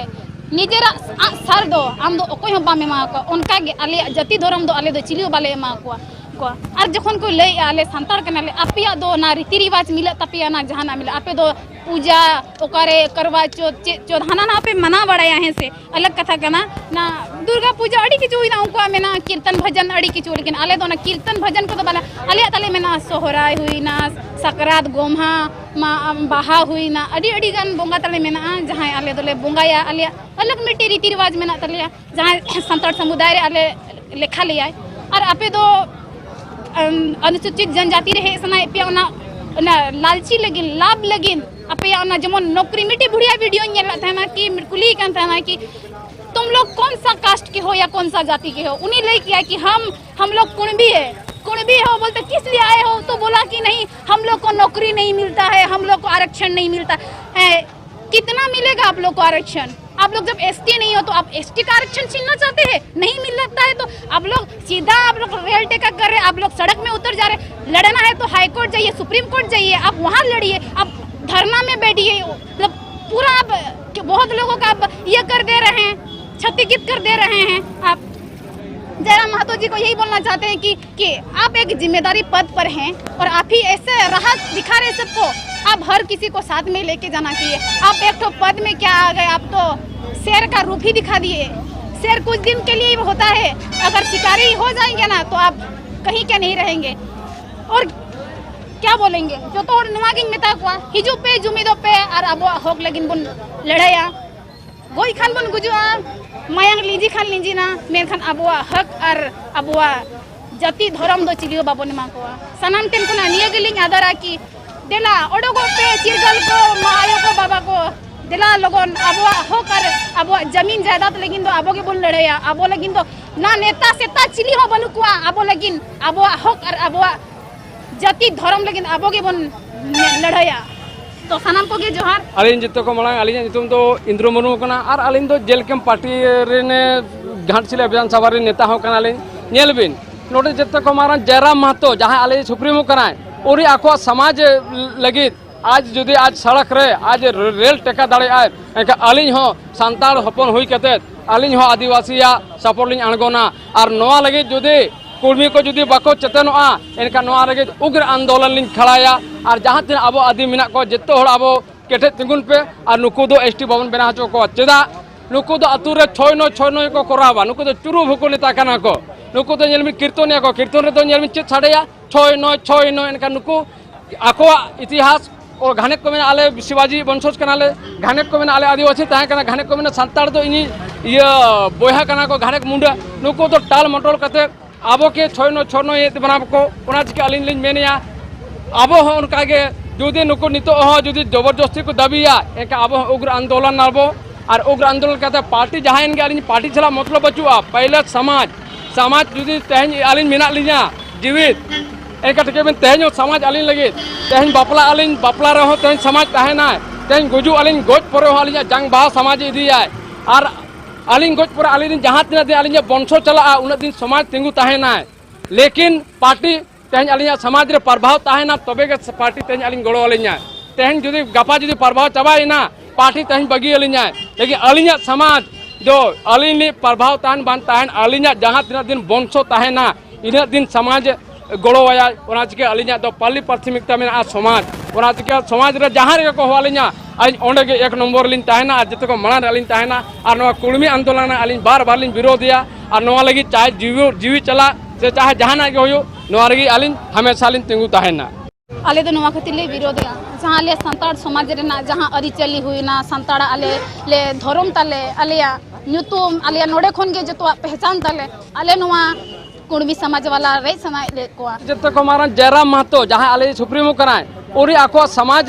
ᱱᱤᱡᱮᱨᱟᱜ ᱟᱜ ᱥᱟᱨ ᱫᱚ ᱟᱢ ᱫᱚ ᱚᱠᱚᱭ ᱦᱚᱸ ᱵᱟᱢ ᱮᱢᱟ ᱠᱚᱣᱟ᱾ ᱚᱱᱠᱟ ᱜᱮ ᱟᱞᱮᱭᱟᱜ ᱡᱟᱹᱛᱤ ᱫᱷᱚᱨᱚᱢ ᱫᱚ ᱟᱞᱮ ᱫᱚ ᱪᱤᱞᱤ ᱦᱚᱸ ᱵᱟᱞᱮ ᱮᱢᱟ ᱠᱚᱣᱟ, ᱠᱚᱣᱟ᱾ ᱟᱨ ᱡᱚᱠᱷᱚᱱ ᱠᱚ ᱞᱟᱹᱭᱮᱜᱼᱟ, "ᱟᱞᱮ ᱥᱟᱱᱛᱟᱲ ᱠᱟᱱᱟᱞᱮ, ᱟᱯᱮᱭᱟᱜ ᱫᱚ ᱚᱱᱟ ᱨᱤᱛᱤ ᱨᱤᱣᱟᱡᱽ ᱢᱤᱞᱟᱹᱜ ᱛᱟᱯᱮᱭᱟ, ᱚᱱᱟ ᱡᱟᱦᱟᱱᱟᱜ ᱢᱤᱞᱟᱹᱜ, ᱟᱯᱮ ᱫᱚ ᱯᱩᱡᱟ, ᱚᱠᱟᱨᱮ ᱠᱟᱨᱣᱟ ᱪᱚᱛ, ᱪᱮᱫ ᱪᱚᱛ, ᱦᱟᱱᱟ ᱱᱟᱣᱟ ᱯᱮ ᱢᱟᱱᱟᱣ ᱵᱟᱲᱟᱭᱟ, ᱦᱮᱸ ᱥᱮ, ᱟᱞᱟᱜᱽ ᱠᱟᱛᱷᱟ ᱠᱟᱱᱟ᱾ ᱚᱱᱟ ᱫᱩᱨᱜᱟ ᱯᱩᱡᱟ ᱟᱹᱰᱤ ᱠᱤᱪᱷᱩ ᱦᱩᱭᱱᱟ, ᱩᱱᱠᱩᱣᱟᱜ ᱢᱮᱱᱟᱜᱼᱟ ᱠᱤᱨᱛᱚᱱ ᱵᱷᱚᱡᱚᱱ ᱟᱹᱰᱤ ᱠᱤᱪᱷᱩ, ᱞᱮᱠᱤᱱ ᱟᱞᱮ ᱫᱚ ᱚᱱᱟ ᱠᱤᱨᱛᱚᱱ ᱵᱷᱚᱡᱚᱱ ᱠᱚᱫᱚ ᱵᱟᱞᱮ, ᱟᱞᱮᱭᱟᱜ ᱛᱟᱞᱮ ᱢᱮᱱᱟᱜᱼᱟ ᱥᱚᱦᱨᱟᱭ ᱦᱩᱭᱱᱟ, ᱥᱟᱠᱨᱟᱛ, ᱜᱚᱢᱦᱟ, ᱢᱟ, ᱵᱟᱦᱟ ᱦᱩᱭᱱᱟ, ᱟᱹᱰᱤ ᱟᱹᱰᱤ ᱜᱟᱱ ᱵᱚᱸᱜᱟ ᱛᱟᱞᱮ ᱢᱮᱱᱟᱜᱼᱟ, ᱡᱟᱦᱟᱸᱭ ᱟᱞᱮ ᱫᱚᱞᱮ ᱵᱚᱸᱜᱟᱭᱟ, ᱟᱞᱮᱭᱟᱜ ᱟᱞᱟᱜᱽ ᱢᱤᱫᱴᱮᱡ ᱨᱤᱛᱤ ᱨᱤᱣᱟᱡᱽ ᱢᱮᱱᱟᱜ ᱛᱟᱞᱮᱭᱟ, ᱡᱟᱦᱟᱸᱭ ᱥᱟᱱᱛᱟᱲ ᱥᱚᱢᱩᱫᱟᱭ ᱨᱮ ᱟᱞᱮ ᱞᱮᱠᱷᱟ ᱞᱮᱭᱟᱭ᱾ ᱟᱨ ᱟᱯᱮ ᱫᱚ, ᱟᱢ, ᱚᱱᱩᱥᱩᱪᱤᱛ ᱡᱚᱱᱡᱟᱛᱤ ᱨᱮ ᱦᱮᱡ ᱥᱟᱱᱟᱭᱮᱫ ᱯᱮᱭᱟ, ᱚᱱᱟ, ᱚᱱᱟ ᱞᱟᱞᱪᱤ ᱞᱟᱹᱜᱤᱫ, ᱞᱟᱵᱷ ᱞᱟᱹᱜᱤᱫ, ᱟᱯᱮᱭᱟᱜ ᱚᱱᱟ ᱡᱮᱢᱚᱱ ᱱᱚᱠᱨᱤ, ᱢᱤᱫᱴᱤᱡ ᱵᱩᱲᱦᱤᱭᱟ ᱵᱷᱤᱰᱤᱭᱳᱧ ᱧᱮᱞ ᱞᱮᱫ ᱛᱟᱦᱮᱱᱟ ᱠᱤ ᱠᱩᱞᱤᱭᱮ ᱠᱟᱱ ᱛᱟᱦᱮᱱᱟ ᱠᱤ, "तुम लोग कौन सा कास्ट के हो या कौन सा जाति के हो?" ᱩᱱᱤ ᱞᱟᱹᱭ ᱠᱮᱭᱟ ᱠᱤ, "हम, हम लोग कुणबी है।" कुणबी हो बोलते, "किस लिए आए हो?" तो बोला कि, "नहीं, हम लोग को नौकरी नहीं मिलता है, हम लोग को आरक्षण नहीं मिलता है।" कितना मिलेगा आप लोग को आरक्षण? आप लोग जब एसटी नहीं हो तो आप एसटी का आरक्षण छीनना चाहते हैं? नहीं मिल सकता है तो आप लोग सीधा, आप लोग रेल टेका कर रहे हैं, आप लोग सड़क में उतर जा रहे हैं। लड़ना है तो हाई कोर्ट जाइए, सुप्रीम कोर्ट जाइए, आप वहां लड़िए, आप धरना में बैठिए। मतलब पूरा आप, बहुत लोगों का आप ये कर दे रहे हैं, क्षतिग्रस्त कर दे रहे हैं आप। जयराम महतो जी को यही बोलना चाहते हैं कि कि आप एक जिम्मेदारी पद पर हैं और आप ही ऐसे राह दिखा रहे सबको। आप हर किसी को साथ में लेके जाना चाहिए। आप एक तो पद में क्या आ गए, आप तो शेर का रूप ही दिखा दिए। शेर कुछ दिन के लिए ही होता है, अगर शिकारी हो जाएंगे ना तो आप कहीं के नहीं रहेंगे। और क्या बोलेंगे? ᱡᱚᱛᱚ ᱦᱚᱲ ᱱᱚᱣᱟ ᱜᱤᱧ ᱢᱮᱛᱟ ᱠᱚᱣᱟ, ᱦᱤᱡᱩᱜ ᱯᱮ, ᱡᱩᱢᱤᱫᱚᱜ ᱯᱮ ᱟᱨ ᱟᱵᱚᱣᱟᱜ ᱦᱚᱠ ᱞᱟᱹᱜᱤᱫ ᱵᱚᱱ ᱞᱟᱹᱲᱦᱟᱹᱭᱟ᱾ ᱜᱚᱡ ᱠᱷᱟᱱ ᱵᱚᱱ ᱜᱩᱡᱩᱜᱼᱟ, ᱢᱟᱭᱟᱝ ᱞᱤᱸᱡᱤ ᱠᱷᱟᱱ ᱞᱤᱸᱡᱤᱱᱟ, ᱢᱮᱱᱠᱷᱟᱱ ᱟᱵᱚᱣᱟᱜ ᱦᱚᱠ ᱟᱨ ᱟᱵᱚᱣᱟᱜ ᱡᱟᱹᱛᱤ ᱫᱷᱚᱨᱚᱢ ᱫᱚ ᱪᱤᱞᱤ ᱦᱚᱸ ᱵᱟᱵᱚᱱ ᱮᱢᱟ ᱠᱚᱣᱟ᱾ ᱥᱟᱱᱟᱢ ᱴᱷᱮᱱ ᱠᱷᱚᱱᱟᱜ ᱱᱤᱭᱟᱹ ᱜᱮᱞᱤᱧ ᱟᱫᱟᱨᱟ ᱠᱤ ᱫᱮᱞᱟ ᱚᱰᱚᱠᱚᱜ ᱯᱮ, ᱪᱤᱨᱜᱟᱹᱞ ᱠᱚ, ᱢᱟ ᱟᱭᱳ ᱠᱚ, ᱵᱟᱵᱟ ᱠᱚ, ᱫᱮᱞᱟ ᱞᱚᱜᱚᱱ ᱟᱵᱚᱣᱟᱜ ᱦᱚᱠ ᱟᱨ ᱟᱵᱚᱣᱟᱜ ᱡᱟᱢᱤᱱ ᱡᱟᱭᱫᱟᱫ ᱞᱟᱹᱜᱤᱫ ᱫᱚ ᱟᱵᱚ ᱜᱮᱵᱚᱱ ᱞᱟᱹᱲᱦᱟᱹᱭᱟ᱾ ᱟᱵᱚ ᱞᱟᱹᱜᱤᱫ ᱫᱚ ᱱᱟ ᱱᱮᱛᱟ ᱥᱮᱛᱟ ᱪᱤᱞᱤ ᱦᱚᱸ ᱵᱟᱹᱱᱩᱜ ᱠᱚᱣᱟ᱾ ᱟᱵᱚ ᱞᱟᱹᱜᱤᱫ, ᱟᱵᱚᱣᱟᱜ ᱦᱚᱠ ᱟᱨ ᱟᱵᱚᱣᱟᱜ ᱡᱟᱹᱛᱤ ᱫᱷᱚᱨᱚᱢ ᱞᱟᱹᱜᱤᱫ ᱟᱵᱚ ᱜᱮᱵᱚᱱ ᱞᱟᱹᱲᱦᱟᱹᱭᱟ᱾ ᱛᱚ ᱥᱟᱱᱟᱢ ᱠᱚᱜᱮ ᱡᱚᱦᱟᱨ᱾ ᱟᱹᱞᱤᱧ ᱡᱚᱛᱚ ᱠᱚ ᱢᱟᱲᱟᱝ ᱟᱹᱞᱤᱧᱟᱜ ᱧᱩᱛᱩᱢ ᱫᱚ ᱤᱱᱫᱨᱚ ᱢᱩᱨᱢᱩ ᱠᱟᱱᱟ ᱟᱨ ᱟᱹᱞᱤᱧ ᱫᱚ ᱡᱮᱞᱠᱮᱢ ᱯᱟᱨᱴᱤ ᱨᱮᱱ ᱜᱷᱟᱴᱥᱤᱞᱟ ᱵᱤᱫᱷᱟᱱ ᱥᱚᱵᱷᱟ ᱨᱮᱱ ᱱᱮᱛᱟ ᱦᱚᱸ ᱠᱟᱱᱟᱞᱤᱧ᱾ ᱧᱮᱞ ᱵᱤᱱ, ᱱᱚᱰᱮ ᱡᱚᱛᱚ ᱠᱚ ᱢᱟᱨᱟᱝ ᱡᱟᱭᱨᱟᱢ ᱢᱟᱦᱟᱛᱚ, ᱡᱟᱦᱟᱸᱭ ᱟᱞᱮ ᱥᱩᱯᱨᱤᱢᱳ ᱠᱟᱱᱟᱭ, ᱩᱱᱤ ᱟᱠᱚᱣᱟᱜ ᱥᱚᱢᱟᱡᱽ ᱞᱟᱹᱜᱤᱫ ᱟᱡ ᱡᱩᱫᱤ ᱟᱡ ᱥᱚᱲᱚᱠ ᱨᱮ ᱟᱡ ᱨᱮᱞ ᱴᱮᱠᱟ ᱫᱟᱲᱮᱭᱟᱜᱼᱟᱭ, ᱮᱱᱠᱷᱟᱱ ᱟᱹᱞᱤᱧ ᱦᱚᱸ ᱥᱟᱱᱛᱟᱲ ᱦᱚᱯᱚᱱ ᱦᱩᱭ ᱠᱟᱛᱮ ᱟᱹᱞᱤᱧ ᱦᱚᱸ ᱟᱹᱫᱤᱵᱟᱹᱥᱤᱭᱟᱜ ᱥᱟᱯᱳᱨᱴ ᱞᱤᱧ ᱟᱬᱜᱚᱱᱟ᱾ ᱟᱨ ᱱᱚᱣᱟ ᱞᱟᱹᱜᱤᱫ ᱡᱩᱫᱤ ᱠᱩᱲᱢᱤ ᱠᱚ ᱡᱩᱫᱤ ᱵᱟᱠᱚ ᱪᱮᱛᱮᱱᱚᱜᱼᱟ, ᱮᱱᱠᱷᱟᱱ ᱱᱚᱣᱟ ᱞᱟᱹᱜᱤᱫ ᱩᱜᱽᱨ ᱟᱱᱫᱳᱞᱚᱱ ᱞᱤᱧ ᱠᱷᱟᱲᱟᱭᱟ᱾ ᱟᱨ ᱡᱟᱦᱟᱸ ᱛᱤᱱᱟᱹᱜ ᱟᱵᱚ ᱟᱹᱫᱤᱢ ᱢᱮᱱᱟᱜ ᱠᱚᱣᱟ, ᱡᱚᱛᱚ ᱦᱚᱲ ᱟᱵᱚ ᱠᱮᱴᱮᱡ ᱛᱤᱸᱜᱩᱱ ᱯᱮ ᱟᱨ ᱱᱩᱠᱩ ᱫᱚ ᱮᱥ ᱴᱤ ᱵᱟᱵᱚᱱ ᱵᱮᱱᱟᱣ ᱦᱚᱪᱚ ᱠᱚᱣᱟ᱾ ᱪᱮᱫᱟᱜ? ᱱᱩᱠᱩ ᱫᱚ ᱟᱹᱛᱩ ᱨᱮ ᱪᱷᱚᱭ ᱱᱚᱭ, ᱪᱷᱚᱭ ᱱᱚᱭ ᱠᱚ ᱠᱚᱨᱟᱣᱟ᱾ ᱱᱩᱠᱩ ᱫᱚ ᱪᱩᱨᱩ ᱵᱷᱩᱠᱩ ᱱᱮᱛᱟ ᱠᱟᱱᱟ ᱠᱚ᱾ ᱱᱩᱠᱩ ᱫᱚ ᱧᱮᱞ ᱢᱮ ᱠᱤᱨᱛᱚᱱᱤᱭᱟ ᱠᱚ, ᱠᱤᱨᱛᱚᱱ ᱨᱮᱫᱚ ᱧᱮᱞ ᱢᱮ ᱪᱮᱫ ᱥᱟᱰᱮᱭᱟ? ᱪᱷᱚᱭ ᱱᱚᱭ, ᱪᱷᱚᱭ ᱱᱚᱭ᱾ ᱮᱱᱠᱷᱟᱱ ᱱᱩᱠᱩ ᱟᱠᱚᱣᱟᱜ ᱤᱛᱤᱦᱟᱥ ᱚ, ᱜᱷᱟᱱᱮ ᱠᱚ ᱢᱮᱱᱟ ᱟᱞᱮ ᱥᱤᱵᱟᱡᱤ ᱵᱚᱝᱥᱚᱡᱽ ᱠᱟᱱᱟᱞᱮ, ᱜᱷᱟᱱᱮ ᱠᱚ ᱢᱮᱱᱟ ᱟᱞᱮ ᱟᱹᱫᱤᱵᱟᱹᱥᱤ ᱛᱟᱦᱮᱸ ᱠᱟᱱᱟ, ᱜᱷᱟᱱᱮ ᱠᱚ ᱢᱮᱱᱟ ᱥᱟᱱᱛᱟᱲ ᱫᱚ ᱤᱧᱤᱡ ᱤᱭᱟᱹ ᱵᱚᱭᱦᱟ ᱠᱟᱱᱟ ᱠᱚ, ᱜᱷᱟᱱᱮ ᱢᱩᱱᱰᱟᱹ᱾ ᱱᱩᱠᱩ ᱫᱚ ᱴᱟᱞ ᱢᱚᱴᱚᱞ ᱠᱟᱛᱮ ᱟᱵᱚ ᱠᱮ ᱪᱷᱚᱭ ᱱᱚᱭ, ᱪᱷᱚᱭ ᱱᱚᱭ ᱮᱫ ᱵᱚᱱᱟ ᱠᱚ᱾ ᱚᱱᱟ ᱪᱤᱠᱟᱹ ᱟᱹᱞᱤᱧ ᱞᱤᱧ ᱢᱮᱱᱮᱜᱼᱟ, ᱟᱵᱚ ᱦᱚᱸ ᱚᱱᱠᱟ ᱜᱮ ᱡᱩᱫᱤ ᱱᱩᱠᱩ ᱱᱤᱛᱚᱜ ᱦᱚᱸ ᱡᱩᱫᱤ ᱡᱚᱵᱚᱨᱡᱚᱥᱛᱤ ᱠᱚ ᱫᱟᱹᱵᱤᱭᱟ, ᱮᱱᱠᱷᱟᱱ ᱟᱵᱚ ᱦᱚᱸ ᱩᱜᱽᱨ ᱟᱱᱫᱳᱞᱚᱱ ᱟᱵᱚ᱾ ᱟᱨ ᱩᱜᱽᱨ ᱟᱱᱫᱳᱞᱚᱱ ᱠᱟᱛᱮ ᱯᱟᱨᱴᱤ ᱡᱟᱦᱟᱸᱭᱮᱱ ᱜᱮ, ᱟᱹᱞᱤᱧ ᱯᱟᱨᱴᱤ ᱥᱟᱞᱟᱜ ᱢᱚᱛᱞᱚᱵ ᱵᱟᱹᱪᱩᱜᱼᱟ᱾ ᱯᱟᱭᱞᱟ ᱥᱚᱢᱟᱡᱽ, ᱥᱚᱢᱟᱡᱽ ᱡᱩᱫᱤ ᱛᱮᱦᱮᱧ ᱟᱹᱞᱤᱧ ᱢᱮᱱᱟᱜ ᱞᱤᱧᱟ ᱡᱤᱣᱤᱫ, ᱮᱱᱠᱷᱟᱱ ᱴᱷᱤᱠᱟᱹᱭ ᱵᱤᱱ ᱛᱮᱦᱮᱧ ᱦᱚᱸ ᱥᱚᱢᱟᱡᱽ ᱟᱹᱞᱤᱧ ᱞᱟᱹᱜᱤᱫ, ᱛᱮᱦᱮᱧ ᱵᱟᱯᱞᱟ ᱟᱹᱞᱤᱧ, ᱵᱟᱯᱞᱟ ᱨᱮᱦᱚᱸ ᱛᱮᱦᱮᱧ ᱥᱚᱢᱟᱡᱽ ᱛᱟᱦᱮᱱᱟᱭ, ᱛᱮᱦᱮᱧ ᱜᱩᱡᱩᱜ ᱟᱹᱞᱤᱧ, ᱜᱚᱡ ᱯᱚᱨᱮ ᱦᱚᱸ ᱟᱹᱞᱤᱧᱟᱜ ᱡᱟᱝ ᱵᱟᱦᱟ ᱥᱚᱢᱟᱡᱽ ᱤᱫᱤᱭᱟᱭ᱾ ᱟᱨ ᱟᱹᱞᱤᱧ ᱜᱚᱡ ᱯᱚᱨᱮ ᱟᱹᱞᱤᱧ ᱨᱮᱱ ᱡᱟᱦᱟᱸ ᱛᱤᱱᱟᱹᱜ ᱫᱤᱱ ᱟᱹᱞᱤᱧᱟᱜ ᱵᱚᱝᱥᱚ ᱪᱟᱞᱟᱜᱼᱟ, ᱩᱱᱟᱹᱜ ᱫᱤᱱ ᱥᱚᱢᱟᱡᱽ ᱛᱤᱸᱜᱩ ᱛᱟᱦᱮᱱᱟᱭ᱾ ᱞᱮᱠᱤᱱ ᱯᱟᱨᱴᱤ ᱛᱮᱦᱮᱧ ᱟᱹᱞᱤᱧᱟᱜ ᱥᱚᱢᱟᱡᱽ ᱨᱮ ᱯᱨᱚᱵᱷᱟᱣ ᱛᱟᱦᱮᱱᱟ, ᱛᱚᱵᱮ ᱜᱮ ᱯᱟᱨᱴᱤ ᱛᱮᱦᱮᱧ ᱟᱹᱞᱤᱧ ᱜᱚᱲᱚ ᱟᱹᱞᱤᱧᱟ᱾ ᱛᱮᱦᱮᱧ ᱡᱩᱫᱤ ᱜᱟᱯᱟ ᱡᱩᱫᱤ ᱯᱨᱚᱵᱷᱟᱣ ᱪᱟᱵᱟᱭᱮᱱᱟ, ᱯᱟᱨᱴᱤ ᱛᱮᱦᱮᱧ ᱵᱟᱹᱜᱤ ᱟᱹᱞᱤᱧᱟᱭ᱾ ᱞᱮᱠᱤᱱ ᱟᱹᱞᱤᱧᱟᱜ ᱥᱚᱢᱟᱡᱽ ᱫᱚ ᱟᱹᱞᱤᱧ ᱞᱤᱧ ᱯᱨᱚᱵᱷᱟᱣ ᱛᱟᱦᱮᱱ ᱵᱟᱝ ᱛᱟᱦᱮᱱ, ᱟᱹᱞᱤᱧᱟᱜ ᱡᱟᱦᱟᱸ ᱛᱤᱱᱟᱹᱜ ᱫᱤᱱ ᱵᱚᱝᱥᱚ ᱛᱟᱦᱮᱱᱟ, ᱤᱱᱟᱹᱜ ᱫᱤᱱ ᱥᱚᱢᱟᱡᱽ ᱜᱚᱲᱚᱣᱟᱭᱟᱭ᱾ ᱚᱱᱟ ᱪᱤᱠᱟᱹ ᱟᱹᱞᱤᱧᱟᱜ ᱫᱚ ᱯᱟᱹᱞᱤ ᱯᱨᱟᱛᱷᱚᱢᱤᱠᱛᱟ ᱢᱮᱱᱟᱜᱼᱟ ᱥᱚᱢᱟᱡᱽ᱾ ᱚᱱᱟ ᱪᱤᱠᱟᱹ ᱥᱚᱢᱟᱡᱽ ᱨᱮ ᱡᱟᱦᱟᱸ ᱨᱮᱜᱮ ᱠᱚ ᱦᱚᱦᱚ ᱟᱹᱞᱤᱧᱟ, ᱟᱹᱞᱤᱧ ᱚᱸᱰᱮ ᱜᱮ ᱮᱠ ᱱᱚᱢᱵᱚᱨ ᱨᱮᱞᱤᱧ ᱛᱟᱦᱮᱱᱟ ᱟᱨ ᱡᱚᱛᱚ ᱠᱚ ᱢᱟᱲᱟᱝ ᱨᱮ ᱟᱹᱞᱤᱧ ᱛᱟᱦᱮᱱᱟ᱾ ᱟᱨ ᱱᱚᱣᱟ ᱠᱩᱲᱢᱤ ᱟᱱᱫᱳᱞᱚᱱ ᱟᱹᱞᱤᱧ ᱵᱟᱨ ᱵᱟᱨ ᱞᱤᱧ ᱵᱤᱨᱳᱫᱷᱮᱭᱟ᱾ ᱟᱨ ᱱᱚᱣᱟ ᱞᱟᱹᱜᱤᱫ ᱪᱟᱦᱮ ᱡᱤᱣᱤ, ᱡᱤᱣᱤ ᱪᱟᱞᱟᱜ ᱥᱮ ᱪᱟᱦᱮ ᱡᱟᱦᱟᱱᱟᱜ ᱜᱮ ᱦᱩᱭᱩᱜ, ᱱᱚᱣᱟ ᱨᱮᱜᱮ ᱟᱹᱞᱤᱧ ᱦᱟᱢᱮᱥᱟ ᱞᱤᱧ ᱛᱤᱸᱜᱩ ᱛᱟᱦᱮᱱᱟ᱾ ᱟᱞᱮ ᱫᱚ ᱱᱚᱣᱟ ᱠᱷᱟᱹᱛᱤᱨ ᱞᱮ ᱵᱤᱨᱳᱫᱷᱮᱜᱼᱟ, ᱡᱟᱦᱟᱸ ᱟᱞᱮ ᱥᱟᱱᱛᱟᱲ ᱥᱚᱢᱟᱡᱽ ᱨᱮᱱᱟᱜ ᱡᱟᱦᱟᱸ ᱟᱹᱨᱤᱪᱟᱹᱞᱤ ᱦᱩᱭᱱᱟ, ᱥᱟᱱᱛᱟᱲᱟᱜ ᱟᱞᱮ ᱞᱮ ᱫᱷᱚᱨᱚᱢ ᱛᱟᱞᱮ, ᱟᱞᱮᱭᱟᱜ ᱧᱩᱛᱩᱢ, ᱟᱞᱮᱭᱟᱜ ᱱᱚᱰᱮ ᱠᱷᱚᱱ ᱜᱮ ᱡᱚᱛᱚᱣᱟᱜ ᱯᱮᱦᱪᱟᱱ ᱛᱟᱞᱮ, ᱟᱞᱮ ᱱᱚᱣᱟ ᱠᱩᱲᱢᱤ ᱥᱚᱢᱟᱡᱽ ᱵᱟᱞᱟ ᱨᱮᱡ ᱥᱟᱱᱟᱭᱮᱫ ᱞᱮᱫ ᱠᱚᱣᱟ᱾ ᱡᱚᱛᱚ ᱠᱚ ᱢᱟᱨᱟᱝ ᱡᱟᱭᱨᱟᱢ ᱢᱟᱦᱟᱛᱚ, ᱡᱟᱦᱟᱸᱭ ᱟᱞᱮ ᱥᱩᱯᱨᱤᱢᱳ ᱠᱟᱱᱟᱭ, ᱩᱱᱤ ᱟᱠᱚᱣᱟᱜ ᱥᱚᱢᱟᱡᱽ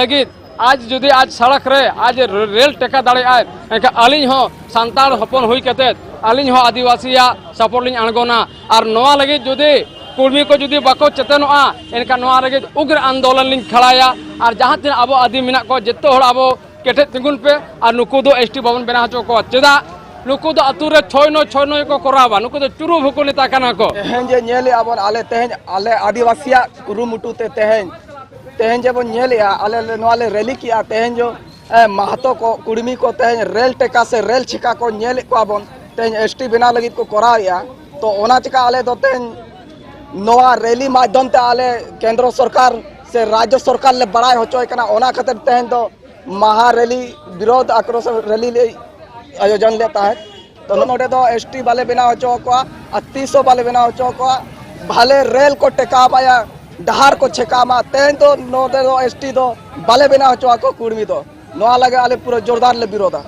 ᱞᱟᱹᱜᱤᱫ ᱟᱡ ᱡᱩᱫᱤ ᱟᱡ ᱥᱚᱲᱚᱠ ᱨᱮ ᱟᱡ ᱨᱮᱞ ᱴᱮᱠᱟ ᱫᱟᱲᱮᱭᱟᱜᱼᱟᱭ, ᱮᱱᱠᱷᱟᱱ ᱟᱹᱞᱤᱧ ᱦᱚᱸ ᱥᱟᱱᱛᱟᱲ ᱦᱚᱯᱚᱱ ᱦᱩᱭ ᱠᱟᱛᱮᱫ ᱟᱹᱞᱤᱧ ᱦᱚᱸ ᱟᱹᱫᱤᱵᱟᱹᱥᱤᱭᱟᱜ ᱥᱟᱯᱳᱨᱴ ᱞᱤᱧ ᱟᱬᱜᱚᱱᱟ᱾ ᱟᱨ ᱱᱚᱣᱟ ᱞᱟᱹᱜᱤᱫ ᱡᱩᱫᱤ ᱠᱚᱨᱢᱤ ᱠᱚ ᱡᱩᱫᱤ ᱵᱟᱠᱚ ᱪᱮᱛᱚᱱᱚᱜᱼᱟ, ᱮᱱᱠᱷᱟᱱ ᱱᱚᱣᱟ ᱞᱟᱹᱜᱤᱫ ᱩᱜᱽᱨ ᱟᱱᱫᱳᱞᱚᱱ ᱞᱤᱧ ᱠᱷᱟᱲᱟᱭᱟ᱾ ᱟᱨ ᱡᱟᱦᱟᱸ ᱛᱤᱱᱟᱹᱜ ᱟᱵᱚ ᱟᱹᱫᱤᱢ ᱢᱮᱱᱟᱜ ᱠᱚᱣᱟ, ᱡᱚᱛᱚ ᱦᱚᱲ ᱟᱵᱚ ᱠᱮᱴᱮᱡ ᱛᱤᱸᱜᱩᱱ ᱯᱮ ᱟᱨ ᱱᱩᱠᱩ ᱫᱚ ᱮᱥᱴᱤ ᱵᱟᱵᱚᱱ ᱵᱮᱱᱟᱣ ᱦᱚᱪᱚ ᱠᱚᱣᱟ᱾ ᱪᱮᱫᱟᱜ? ᱱᱩᱠᱩ ᱫᱚ ᱟᱹᱛᱩ ᱨᱮ ᱪᱷᱚᱭ ᱱᱚᱭ, ᱪᱷᱚᱭ ᱱᱚᱭ ᱠᱚ ᱠᱚᱨᱟᱣᱟ᱾ ᱱᱩᱠᱩ ᱫᱚ ᱪᱩᱨᱩ ᱵᱷᱩᱠᱩ ᱱᱮᱛᱟ ᱠᱟᱱᱟ ᱠᱚ᱾ ᱛᱮᱦᱮᱧ ᱡᱮ ᱧᱮᱞᱮᱜᱼᱟ ᱵᱚᱱ, ᱟᱞᱮ ᱛᱮᱦᱮᱧ ᱟᱞᱮ ᱟᱹᱫᱤᱵᱟᱹᱥᱤᱭᱟᱜ ᱠᱩᱨᱩᱢᱩᱴᱩ ᱛᱮ ᱛᱮᱦᱮᱧ, ᱛᱮᱦᱮᱧ ᱡᱮ ᱵᱚᱱ ᱧᱮᱞᱮᱜᱼᱟ, ᱟᱞᱮ ᱞᱮ, ᱱᱚᱣᱟ ᱞᱮ ᱨᱮᱞᱤ ᱠᱮᱜᱼᱟ, ᱛᱮᱦᱮᱧ ᱡᱚ, ᱮ, ᱢᱟᱦᱟᱛᱚ ᱠᱚ, ᱠᱩᱲᱢᱤ ᱠᱚ ᱛᱮᱦᱮᱧ ᱨᱮᱞ ᱴᱮᱠᱟ ᱥᱮ ᱨᱮᱞ ᱪᱷᱮᱠᱟ ᱠᱚ ᱧᱮᱞᱮᱫ ᱠᱚᱣᱟ ᱵᱚᱱ, ᱛᱮᱦᱮᱧ ᱮᱥᱴᱤ ᱵᱮᱱᱟᱣ ᱞᱟᱹᱜᱤᱫ ᱠᱚ ᱠᱚᱨᱟᱣᱮᱜᱼᱟ᱾ ᱛᱚ ᱚᱱᱟ ᱪᱮᱠᱟ ᱟᱞᱮ ᱫᱚ ᱛᱮᱦᱮᱧ ᱱᱚᱣᱟ ᱨᱮᱞᱤ ᱢᱟᱫᱽᱫᱷᱚᱢ ᱛᱮ ᱟᱞᱮ ᱠᱮᱱᱫᱨᱚ ᱥᱚᱨᱠᱟᱨ ᱥᱮ ᱨᱟᱡᱽᱡᱚ ᱥᱚᱨᱠᱟᱨ ᱞᱮ ᱵᱟᱲᱟᱭ ᱦᱚᱪᱚᱭ ᱠᱟᱱᱟ᱾ ᱚᱱᱟ ᱠᱷᱟᱹᱛᱤᱨ ᱛᱮᱦᱮᱧ ᱫᱚ ᱢᱟᱦᱟ ᱨᱮᱞᱤ, ᱵᱤᱨᱳᱫᱷ ᱟᱠᱨᱳᱥ ᱨᱮᱞᱤ ᱞᱮ ᱟᱭᱳᱡᱚᱱ ᱞᱮᱫ ᱛᱟᱦᱮᱸᱫ᱾ ᱛᱚ ᱱᱚᱰᱮ ᱫᱚ ᱮᱥᱴᱤ ᱵᱟᱞᱮ ᱵᱮᱱᱟᱣ ᱦᱚᱪᱚ ᱟᱠᱚᱣᱟ ᱟᱨ ᱛᱤᱥ ᱦᱚᱸ ᱵᱟᱞᱮ ᱵᱮᱱᱟᱣ ᱦᱚᱪᱚ ᱟᱠᱚᱣᱟ᱾ ᱵᱷᱟᱞᱮ ᱨᱮᱞ ᱠᱚ ᱴᱮᱠᱟᱣ ᱢᱟ, ᱰᱟᱦᱟᱨ ᱠᱚ ᱪᱷᱮᱠᱟᱣ ᱢᱟ, ᱛᱮᱦᱮᱧ ᱫᱚ ᱱᱚᱰᱮ ᱫᱚ ᱮᱥᱴᱤ ᱫᱚ ᱵᱟᱞᱮ ᱵᱮᱱᱟᱣ ᱦᱚᱪᱚ ᱟᱠᱚ ᱠᱩᱲᱢᱤ ᱫᱚ᱾ ᱱᱚᱣᱟ ᱞᱟᱹᱜᱤᱫ ᱟᱞᱮ ᱯᱩᱨᱟᱹ ᱡᱳᱨᱫᱟᱨ ᱞᱮ ᱵᱤᱨᱳᱫᱟ᱾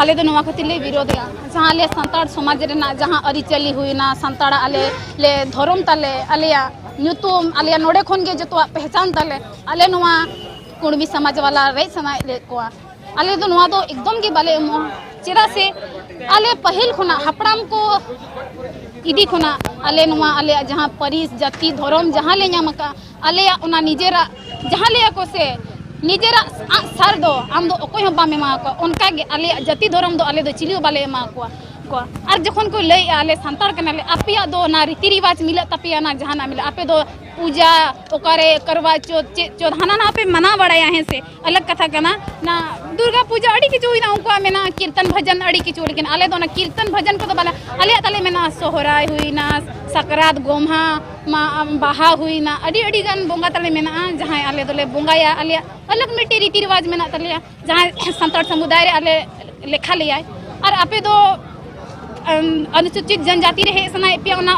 ᱟᱞᱮ ᱫᱚ ᱱᱚᱣᱟ ᱠᱷᱟᱹᱛᱤᱨ ᱞᱮ ᱵᱤᱨᱳᱫᱮᱜᱼᱟ, ᱡᱟᱦᱟᱸ ᱟᱞᱮ ᱥᱟᱱᱛᱟᱲ ᱥᱚᱢᱟᱡᱽ ᱨᱮᱱᱟᱜ ᱡᱟᱦᱟᱸ ᱟᱹᱨᱤᱪᱟᱹᱞᱤ ᱦᱩᱭᱱᱟ, ᱥᱟᱱᱛᱟᱲᱟᱜ ᱟᱞᱮ ᱞᱮ ᱫᱷᱚᱨᱚᱢ ᱛᱟᱞᱮ, ᱟᱞᱮᱭᱟᱜ ᱧᱩᱛᱩᱢ, ᱟᱞᱮᱭᱟᱜ ᱱᱚᱰᱮ ᱠᱷᱚᱱ ᱜᱮ ᱡᱚᱛᱚᱣᱟᱜ ᱯᱮᱦᱪᱟᱱ ᱛᱟᱞᱮ, ᱟᱞᱮ ᱱᱚᱣᱟ ᱠᱩᱲᱢᱤ ᱥᱚᱢᱟᱡᱽ ᱵᱟᱞᱟ ᱨᱮᱡ ᱥᱟᱱᱟᱭᱮᱫ ᱞᱮ ᱠᱚᱣᱟ᱾ ᱟᱞᱮ ᱫᱚ ᱱᱚᱣᱟ ᱫᱚ ᱮᱠᱫᱚᱢ ᱜᱮ ᱵᱟᱞᱮ ᱮᱢᱚᱜᱼᱟ᱾ ᱪᱮᱫᱟᱜ ᱥᱮ ᱟᱞᱮ ᱯᱟᱹᱦᱤᱞ ᱠᱷᱚᱱᱟᱜ, ᱦᱟᱯᱲᱟᱢ ᱠᱚ ᱤᱫᱤ ᱠᱷᱚᱱᱟᱜ ᱟᱞᱮ ᱱᱚᱣᱟ ᱟᱞᱮᱭᱟᱜ ᱡᱟᱦᱟᱸ ᱯᱟᱹᱨᱤᱥ, ᱡᱟᱹᱛᱤ, ᱫᱷᱚᱨᱚᱢ ᱡᱟᱦᱟᱸ ᱞᱮ ᱧᱟᱢ ᱟᱠᱟᱫᱼᱟ, ᱟᱞᱮᱭᱟᱜ ᱚᱱᱟ ᱱᱤᱡᱮᱨᱟᱜ ᱡᱟᱦᱟᱸ ᱞᱟᱹᱭᱟ ᱠᱚ ᱥᱮ, ᱱᱤᱡᱮᱨᱟᱜ ᱟᱜ ᱥᱟᱨ ᱫᱚ ᱟᱢ ᱫᱚ ᱚᱠᱚᱭ ᱦᱚᱸ ᱵᱟᱢ ᱮᱢᱟ ᱠᱚᱣᱟ᱾ ᱚᱱᱠᱟ ᱜᱮ ᱟᱞᱮᱭᱟᱜ ᱡᱟᱹᱛᱤ ᱫᱷᱚᱨᱚᱢ ᱫᱚ ᱟᱞᱮ ᱫᱚ ᱪᱤᱞᱤ ᱦᱚᱸ ᱵᱟᱞᱮ ᱮᱢᱟ ᱠᱚᱣᱟ, ᱠᱚᱣᱟ᱾ ᱟᱨ ᱡᱚᱠᱷᱚᱱ ᱠᱚ ᱞᱟᱹᱭᱮᱜᱼᱟ, "ᱟᱞᱮ ᱥᱟᱱᱛᱟᱲ ᱠᱟᱱᱟᱞᱮ, ᱟᱯᱮᱭᱟᱜ ᱫᱚ ᱚᱱᱟ ᱨᱤᱛᱤ ᱨᱤᱣᱟᱡᱽ ᱢᱤᱞᱟᱹᱜ ᱛᱟᱯᱮᱭᱟ, ᱚᱱᱟ ᱡᱟᱦᱟᱱᱟᱜ ᱢᱤᱞᱟᱹᱜ, ᱟᱯᱮ ᱫᱚ ᱯᱩᱡᱟ ᱚᱠᱟᱨᱮ, ᱠᱟᱨᱣᱟ ᱪᱚᱛ, ᱪᱮᱫ ᱪᱚᱛ, ᱦᱟᱱᱟ ᱱᱟᱣᱟ ᱯᱮ ᱢᱟᱱᱟᱣ ᱵᱟᱲᱟᱭᱟ, ᱦᱮᱸ ᱥᱮ, ᱟᱞᱟᱜᱽ ᱠᱟᱛᱷᱟ ᱠᱟᱱᱟ᱾ ᱚᱱᱟ ᱫᱩᱨᱜᱟ ᱯᱩᱡᱟ ᱟᱹᱰᱤ ᱠᱤᱪᱷᱩ ᱦᱩᱭᱱᱟ, ᱩᱱᱠᱩᱣᱟᱜ ᱢᱮᱱᱟᱜᱼᱟ ᱠᱤᱨᱛᱚᱱ ᱵᱷᱚᱡᱚᱱ ᱟᱹᱰᱤ ᱠᱤᱪᱷᱩ, ᱞᱮᱠᱤᱱ ᱟᱞᱮ ᱫᱚ ᱚᱱᱟ ᱠᱤᱨᱛᱚᱱ ᱵᱷᱚᱡᱚᱱ ᱠᱚᱫᱚ ᱵᱟᱞᱮ, ᱟᱞᱮᱭᱟᱜ ᱛᱟᱞᱮ ᱢᱮᱱᱟᱜᱼᱟ ᱥᱚᱦᱨᱟᱭ ᱦᱩᱭᱱᱟ, ᱥᱟᱠᱨᱟᱛ, ᱜᱚᱢᱦᱟ, ᱢᱟ, ᱵᱟᱦᱟ ᱦᱩᱭᱱᱟ, ᱟᱹᱰᱤ ᱟᱹᱰᱤ ᱜᱟᱱ ᱵᱚᱸᱜᱟ ᱛᱟᱞᱮ ᱢᱮᱱᱟᱜᱼᱟ, ᱡᱟᱦᱟᱸᱭ ᱟᱞᱮ ᱫᱚᱞᱮ ᱵᱚᱸᱜᱟᱭᱟ, ᱟᱞᱮᱭᱟᱜ ᱟᱞᱟᱜᱽ ᱢᱤᱫᱴᱮᱡ ᱨᱤᱛᱤ ᱨᱤᱣᱟᱡᱽ ᱢᱮᱱᱟᱜ ᱛᱟᱞᱮᱭᱟ, ᱡᱟᱦᱟᱸᱭ ᱥᱟᱱᱛᱟᱲ ᱥᱚᱢᱩᱫᱟᱭ ᱨᱮ ᱟᱞᱮ ᱞᱮᱠᱷᱟ ᱞᱮᱭᱟᱭ᱾ ᱟᱨ ᱟᱯᱮ ᱫᱚ, ᱟᱢ, ᱚᱱᱩᱥᱩᱪᱤᱛ ᱡᱚᱱᱡᱟᱛᱤ ᱨᱮ ᱦᱮᱡ ᱥᱟᱱᱟᱭᱮᱫ ᱯᱮᱭᱟ, ᱚᱱᱟ,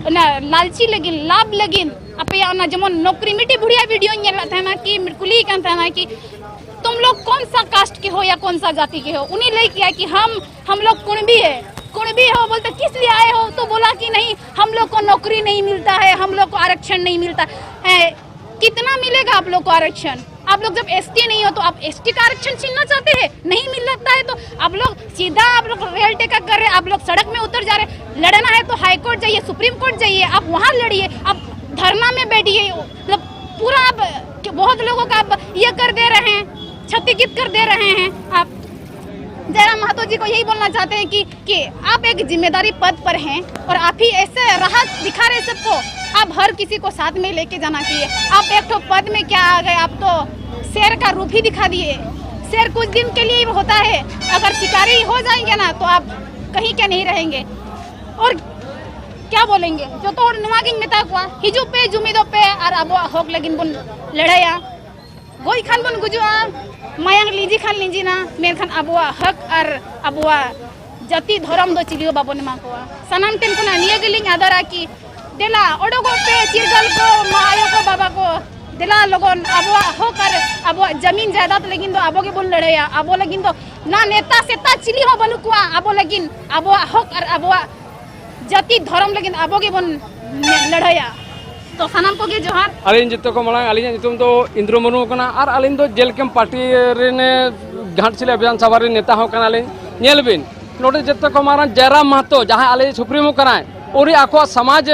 ᱚᱱᱟ ᱞᱟᱞᱪᱤ ᱞᱟᱹᱜᱤᱫ, ᱞᱟᱵᱷ ᱞᱟᱹᱜᱤᱫ, ᱟᱯᱮᱭᱟᱜ ᱚᱱᱟ ᱡᱮᱢᱚᱱ ᱱᱚᱠᱨᱤ, ᱢᱤᱫᱴᱮᱡ ᱵᱩᱲᱦᱤᱭᱟ ᱵᱷᱤᱰᱤᱭᱳᱧ ᱧᱮᱞ ᱞᱮᱫ ᱛᱟᱦᱮᱱᱟ, ᱠᱤ ᱠᱩᱞᱤᱭᱮ ᱠᱟᱱ ᱛᱟᱦᱮᱱᱟ ᱠᱤ, "ᱛᱩᱢ ᱞᱳᱜ ᱠᱚᱱ ᱥᱟ ᱠᱟᱥᱴ ᱠᱮ ᱦᱳ ᱭᱟ ᱠᱚᱱ ᱥᱟ ᱡᱟᱛᱤ ᱠᱮ ᱦᱳ?" ᱩᱱᱤ ᱞᱟᱹᱭ ᱠᱮᱜᱼᱟᱭ ᱠᱤ, "ᱦᱟᱢ, ᱦᱟᱢ ᱞᱳᱜ ᱠᱩᱬᱵᱤ ᱦᱮ, ᱠᱩᱬᱵᱤ ᱦᱳ ᱵᱚᱞᱛᱮ ᱠᱤᱥ ᱞᱤᱭᱮ ᱟᱭᱮ ᱦᱳ?" ᱛᱚ ᱵᱚᱞᱟ ᱠᱤ, "ᱱᱟᱦᱤ, ᱦᱟᱢ ᱞᱳᱜ ᱠᱚ ᱱᱚᱠᱨᱤ ᱱᱟᱦᱤ ᱢᱤᱞᱛᱟ ᱦᱮ, ᱦᱟᱢ ᱞᱳᱜ ᱠᱚ ᱟᱨᱚᱠᱥᱚᱱ ᱱᱟᱦᱤ ᱢᱤᱞᱛᱟ ᱦᱮ, ᱠᱤᱛᱱᱟ ᱢᱤᱞᱮᱜᱟ ᱟᱯ ᱞᱳᱜ ᱠᱚ ᱟᱨᱚᱠᱥᱚᱱ?" आप लोग जब एसटी नहीं हो तो आप एसटी का आरक्षण छीनना चाहते हैं? नहीं मिल सकता है तो आप लोग सीधा, आप लोग रेल टेका कर रहे हैं, आप लोग सड़क में उतर जा रहे हैं। लड़ना है तो हाई कोर्ट जाइए, सुप्रीम कोर्ट जाइए, आप वहां लड़िए, आप धरना में बैठिए। मतलब पूरा आप, बहुत लोगों का आप ये कर दे रहे हैं, क्षतिग्रस्त कर दे रहे हैं आप। जयराम महतो जी को यही बोलना चाहते हैं कि कि आप एक जिम्मेदारी पद पर हैं और आप ही ऐसे राह दिखा रहे सबको। आप हर किसी को साथ में लेके जाना चाहिए। आप एक ठो पद में क्या आ गए, आप तो शेर का रूप ही दिखा दिए। शेर कुछ दिन के लिए ही होता है, अगर शिकारी हो जाएंगे ना तो आप कहीं के नहीं रहेंगे। और क्या बोलेंगे? ᱡᱚᱛᱚ ᱦᱚᱲ ᱱᱚᱣᱟ ᱜᱤᱧ ᱢᱮᱛᱟ ᱠᱚᱣᱟ, ᱦᱤᱡᱩᱜ ᱯᱮ, ᱡᱩᱢᱤᱫᱚᱜ ᱯᱮ ᱟᱨ ᱟᱵᱚᱣᱟᱜ ᱦᱚᱠ ᱞᱟᱹᱜᱤᱫ ᱵᱚᱱ ᱞᱟᱹᱲᱦᱟᱹᱭᱟ᱾ ᱜᱚᱡ ᱠᱷᱟᱱ ᱵᱚᱱ ᱜᱩᱡᱩᱜᱼᱟ, ᱢᱟᱭᱟᱝ ᱞᱤᱸᱡᱤ ᱠᱷᱟᱱ ᱞᱤᱸᱡᱤᱱᱟ, ᱢᱮᱱᱠᱷᱟᱱ ᱟᱵᱚᱣᱟᱜ ᱦᱚᱠ ᱟᱨ ᱟᱵᱚᱣᱟᱜ ᱡᱟᱹᱛᱤ ᱫᱷᱚᱨᱚᱢ ᱫᱚ ᱪᱤᱞᱤ ᱦᱚᱸ ᱵᱟᱵᱚᱱ ᱮᱢᱟ ᱠᱚᱣᱟ᱾ ᱥᱟᱱᱟᱢ ᱴᱷᱮᱱ ᱠᱷᱚᱱᱟᱜ ᱱᱤᱭᱟᱹ ᱜᱮᱞᱤᱧ ᱟᱫᱟᱨᱟ ᱠᱤ ᱫᱮᱞᱟ ᱚᱰᱚᱠᱚᱜ ᱯᱮ, ᱪᱤᱨᱜᱟᱹᱞ ᱠᱚ, ᱢᱟ ᱟᱭᱳ ᱠᱚ, ᱵᱟᱵᱟ ᱠᱚ, ᱫᱮᱞᱟ ᱞᱚᱜᱚᱱ ᱟᱵᱚᱣᱟᱜ ᱦᱚᱠ ᱟᱨ ᱟᱵᱚᱣᱟᱜ ᱡᱟᱢᱤᱱ ᱡᱟᱭᱫᱟᱫ ᱞᱟᱹᱜᱤᱫ ᱫᱚ ᱟᱵᱚ ᱜᱮᱵᱚᱱ ᱞᱟᱹᱲᱦᱟᱹᱭᱟ᱾ ᱟᱵᱚ ᱞᱟᱹᱜᱤᱫ ᱫᱚ ᱱᱟ ᱱᱮᱛᱟ ᱥᱮᱛᱟ ᱪᱤᱞᱤ ᱦᱚᱸ ᱵᱟᱹᱱᱩᱜ ᱠᱚᱣᱟ᱾ ᱟᱵᱚ ᱞᱟᱹᱜᱤᱫ, ᱟᱵᱚᱣᱟᱜ ᱦᱚᱠ ᱟᱨ ᱟᱵᱚᱣᱟᱜ ᱡᱟᱹᱛᱤ ᱫᱷᱚᱨᱚᱢ ᱞᱟᱹᱜᱤᱫ ᱟᱵᱚ ᱜᱮᱵᱚᱱ ᱞᱟᱹᱲᱦᱟᱹᱭᱟ᱾ ᱛᱚ ᱥᱟᱱᱟᱢ ᱠᱚᱜᱮ ᱡᱚᱦᱟᱨ᱾ ᱟᱹᱞᱤᱧ ᱡᱚᱛᱚ ᱠᱚ ᱢᱟᱲᱟᱝ ᱟᱹᱞᱤᱧᱟᱜ ᱧᱩᱛᱩᱢ ᱫᱚ ᱤᱱᱫᱨᱚ ᱢᱩᱨᱢᱩ ᱠᱟᱱᱟ ᱟᱨ ᱟᱹᱞᱤᱧ ᱫᱚ ᱡᱮᱞ ᱠᱮᱢᱯ ᱯᱟᱨᱴᱤ ᱨᱮᱱ ᱜᱷᱟᱴᱥᱤᱞᱟ ᱵᱤᱫᱷᱟᱱ ᱥᱚᱵᱷᱟ ᱨᱮᱱ ᱱᱮᱛᱟ ᱦᱚᱸ ᱠᱟᱱᱟᱞᱤᱧ᱾ ᱧᱮᱞ ᱵᱤᱱ, ᱱᱚᱰᱮ ᱡᱚᱛᱚ ᱠᱚ ᱢᱟᱨᱟᱝ ᱡᱟᱭᱨᱟᱢ ᱢᱟᱦᱟᱛᱚ, ᱡᱟᱦᱟᱸᱭ ᱟᱞᱮ ᱥᱩᱯᱨᱤᱢᱳ ᱠᱟᱱᱟᱭ, ᱩᱱᱤ ᱟᱠᱚᱣᱟᱜ ᱥᱚᱢᱟᱡᱽ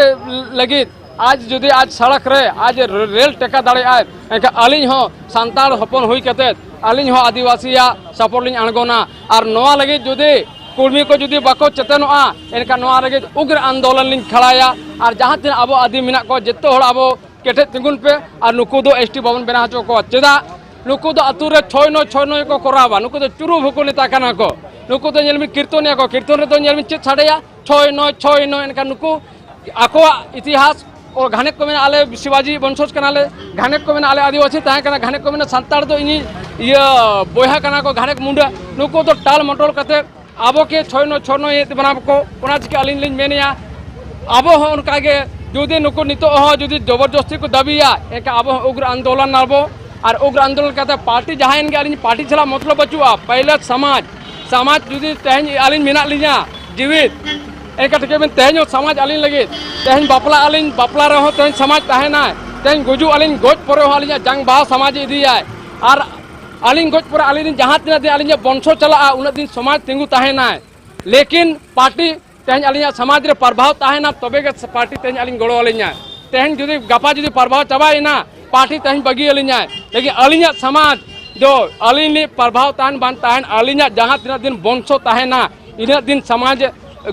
ᱞᱟᱹᱜᱤᱫ ᱟᱡ ᱡᱩᱫᱤ ᱟᱡ ᱥᱚᱲᱚᱠ ᱨᱮ ᱟᱡ ᱨᱮᱞ ᱴᱮᱠᱟ ᱫᱟᱲᱮᱭᱟᱜᱼᱟᱭ, ᱮᱱᱠᱷᱟᱱ ᱟᱹᱞᱤᱧ ᱦᱚᱸ ᱥᱟᱱᱛᱟᱲ ᱦᱚᱯᱚᱱ ᱦᱩᱭ ᱠᱟᱛᱮ ᱟᱹᱞᱤᱧ ᱦᱚᱸ ᱟᱹᱫᱤᱵᱟᱹᱥᱤᱭᱟᱜ ᱥᱟᱯᱳᱨᱴ ᱞᱤᱧ ᱟᱬᱜᱚᱱᱟ᱾ ᱟᱨ ᱱᱚᱣᱟ ᱞᱟᱹᱜᱤᱫ ᱡᱩᱫᱤ ᱠᱚᱨᱢᱤ ᱠᱚ ᱡᱩᱫᱤ ᱵᱟᱠᱚ ᱪᱮᱛᱚᱱᱚᱜᱼᱟ, ᱮᱱᱠᱷᱟᱱ ᱱᱚᱣᱟ ᱞᱟᱹᱜᱤᱫ ᱩᱜᱽᱨ ᱟᱱᱫᱳᱞᱚᱱ ᱞᱤᱧ ᱠᱷᱟᱲᱟᱭᱟ᱾ ᱟᱨ ᱡᱟᱦᱟᱸ ᱛᱤᱱᱟᱹᱜ ᱟᱵᱚ ᱟᱹᱫᱤᱢ ᱢᱮᱱᱟᱜ ᱠᱚᱣᱟ, ᱡᱚᱛᱚ ᱦᱚᱲ ᱟᱵᱚ ᱠᱮᱴᱮᱡ ᱛᱤᱸᱜᱩᱱ ᱯᱮ᱾ ᱟᱨ ᱱᱩᱠᱩ ᱫᱚ ᱮᱥᱴᱤ ᱵᱟᱵᱚᱱ ᱵᱮᱱᱟᱣ ᱦᱚᱪᱚ ᱠᱚᱣᱟ᱾ ᱪᱮᱫᱟᱜ? ᱱᱩᱠᱩ ᱫᱚ ᱟᱹᱛᱩ ᱨᱮ ᱪᱷᱚᱭ ᱱᱚᱭ, ᱪᱷᱚᱭ ᱱᱚᱭ ᱠᱚ ᱠᱚᱨᱟᱣᱟ᱾ ᱱᱩᱠᱩ ᱫᱚ ᱪᱩᱨᱩ ᱵᱷᱩᱠᱩ ᱱᱮᱛᱟ ᱠᱟᱱᱟ ᱠᱚ᱾ ᱱᱩᱠᱩ ᱫᱚ ᱧᱮᱞ ᱢᱮ, ᱠᱤᱨᱛᱚᱱᱮᱜᱼᱟ ᱠᱚ, ᱠᱤᱨᱛᱚᱱ ᱨᱮᱫᱚ ᱧᱮᱞ ᱢᱮ ᱪᱮᱫ ᱥᱟᱰᱮᱭᱟ, ᱪᱷᱚᱭ ᱱᱚᱭ, ᱪᱷᱚᱭ ᱱᱚᱭ᱾ ᱮᱱᱠᱷᱟᱱ ᱱᱩᱠᱩ ᱟᱠᱚᱣᱟᱜ ᱤᱛᱤᱦᱟᱥ, ᱚ, ᱜᱷᱟᱱᱮᱠ ᱠᱚ ᱢᱮᱱᱟ ᱟᱞᱮ ᱥᱤᱵᱟᱡᱤ ᱵᱚᱝᱥᱚᱡᱽ ᱠᱟᱱᱟᱞᱮ, ᱜᱷᱟᱱᱮᱠ ᱠᱚ ᱢᱮᱱᱟ ᱟᱞᱮ ᱟᱹᱫᱤᱵᱟᱹᱥᱤ ᱛᱟᱦᱮᱸ ᱠᱟᱱᱟ, ᱜᱷᱟᱱᱮᱠ ᱠᱚ ᱢᱮᱱᱟ ᱥᱟᱱᱛᱟᱲ ᱫᱚ ᱤᱧᱤᱡ ᱤᱭᱟᱹ ᱵᱚᱭᱦᱟ ᱠᱟᱱᱟ ᱠᱚ, ᱜᱷᱟᱱᱮᱠ ᱢᱩᱱᱰᱟᱹ᱾ ᱱᱩᱠᱩ ᱫᱚ ᱴᱟᱞ ᱢᱚᱴᱚᱞ ᱠᱟᱛᱮ ᱟᱵᱚ ᱠᱮ ᱪᱷᱚᱭ ᱱᱚᱭ, ᱪᱷᱚᱭ ᱱᱚᱭ ᱵᱮᱱᱟᱣ ᱠᱚ᱾ ᱚᱱᱟ ᱪᱤᱠᱟᱹ ᱟᱹᱞᱤᱧ ᱞᱤᱧ ᱢᱮᱱᱮᱜᱼᱟ, ᱟᱵᱚ ᱦᱚᱸ ᱚᱱᱠᱟ ᱜᱮ ᱡᱩᱫᱤ ᱱᱩᱠᱩ ᱱᱤᱛᱚᱜ ᱦᱚᱸ ᱡᱩᱫᱤ ᱡᱚᱵᱚᱨᱡᱚᱥᱛᱤ ᱠᱚ ᱫᱟᱹᱵᱤᱭᱟ, ᱮᱱᱠᱷᱟᱱ ᱟᱵᱚ ᱦᱚᱸ ᱩᱜᱽᱨ ᱟᱱᱫᱳᱞᱚᱱ ᱟᱵᱚ᱾ ᱟᱨ ᱩᱜᱽᱨ ᱟᱱᱫᱳᱞᱚᱱ ᱠᱟᱛᱮ ᱯᱟᱨᱴᱤ ᱡᱟᱦᱟᱸᱭᱮᱱ ᱜᱮ, ᱟᱹᱞᱤᱧ ᱯᱟᱨᱴᱤ ᱥᱟᱞᱟᱜ ᱢᱚᱛᱞᱚᱵ ᱵᱟᱹᱪᱩᱜᱼᱟ᱾ ᱯᱟᱭᱞᱟ ᱥᱚᱢᱟᱡᱽ, ᱥᱚᱢᱟᱡᱽ ᱡᱩᱫᱤ ᱛᱮᱦᱮᱧ ᱟᱹᱞᱤᱧ ᱢᱮᱱᱟᱜ ᱞᱤᱧᱟ ᱡᱤᱣᱤᱫ, ᱮᱱᱠᱷᱟᱱ ᱴᱷᱤᱠᱟᱹᱭ ᱵᱤᱱ ᱛᱮᱦᱮᱧ ᱦᱚᱸ ᱥᱚᱢᱟᱡᱽ ᱟᱹᱞᱤᱧ ᱞᱟᱹᱜᱤᱫ, ᱛᱮᱦᱮᱧ ᱵᱟᱯᱞᱟᱜ ᱟᱹᱞᱤᱧ, ᱵᱟᱯᱞᱟ ᱨᱮᱦᱚᱸ ᱛᱮᱦᱮᱧ ᱥᱚᱢᱟᱡᱽ ᱛᱟᱦᱮᱱᱟ᱾ ᱛᱮᱦᱮᱧ ᱜᱩᱡᱩᱜ ᱟᱹᱞᱤᱧ, ᱜᱚᱡ ᱯᱚᱨᱮ ᱦᱚᱸ ᱟᱹᱞᱤᱧᱟᱜ ᱡᱟᱝ ᱵᱟᱦᱟ ᱥᱚᱢᱟᱡᱽ ᱤᱫᱤᱭᱟᱭ᱾ ᱟᱨ ᱟᱹᱞᱤᱧ ᱜᱚᱡ ᱯᱚᱨᱮ ᱟᱹᱞᱤᱧ ᱨᱮᱱ ᱡᱟᱦᱟᱸ ᱛᱤᱱᱟᱹᱜ ᱫᱤᱱ ᱟᱹᱞᱤᱧᱟᱜ ᱵᱚᱝᱥᱚ ᱪᱟᱞᱟᱜᱼᱟ, ᱩᱱᱟᱹᱜ ᱫᱤᱱ ᱥᱚᱢᱟᱡᱽ ᱛᱤᱸᱜᱩ ᱛᱟᱦᱮᱱᱟᱭ᱾ ᱞᱮᱠᱤᱱ ᱯᱟᱨᱴᱤ ᱛᱮᱦᱮᱧ ᱟᱹᱞᱤᱧᱟᱜ ᱥᱚᱢᱟᱡᱽ ᱨᱮ ᱯᱨᱚᱵᱷᱟᱣ ᱛᱟᱦᱮᱱᱟ, ᱛᱚᱵᱮ ᱜᱮ ᱯᱟᱨᱴᱤ ᱛᱮᱦᱮᱧ ᱟᱹᱞᱤᱧ ᱜᱚᱲᱚ ᱟᱹᱞᱤᱧᱟ᱾ ᱛᱮᱦᱮᱧ ᱡᱩᱫᱤ ᱜᱟᱯᱟ ᱡᱩᱫᱤ ᱯᱨᱚᱵᱷᱟᱣ ᱪᱟᱵᱟᱭᱮᱱᱟ, ᱯᱟᱨᱴᱤ ᱛᱮᱦᱮᱧ ᱵᱟᱹᱜᱤ ᱟᱹᱞᱤᱧᱟᱭ᱾ ᱞᱮᱠᱤᱱ ᱟᱹᱞᱤᱧᱟᱜ ᱥᱚᱢᱟᱡᱽ ᱫᱚ ᱟᱹᱞᱤᱧ ᱞᱤᱧ ᱯᱨᱚᱵᱷᱟᱣ ᱛᱟᱦᱮᱱ ᱵᱟᱝ ᱛᱟᱦᱮᱱ, ᱟᱹᱞᱤᱧᱟᱜ ᱡᱟᱦᱟᱸ ᱛᱤᱱᱟᱹᱜ ᱫᱤᱱ ᱵᱚᱝᱥᱚ ᱛᱟᱦᱮᱱᱟ, ᱤᱱᱟᱹᱜ ᱫᱤᱱ ᱥᱚᱢᱟᱡᱽ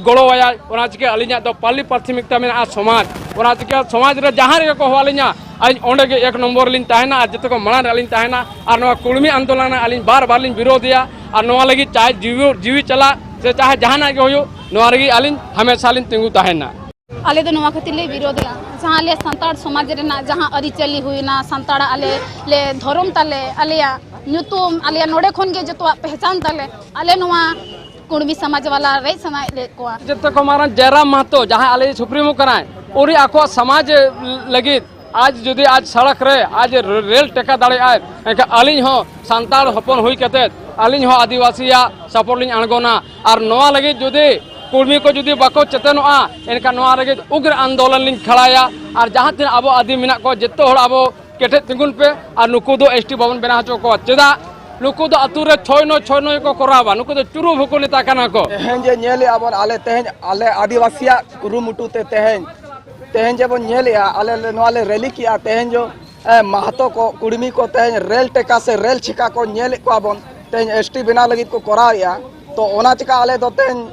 ᱜᱚᱲᱚᱣᱟᱭᱟᱭ᱾ ᱚᱱᱟ ᱪᱤᱠᱟᱹ ᱟᱹᱞᱤᱧᱟᱜ ᱫᱚ ᱯᱟᱹᱞᱤ ᱯᱟᱹᱨᱥᱤ ᱢᱤᱫᱴᱟᱝ ᱢᱮᱱᱟᱜᱼᱟ, ᱥᱚᱢᱟᱡᱽ᱾ ᱚᱱᱟ ᱪᱤᱠᱟᱹ ᱥᱚᱢᱟᱡᱽ ᱨᱮ ᱡᱟᱦᱟᱸ ᱨᱮᱜᱮ ᱠᱚ ᱦᱚᱦᱚ ᱟᱹᱞᱤᱧᱟ, ᱟᱹᱞᱤᱧ ᱚᱸᱰᱮ ᱜᱮ ᱮᱠ ᱱᱚᱢᱵᱚᱨ ᱨᱮᱞᱤᱧ ᱛᱟᱦᱮᱱᱟ ᱟᱨ ᱡᱚᱛᱚ ᱠᱚ ᱢᱟᱲᱟᱝ ᱨᱮ ᱟᱹᱞᱤᱧ ᱛᱟᱦᱮᱱᱟ᱾ ᱟᱨ ᱱᱚᱣᱟ ᱠᱩᱲᱢᱤ ᱟᱱᱫᱳᱞᱚᱱ ᱨᱮ ᱟᱹᱞᱤᱧ ᱵᱟᱨ ᱵᱟᱨ ᱞᱤᱧ ᱵᱤᱨᱳᱫᱷᱮᱭᱟ᱾ ᱟᱨ ᱱᱚᱣᱟ ᱞᱟᱹᱜᱤᱫ ᱪᱟᱦᱮ ᱡᱤᱣᱤ, ᱡᱤᱣᱤ ᱪᱟᱞᱟᱜ ᱥᱮ ᱪᱟᱦᱮ ᱡᱟᱦᱟᱱᱟᱜ ᱜᱮ ᱦᱩᱭᱩᱜ, ᱱᱚᱣᱟ ᱞᱟᱹᱜᱤᱫ ᱟᱹᱞᱤᱧ ᱦᱟᱢᱮᱥᱟ ᱞᱤᱧ ᱛᱤᱸᱜᱩ ᱛᱟᱦᱮᱱᱟ᱾ ᱟᱞᱮ ᱫᱚ ᱱᱚᱣᱟ ᱠᱷᱟᱹᱛᱤᱨ ᱞᱮ ᱵᱤᱨᱳᱫᱷᱮᱜᱼᱟ, ᱡᱟᱦᱟᱸ ᱟᱞᱮ ᱥᱟᱱᱛᱟᱲ ᱥᱚᱢᱟᱡᱽ ᱨᱮᱱᱟᱜ ᱡᱟᱦᱟᱸ ᱟᱹᱨᱤᱪᱟᱹᱞᱤ ᱦᱩᱭᱱᱟ, ᱥᱟᱱᱛᱟᱲᱟᱜ ᱟᱞᱮ ᱞᱮ ᱫᱷᱚᱨᱚᱢ ᱛᱟᱞᱮ, ᱟᱞᱮᱭᱟᱜ ᱧᱩᱛᱩᱢ, ᱟᱞᱮᱭᱟᱜ ᱱᱚᱰᱮ ᱠᱷᱚᱱ ᱜᱮ ᱡᱚᱛᱚᱣᱟᱜ ᱯᱮᱦᱪᱟᱱ ᱛᱟᱞᱮ, ᱟᱞᱮ ᱱᱚᱣᱟ ᱠᱩᱲᱢᱤ ᱥᱚᱢᱟᱡᱽ ᱵᱟᱞᱟ ᱨᱮᱡ ᱥᱟᱱᱟᱭᱮᱫ ᱞᱮᱫ ᱠᱚᱣᱟ᱾ ᱡᱚᱛᱚ ᱠᱚ ᱢᱟᱨᱟᱝ ᱡᱟᱭᱨᱟᱢ ᱢᱟᱦᱟᱛᱚ, ᱡᱟᱦᱟᱸ ᱟᱞᱮ ᱥᱩᱯᱨᱤᱢᱳ ᱠᱟᱱᱟᱭ, ᱩᱱᱤ ᱟᱠᱚᱣᱟᱜ ᱥᱚᱢᱟᱡᱽ ᱞᱟᱹᱜᱤᱫ ᱟᱡ ᱡᱩᱫᱤ ᱟᱡ ᱥᱚᱲᱚᱠ ᱨᱮ ᱟᱡ ᱨᱮᱞ ᱴᱮᱠᱟ ᱫᱟᱲᱮᱭᱟᱜᱼᱟᱭ, ᱮᱱᱠᱷᱟᱱ ᱟᱹᱞᱤᱧ ᱦᱚᱸ ᱥᱟᱱᱛᱟᱲ ᱦᱚᱯᱚᱱ ᱦᱩᱭ ᱠᱟᱛᱮᱫ ᱟᱹᱞᱤᱧ ᱦᱚᱸ ᱟᱹᱫᱤᱵᱟᱹᱥᱤᱭᱟᱜ ᱥᱟᱯᱳᱨᱴ ᱞᱤᱧ ᱟᱬᱜᱚᱱᱟ᱾ ᱟᱨ ᱱᱚᱣᱟ ᱞᱟᱹᱜᱤᱫ ᱡᱩᱫᱤ ᱠᱩᱲᱢᱤ ᱠᱚ ᱡᱩᱫᱤ ᱵᱟᱠᱚ ᱪᱮᱛᱮᱱᱚᱜᱼᱟ, ᱮᱱᱠᱷᱟᱱ ᱱᱚᱣᱟ ᱞᱟᱹᱜᱤᱫ ᱩᱜᱽᱨ ᱟᱱᱫᱳᱞᱚᱱ ᱞᱤᱧ ᱠᱷᱟᱲᱟᱭᱟ᱾ ᱟᱨ ᱡᱟᱦᱟᱸ ᱛᱤᱱᱟᱹᱜ ᱟᱵᱚ ᱟᱹᱫᱤᱢ ᱢᱮᱱᱟᱜ ᱠᱚᱣᱟ, ᱡᱚᱛᱚ ᱦᱚᱲ ᱟᱵᱚ ᱠᱮᱴᱮᱡ ᱛᱤᱸᱜᱩᱱ ᱯᱮ ᱟᱨ ᱱᱩᱠᱩ ᱫᱚ ᱮᱥᱴᱤ ᱵᱟᱵᱚᱱ ᱵᱮᱱᱟᱣ ᱦᱚᱪᱚ ᱠᱚᱣᱟ᱾ ᱪᱮᱫᱟᱜ? ᱱᱩᱠᱩ ᱫᱚ ᱟᱹᱛᱩ ᱨᱮ ᱪᱷᱚᱭ ᱱᱚᱭ, ᱪᱷᱚᱭ ᱱᱚᱭ ᱠᱚ ᱠᱚᱨᱟᱣᱟ, ᱱᱩᱠᱩ ᱫᱚ ᱪᱩᱨᱩ ᱵᱷᱩᱠᱩ ᱱᱮᱛᱟ ᱠᱟᱱᱟ ᱠᱚ᱾ ᱛᱮᱦᱮᱧ ᱡᱮ ᱧᱮᱞᱮᱜᱼᱟ ᱵᱚᱱ, ᱟᱞᱮ ᱛᱮᱦᱮᱧ ᱟᱞᱮ ᱟᱹᱫᱤᱵᱟᱹᱥᱤᱭᱟᱜ ᱠᱩᱨᱩᱢᱩᱴᱩ ᱛᱮ ᱛᱮᱦᱮᱧ, ᱛᱮᱦᱮᱧ ᱡᱮ ᱵᱚᱱ ᱧᱮᱞᱮᱜᱼᱟ, ᱟᱞᱮ ᱞᱮ, ᱱᱚᱣᱟ ᱞᱮ ᱨᱮᱞᱤ ᱠᱮᱜᱼᱟ, ᱛᱮᱦᱮᱧ ᱡᱚ, ᱮ, ᱢᱟᱦᱟᱛᱚ ᱠᱚ, ᱠᱩᱲᱢᱤ ᱠᱚ ᱛᱮᱦᱮᱧ ᱨᱮᱞ ᱴᱮᱠᱟ ᱥᱮ ᱨᱮᱞ ᱪᱷᱮᱠᱟ ᱠᱚ ᱧᱮᱞᱮᱫ ᱠᱚᱣᱟ ᱵᱚᱱ, ᱛᱮᱦᱮᱧ ᱮᱥᱴᱤ ᱵᱮᱱᱟᱣ ᱞᱟᱹᱜᱤᱫ ᱠᱚ ᱠᱚᱨᱟᱣᱮᱜᱼᱟ᱾ ᱛᱚ ᱚᱱᱟ ᱪᱮᱠᱟ ᱟᱞᱮ ᱫᱚ ᱛᱮᱦᱮᱧ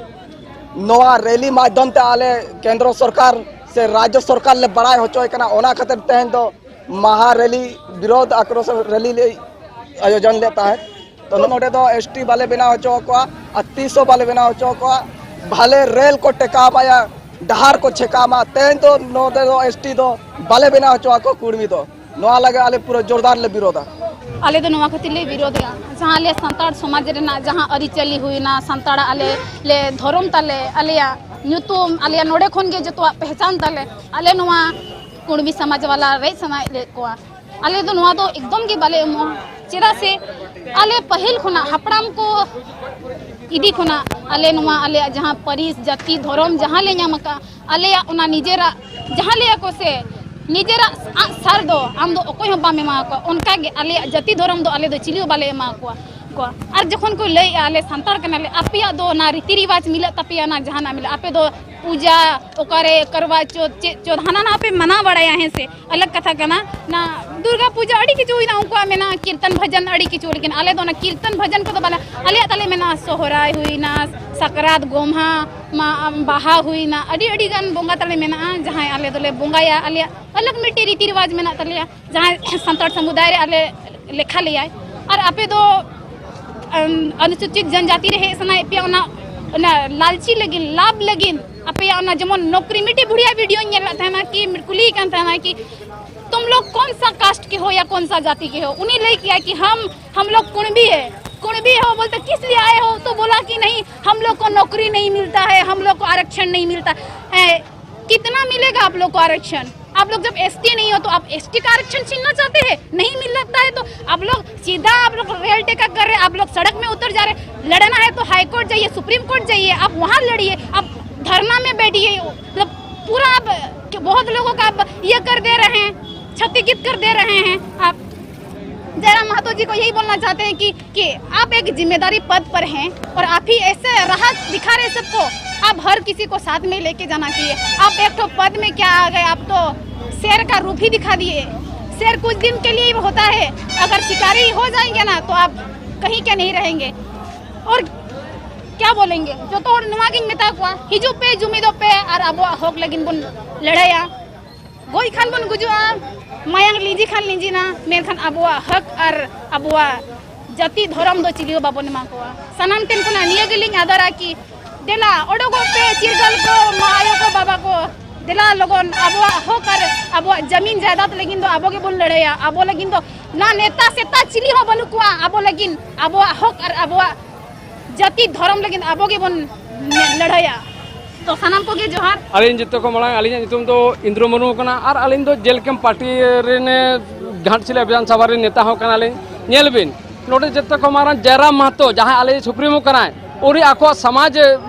ᱱᱚᱣᱟ ᱨᱮᱞᱤ ᱢᱟᱫᱽᱫᱷᱚᱢ ᱛᱮ ᱟᱞᱮ ᱠᱮᱱᱫᱨᱚ ᱥᱚᱨᱠᱟᱨ ᱥᱮ ᱨᱟᱡᱽᱡᱚ ᱥᱚᱨᱠᱟᱨ ᱞᱮ ᱵᱟᱲᱟᱭ ᱦᱚᱪᱚᱭ ᱠᱟᱱᱟ᱾ ᱚᱱᱟ ᱠᱷᱟᱹᱛᱤᱨ ᱛᱮᱦᱮᱧ ᱫᱚ ᱢᱟᱦᱟ ᱨᱮᱞᱤ, ᱵᱤᱨᱳᱫᱷ ᱟᱠᱨᱳᱥ ᱨᱮᱞᱤ ᱞᱮ ᱟᱭᱳᱡᱚᱱ ᱞᱮᱫ ᱛᱟᱦᱮᱸᱫ᱾ ᱛᱚ ᱱᱚᱰᱮ ᱫᱚ ᱮᱥᱴᱤ ᱵᱟᱞᱮ ᱵᱮᱱᱟᱣ ᱦᱚᱪᱚ ᱟᱠᱚᱣᱟ ᱟᱨ ᱛᱤᱥ ᱦᱚᱸ ᱵᱟᱞᱮ ᱵᱮᱱᱟᱣ ᱦᱚᱪᱚ ᱟᱠᱚᱣᱟ᱾ ᱵᱷᱟᱞᱮ ᱨᱮᱞ ᱠᱚ ᱴᱮᱠᱟᱣ ᱢᱟᱭᱟ, ᱰᱟᱦᱟᱨ ᱠᱚ ᱪᱷᱮᱠᱟᱣ ᱢᱟ, ᱛᱮᱦᱮᱧ ᱫᱚ ᱱᱚᱰᱮ ᱫᱚ ᱮᱥᱴᱤ ᱫᱚ ᱵᱟᱞᱮ ᱵᱮᱱᱟᱣ ᱦᱚᱪᱚ ᱟᱠᱚ ᱠᱩᱲᱢᱤ ᱫᱚ᱾ ᱱᱚᱣᱟ ᱞᱟᱹᱜᱤᱫ ᱟᱞᱮ ᱯᱩᱨᱟᱹ ᱡᱳᱨᱫᱟᱨ ᱞᱮ ᱵᱤᱨᱳᱫᱟ᱾ ᱟᱞᱮ ᱫᱚ ᱱᱚᱣᱟ ᱠᱷᱟᱹᱛᱤᱨ ᱞᱮ ᱵᱤᱨᱳᱫᱮᱜᱼᱟ, ᱡᱟᱦᱟᱸ ᱟᱞᱮ ᱥᱟᱱᱛᱟᱲ ᱥᱚᱢᱟᱡᱽ ᱨᱮᱱᱟᱜ ᱡᱟᱦᱟᱸ ᱟᱹᱨᱤᱪᱟᱹᱞᱤ ᱦᱩᱭᱱᱟ, ᱥᱟᱱᱛᱟᱲᱟᱜ ᱟᱞᱮ ᱞᱮ ᱫᱷᱚᱨᱚᱢ ᱛᱟᱞᱮ, ᱟᱞᱮᱭᱟᱜ ᱧᱩᱛᱩᱢ, ᱟᱞᱮᱭᱟᱜ ᱱᱚᱰᱮ ᱠᱷᱚᱱ ᱜᱮ ᱡᱚᱛᱚᱣᱟᱜ ᱯᱮᱦᱪᱟᱱ ᱛᱟᱞᱮ, ᱟᱞᱮ ᱱᱚᱣᱟ ᱠᱩᱲᱢᱤ ᱥᱚᱢᱟᱡᱽ ᱵᱟᱞᱟ ᱨᱮᱡ ᱥᱟᱱᱟᱭᱮᱫ ᱞᱮᱫ ᱠᱚᱣᱟ᱾ ᱟᱞᱮ ᱫᱚ ᱱᱚᱣᱟ ᱫᱚ ᱮᱠᱫᱚᱢ ᱜᱮ ᱵᱟᱞᱮ ᱮᱢᱚᱜᱼᱟ᱾ ᱪᱮᱫᱟᱜ ᱥᱮ ᱟᱞᱮ ᱯᱟᱹᱦᱤᱞ ᱠᱷᱚᱱᱟᱜ, ᱦᱟᱯᱲᱟᱢ ᱠᱚ ᱤᱫᱤ ᱠᱷᱚᱱᱟᱜ ᱟᱞᱮ ᱱᱚᱣᱟ ᱟᱞᱮᱭᱟᱜ ᱡᱟᱦᱟᱸ ᱯᱟᱹᱨᱤᱥ, ᱡᱟᱹᱛᱤ, ᱫᱷᱚᱨᱚᱢ ᱡᱟᱦᱟᱸ ᱞᱮ ᱧᱟᱢ ᱟᱠᱟᱫᱼᱟ, ᱟᱞᱮᱭᱟᱜ ᱚᱱᱟ ᱱᱤᱡᱮᱨᱟᱜ ᱡᱟᱦᱟᱸ ᱞᱟᱹᱭᱟ ᱠᱚ ᱥᱮ ᱱᱤᱡᱮᱨᱟᱜ ᱟᱜ ᱥᱟᱨ ᱫᱚ ᱟᱢ ᱫᱚ ᱚᱠᱚᱭ ᱦᱚᱸ ᱵᱟᱢ ᱮᱢᱟ ᱠᱚᱣᱟ᱾ ᱚᱱᱠᱟ ᱜᱮ ᱟᱞᱮᱭᱟᱜ ᱡᱟᱹᱛᱤ ᱫᱷᱚᱨᱚᱢ ᱫᱚ ᱟᱞᱮ ᱫᱚ ᱪᱤᱞᱤ ᱦᱚᱸ ᱵᱟᱞᱮ ᱮᱢᱟ ᱠᱚᱣᱟ, ᱠᱚᱣᱟ᱾ ᱟᱨ ᱡᱚᱠᱷᱚᱱ ᱠᱚ ᱞᱟᱹᱭᱮᱜᱼᱟ, "ᱟᱞᱮ ᱥᱟᱱᱛᱟᱲ ᱠᱟᱱᱟᱞᱮ, ᱟᱯᱮᱭᱟᱜ ᱫᱚ ᱚᱱᱟ ᱨᱤᱛᱤ ᱨᱤᱣᱟᱡᱽ ᱢᱤᱞᱟᱹᱜ ᱛᱟᱯᱮᱭᱟ, ᱚᱱᱟ ᱡᱟᱦᱟᱱᱟᱜ ᱢᱤᱞᱟᱹᱜ, ᱟᱯᱮ ᱫᱚ ᱯᱩᱡᱟ ᱚᱠᱟᱨᱮ ᱠᱟᱨᱣᱟ ᱪᱚᱛ, ᱪᱮᱫ ᱪᱚᱛ, ᱦᱟᱱᱟ ᱱᱟᱣᱟ ᱯᱮ ᱢᱟᱱᱟᱣ ᱵᱟᱲᱟᱭᱟ, ᱦᱮᱸ ᱥᱮ, ᱟᱞᱟᱜᱽ ᱠᱟᱛᱷᱟ ᱠᱟᱱᱟ᱾ ᱚᱱᱟ ᱫᱩᱨᱜᱟ ᱯᱩᱡᱟ ᱟᱹᱰᱤ ᱠᱤᱪᱷᱩ ᱦᱩᱭᱱᱟ, ᱩᱱᱠᱩᱣᱟᱜ ᱢᱮᱱᱟᱜᱼᱟ ᱠᱤᱨᱛᱚᱱ ᱵᱷᱟᱡᱟᱱ ᱟᱹᱰᱤ ᱠᱤᱪᱷᱩ, ᱞᱮᱠᱤᱱ ᱟᱞᱮ ᱫᱚ ᱚᱱᱟ ᱠᱤᱨᱛᱚᱱ ᱵᱷᱟᱡᱟᱱ ᱠᱚᱫᱚ ᱵᱟᱞᱮ, ᱟᱞᱮᱭᱟᱜ ᱛᱟᱞᱮ ᱢᱮᱱᱟᱜᱼᱟ ᱥᱚᱦᱨᱟᱭ ᱦᱩᱭᱱᱟ, ᱥᱟᱠᱨᱟᱛ, ᱜᱚᱢᱦᱟ, ᱢᱟ, ᱵᱟᱦᱟ ᱦᱩᱭᱱᱟ, ᱟᱹᱰᱤ ᱟᱹᱰᱤ ᱜᱟᱱ ᱵᱚᱸᱜᱟ ᱛᱟᱞᱮ ᱢᱮᱱᱟᱜᱼᱟ, ᱡᱟᱦᱟᱸᱭ ᱟᱞᱮ ᱫᱚᱞᱮ ᱵᱚᱸᱜᱟᱭᱟ, ᱟᱞᱮᱭᱟᱜ ᱟᱞᱟᱜᱽ ᱢᱤᱫᱴᱮᱡ ᱨᱤᱛᱤ ᱨᱤᱣᱟᱡᱽ ᱢᱮᱱᱟᱜ ᱛᱟᱞᱮᱭᱟ, ᱡᱟᱦᱟᱸᱭ ᱥᱟᱱᱛᱟᱲ ᱥᱟᱢᱩᱫᱟᱭ ᱨᱮ ᱟᱞᱮ ᱞᱮᱠᱷᱟ ᱞᱮᱭᱟᱭ᱾ ᱟᱨ ᱟᱯᱮ ᱫᱚ ᱟᱱᱩᱥᱩᱪᱤᱛ ᱡᱚᱱᱡᱟᱛᱤ ᱨᱮ ᱦᱮᱡ ᱥᱟᱱᱟᱭᱮᱫ ᱯᱮᱭᱟ, ᱚᱱᱟ, ᱚᱱᱟ ᱞᱟᱞᱪᱤ ᱞᱟᱹᱜᱤᱫ, ᱞᱟᱵᱷ ᱞᱟᱹᱜᱤᱫ, ᱟᱯᱮᱭᱟᱜ ᱚᱱᱟ ᱡᱮᱢᱚᱱ ᱱᱚᱠᱨᱤ, ᱢᱤᱫᱴᱮᱡ ᱵᱩᱲᱦᱤᱭᱟ ᱵᱷᱤᱰᱤᱭᱳᱧ ᱧᱮᱞ ᱞᱮᱫ ᱛᱟᱦᱮᱱᱟ, ᱠᱤ ᱠᱩᱞᱤᱭᱮ ᱠᱟᱱ ᱛᱟᱦᱮᱱᱟ ᱠᱤ, "ᱛᱩᱢ ᱞᱳᱜ ᱠᱚᱱ ᱥᱟ ᱠᱟᱥᱴ ᱠᱮ ᱦᱳ ᱭᱟ ᱠᱚᱱ ᱥᱟ ᱡᱟᱛᱤ ᱠᱮ ᱦᱳ?" ᱩᱱᱤ ᱞᱟᱹᱭ ᱠᱮᱜᱼᱟᱭ ᱠᱤ, "ᱦᱟᱢ, ᱦᱟᱢ ᱞᱳᱜ ᱠᱩᱬᱵᱤ ᱦᱮ, ᱠᱩᱬᱵᱤ ᱦᱳ ᱵᱚᱞᱛᱮ ᱠᱤᱥ ᱞᱤᱭᱮ ᱟᱭᱮ ᱦᱳ?" ᱛᱚ ᱵᱳᱞᱟ ᱠᱤ, "ᱱᱟᱦᱤ, ᱦᱟᱢ ᱞᱳᱜ ᱠᱳ ᱱᱚᱠᱨᱤ ᱱᱟᱦᱤ ᱢᱤᱞᱛᱟ ᱦᱮ, ᱦᱟᱢ ᱞᱳᱜ ᱠᱳ ᱟᱨᱟᱠᱥᱟᱱ ᱱᱟᱦᱤ ᱢᱤᱞᱛᱟ ᱦᱮ, ᱠᱤᱛᱱᱟ ᱢᱤᱞᱮᱜᱟ ᱟᱯ ᱞᱳᱜ ᱠᱳ ᱟᱨᱟᱠᱥᱟᱱ? आप लोग जब एसटी नहीं हो तो आप एसटी का आरक्षण छीनना चाहते हैं? नहीं मिल सकता है तो आप लोग सीधा, आप लोग रेल टेका कर रहे हैं, आप लोग सड़क में उतर जा रहे हैं। लड़ना है तो हाई कोर्ट जाइए, सुप्रीम कोर्ट जाइए, आप वहाँ लड़िए, आप धरना में बैठिए।" मतलब पूरा आप, बहुत लोगों का आप ये कर दे रहे हैं, क्षतिगित कर दे रहे हैं आप। जयराम महतो जी को यही बोलना चाहते हैं कि, कि आप एक जिम्मेदारी पद पर हैं और आप ही ऐसे राह दिखा रहे सबको। आप हर किसी को साथ में लेके जाना चाहिए। आप एक तो पद में क्या आ गए, आप तो शेर का रूप ही दिखा दिए। शेर कुछ दिन के लिए ही होता है, अगर शिकारी हो जाएंगे ना तो आप कहीं के नहीं रहेंगे। और क्या बोलेंगे? ᱡᱚᱛᱚ ᱦᱚᱲ ᱱᱚᱣᱟ ᱜᱤᱧ ᱢᱮᱛᱟ ᱠᱚᱣᱟ, ᱦᱤᱡᱩᱜ ᱯᱮ, ᱡᱩᱢᱤᱫᱚᱜ ᱯᱮ ᱟᱨ ᱟᱵᱚᱣᱟᱜ ᱦᱚᱠ ᱞᱟᱹᱜᱤᱫ ᱵᱚᱱ ᱞᱟᱹᱲᱦᱟᱹᱭᱟ᱾ ᱜᱚᱡ ᱠᱷᱟᱱ ᱵᱚᱱ ᱜᱩᱡᱩᱜᱼᱟ, ᱢᱟᱭᱟᱝ ᱞᱤᱸᱡᱤ ᱠᱷᱟᱱ ᱞᱤᱸᱡᱤᱱᱟ, ᱢᱮᱱᱠᱷᱟᱱ ᱟᱵᱚᱣᱟᱜ ᱦᱚᱠ ᱟᱨ ᱟᱵᱚᱣᱟᱜ ᱡᱟᱹᱛᱤ ᱫᱷᱚᱨᱚᱢ ᱫᱚ ᱪᱤᱞᱤ ᱦᱚᱸ ᱵᱟᱵᱚᱱ ᱮᱢᱟ ᱠᱚᱣᱟ᱾ ᱥᱟᱱᱟᱢ ᱴᱷᱮᱱ ᱠᱷᱚᱱᱟᱜ ᱱᱤᱭᱟᱹ ᱜᱮᱞᱤᱧ ᱟᱫᱟᱨᱟ ᱠᱤ ᱫᱮᱞᱟ ᱚᱰᱚᱠᱚᱜ ᱯᱮ ᱪᱤᱨᱜᱟᱹᱞ ᱠᱚ, ᱢᱟ ᱟᱭᱳ ᱠᱚ, ᱵᱟᱵᱟ ᱠᱚ, ᱫᱮᱞᱟ ᱞᱚᱜᱚᱱ ᱟᱵᱚᱣᱟᱜ ᱦᱚᱠ ᱟᱨ ᱟᱵᱚᱣᱟᱜ ᱡᱟᱢᱤᱱ ᱡᱟᱭᱫᱟᱫ ᱞᱟᱹᱜᱤᱫ ᱫᱚ ᱟᱵᱚ ᱜᱮᱵᱚᱱ ᱞᱟᱹᱲᱦᱟᱹᱭᱟ᱾ ᱟᱵᱚ ᱞᱟᱹᱜᱤᱫ ᱫᱚ ᱱᱟ ᱱᱮᱛᱟ ᱥᱮᱛᱟ ᱪᱤᱞᱤ ᱦᱚᱸ ᱵᱟᱹᱱᱩᱜ ᱠᱚᱣᱟ᱾ ᱟᱵᱚ ᱞᱟᱹᱜᱤᱫ, ᱟᱵᱚᱣᱟᱜ ᱦᱚᱠ ᱟᱨ ᱟᱵᱚᱣᱟᱜ ᱡᱟᱹᱛᱤ ᱫᱷᱚᱨᱚᱢ ᱞᱟᱹᱜᱤᱫ ᱟᱵᱚ ᱜᱮᱵᱚᱱ ᱞᱟᱹᱲᱦᱟᱹᱭᱟ᱾ ᱛᱚ ᱥᱟᱱᱟᱢ ᱠᱚᱜᱮ ᱡᱚᱦᱟᱨ᱾ ᱟᱹᱞᱤᱧ ᱡᱚᱛᱚ ᱠᱚ ᱢᱟᱲᱟᱝ ᱟᱹᱞᱤᱧᱟᱜ ᱧᱩᱛᱩᱢ ᱫᱚ ᱤᱱᱫᱨᱚ ᱢᱩᱨᱢᱩ ᱠᱟᱱᱟ ᱟᱨ ᱟᱹᱞᱤᱧ ᱫᱚ ᱡᱮᱞᱠᱮᱢ ᱯᱟᱨᱴᱤ ᱨᱮᱱ ᱜᱷᱟᱴᱥᱤᱞᱟ ᱵᱤᱫᱷᱟᱱ ᱥᱚᱵᱷᱟ ᱨᱮᱱ ᱱᱮᱛᱟ ᱦᱚᱸ ᱠᱟᱱᱟᱞᱤᱧ᱾ ᱧᱮᱞ ᱵᱤᱱ, ᱱᱚᱰᱮ ᱡᱚᱛᱚ ᱠᱚ ᱢᱟᱨᱟᱝ ᱡᱟᱭᱨᱟᱢ ᱢᱟᱦᱟᱛᱚ, ᱡᱟᱦᱟᱸᱭ ᱟᱞᱮ ᱥᱩᱯᱨᱤᱢᱳ ᱠᱟᱱᱟᱭ, ᱩᱱᱤ ᱟᱠᱚᱣᱟᱜ ᱥᱚᱢᱟᱡᱽ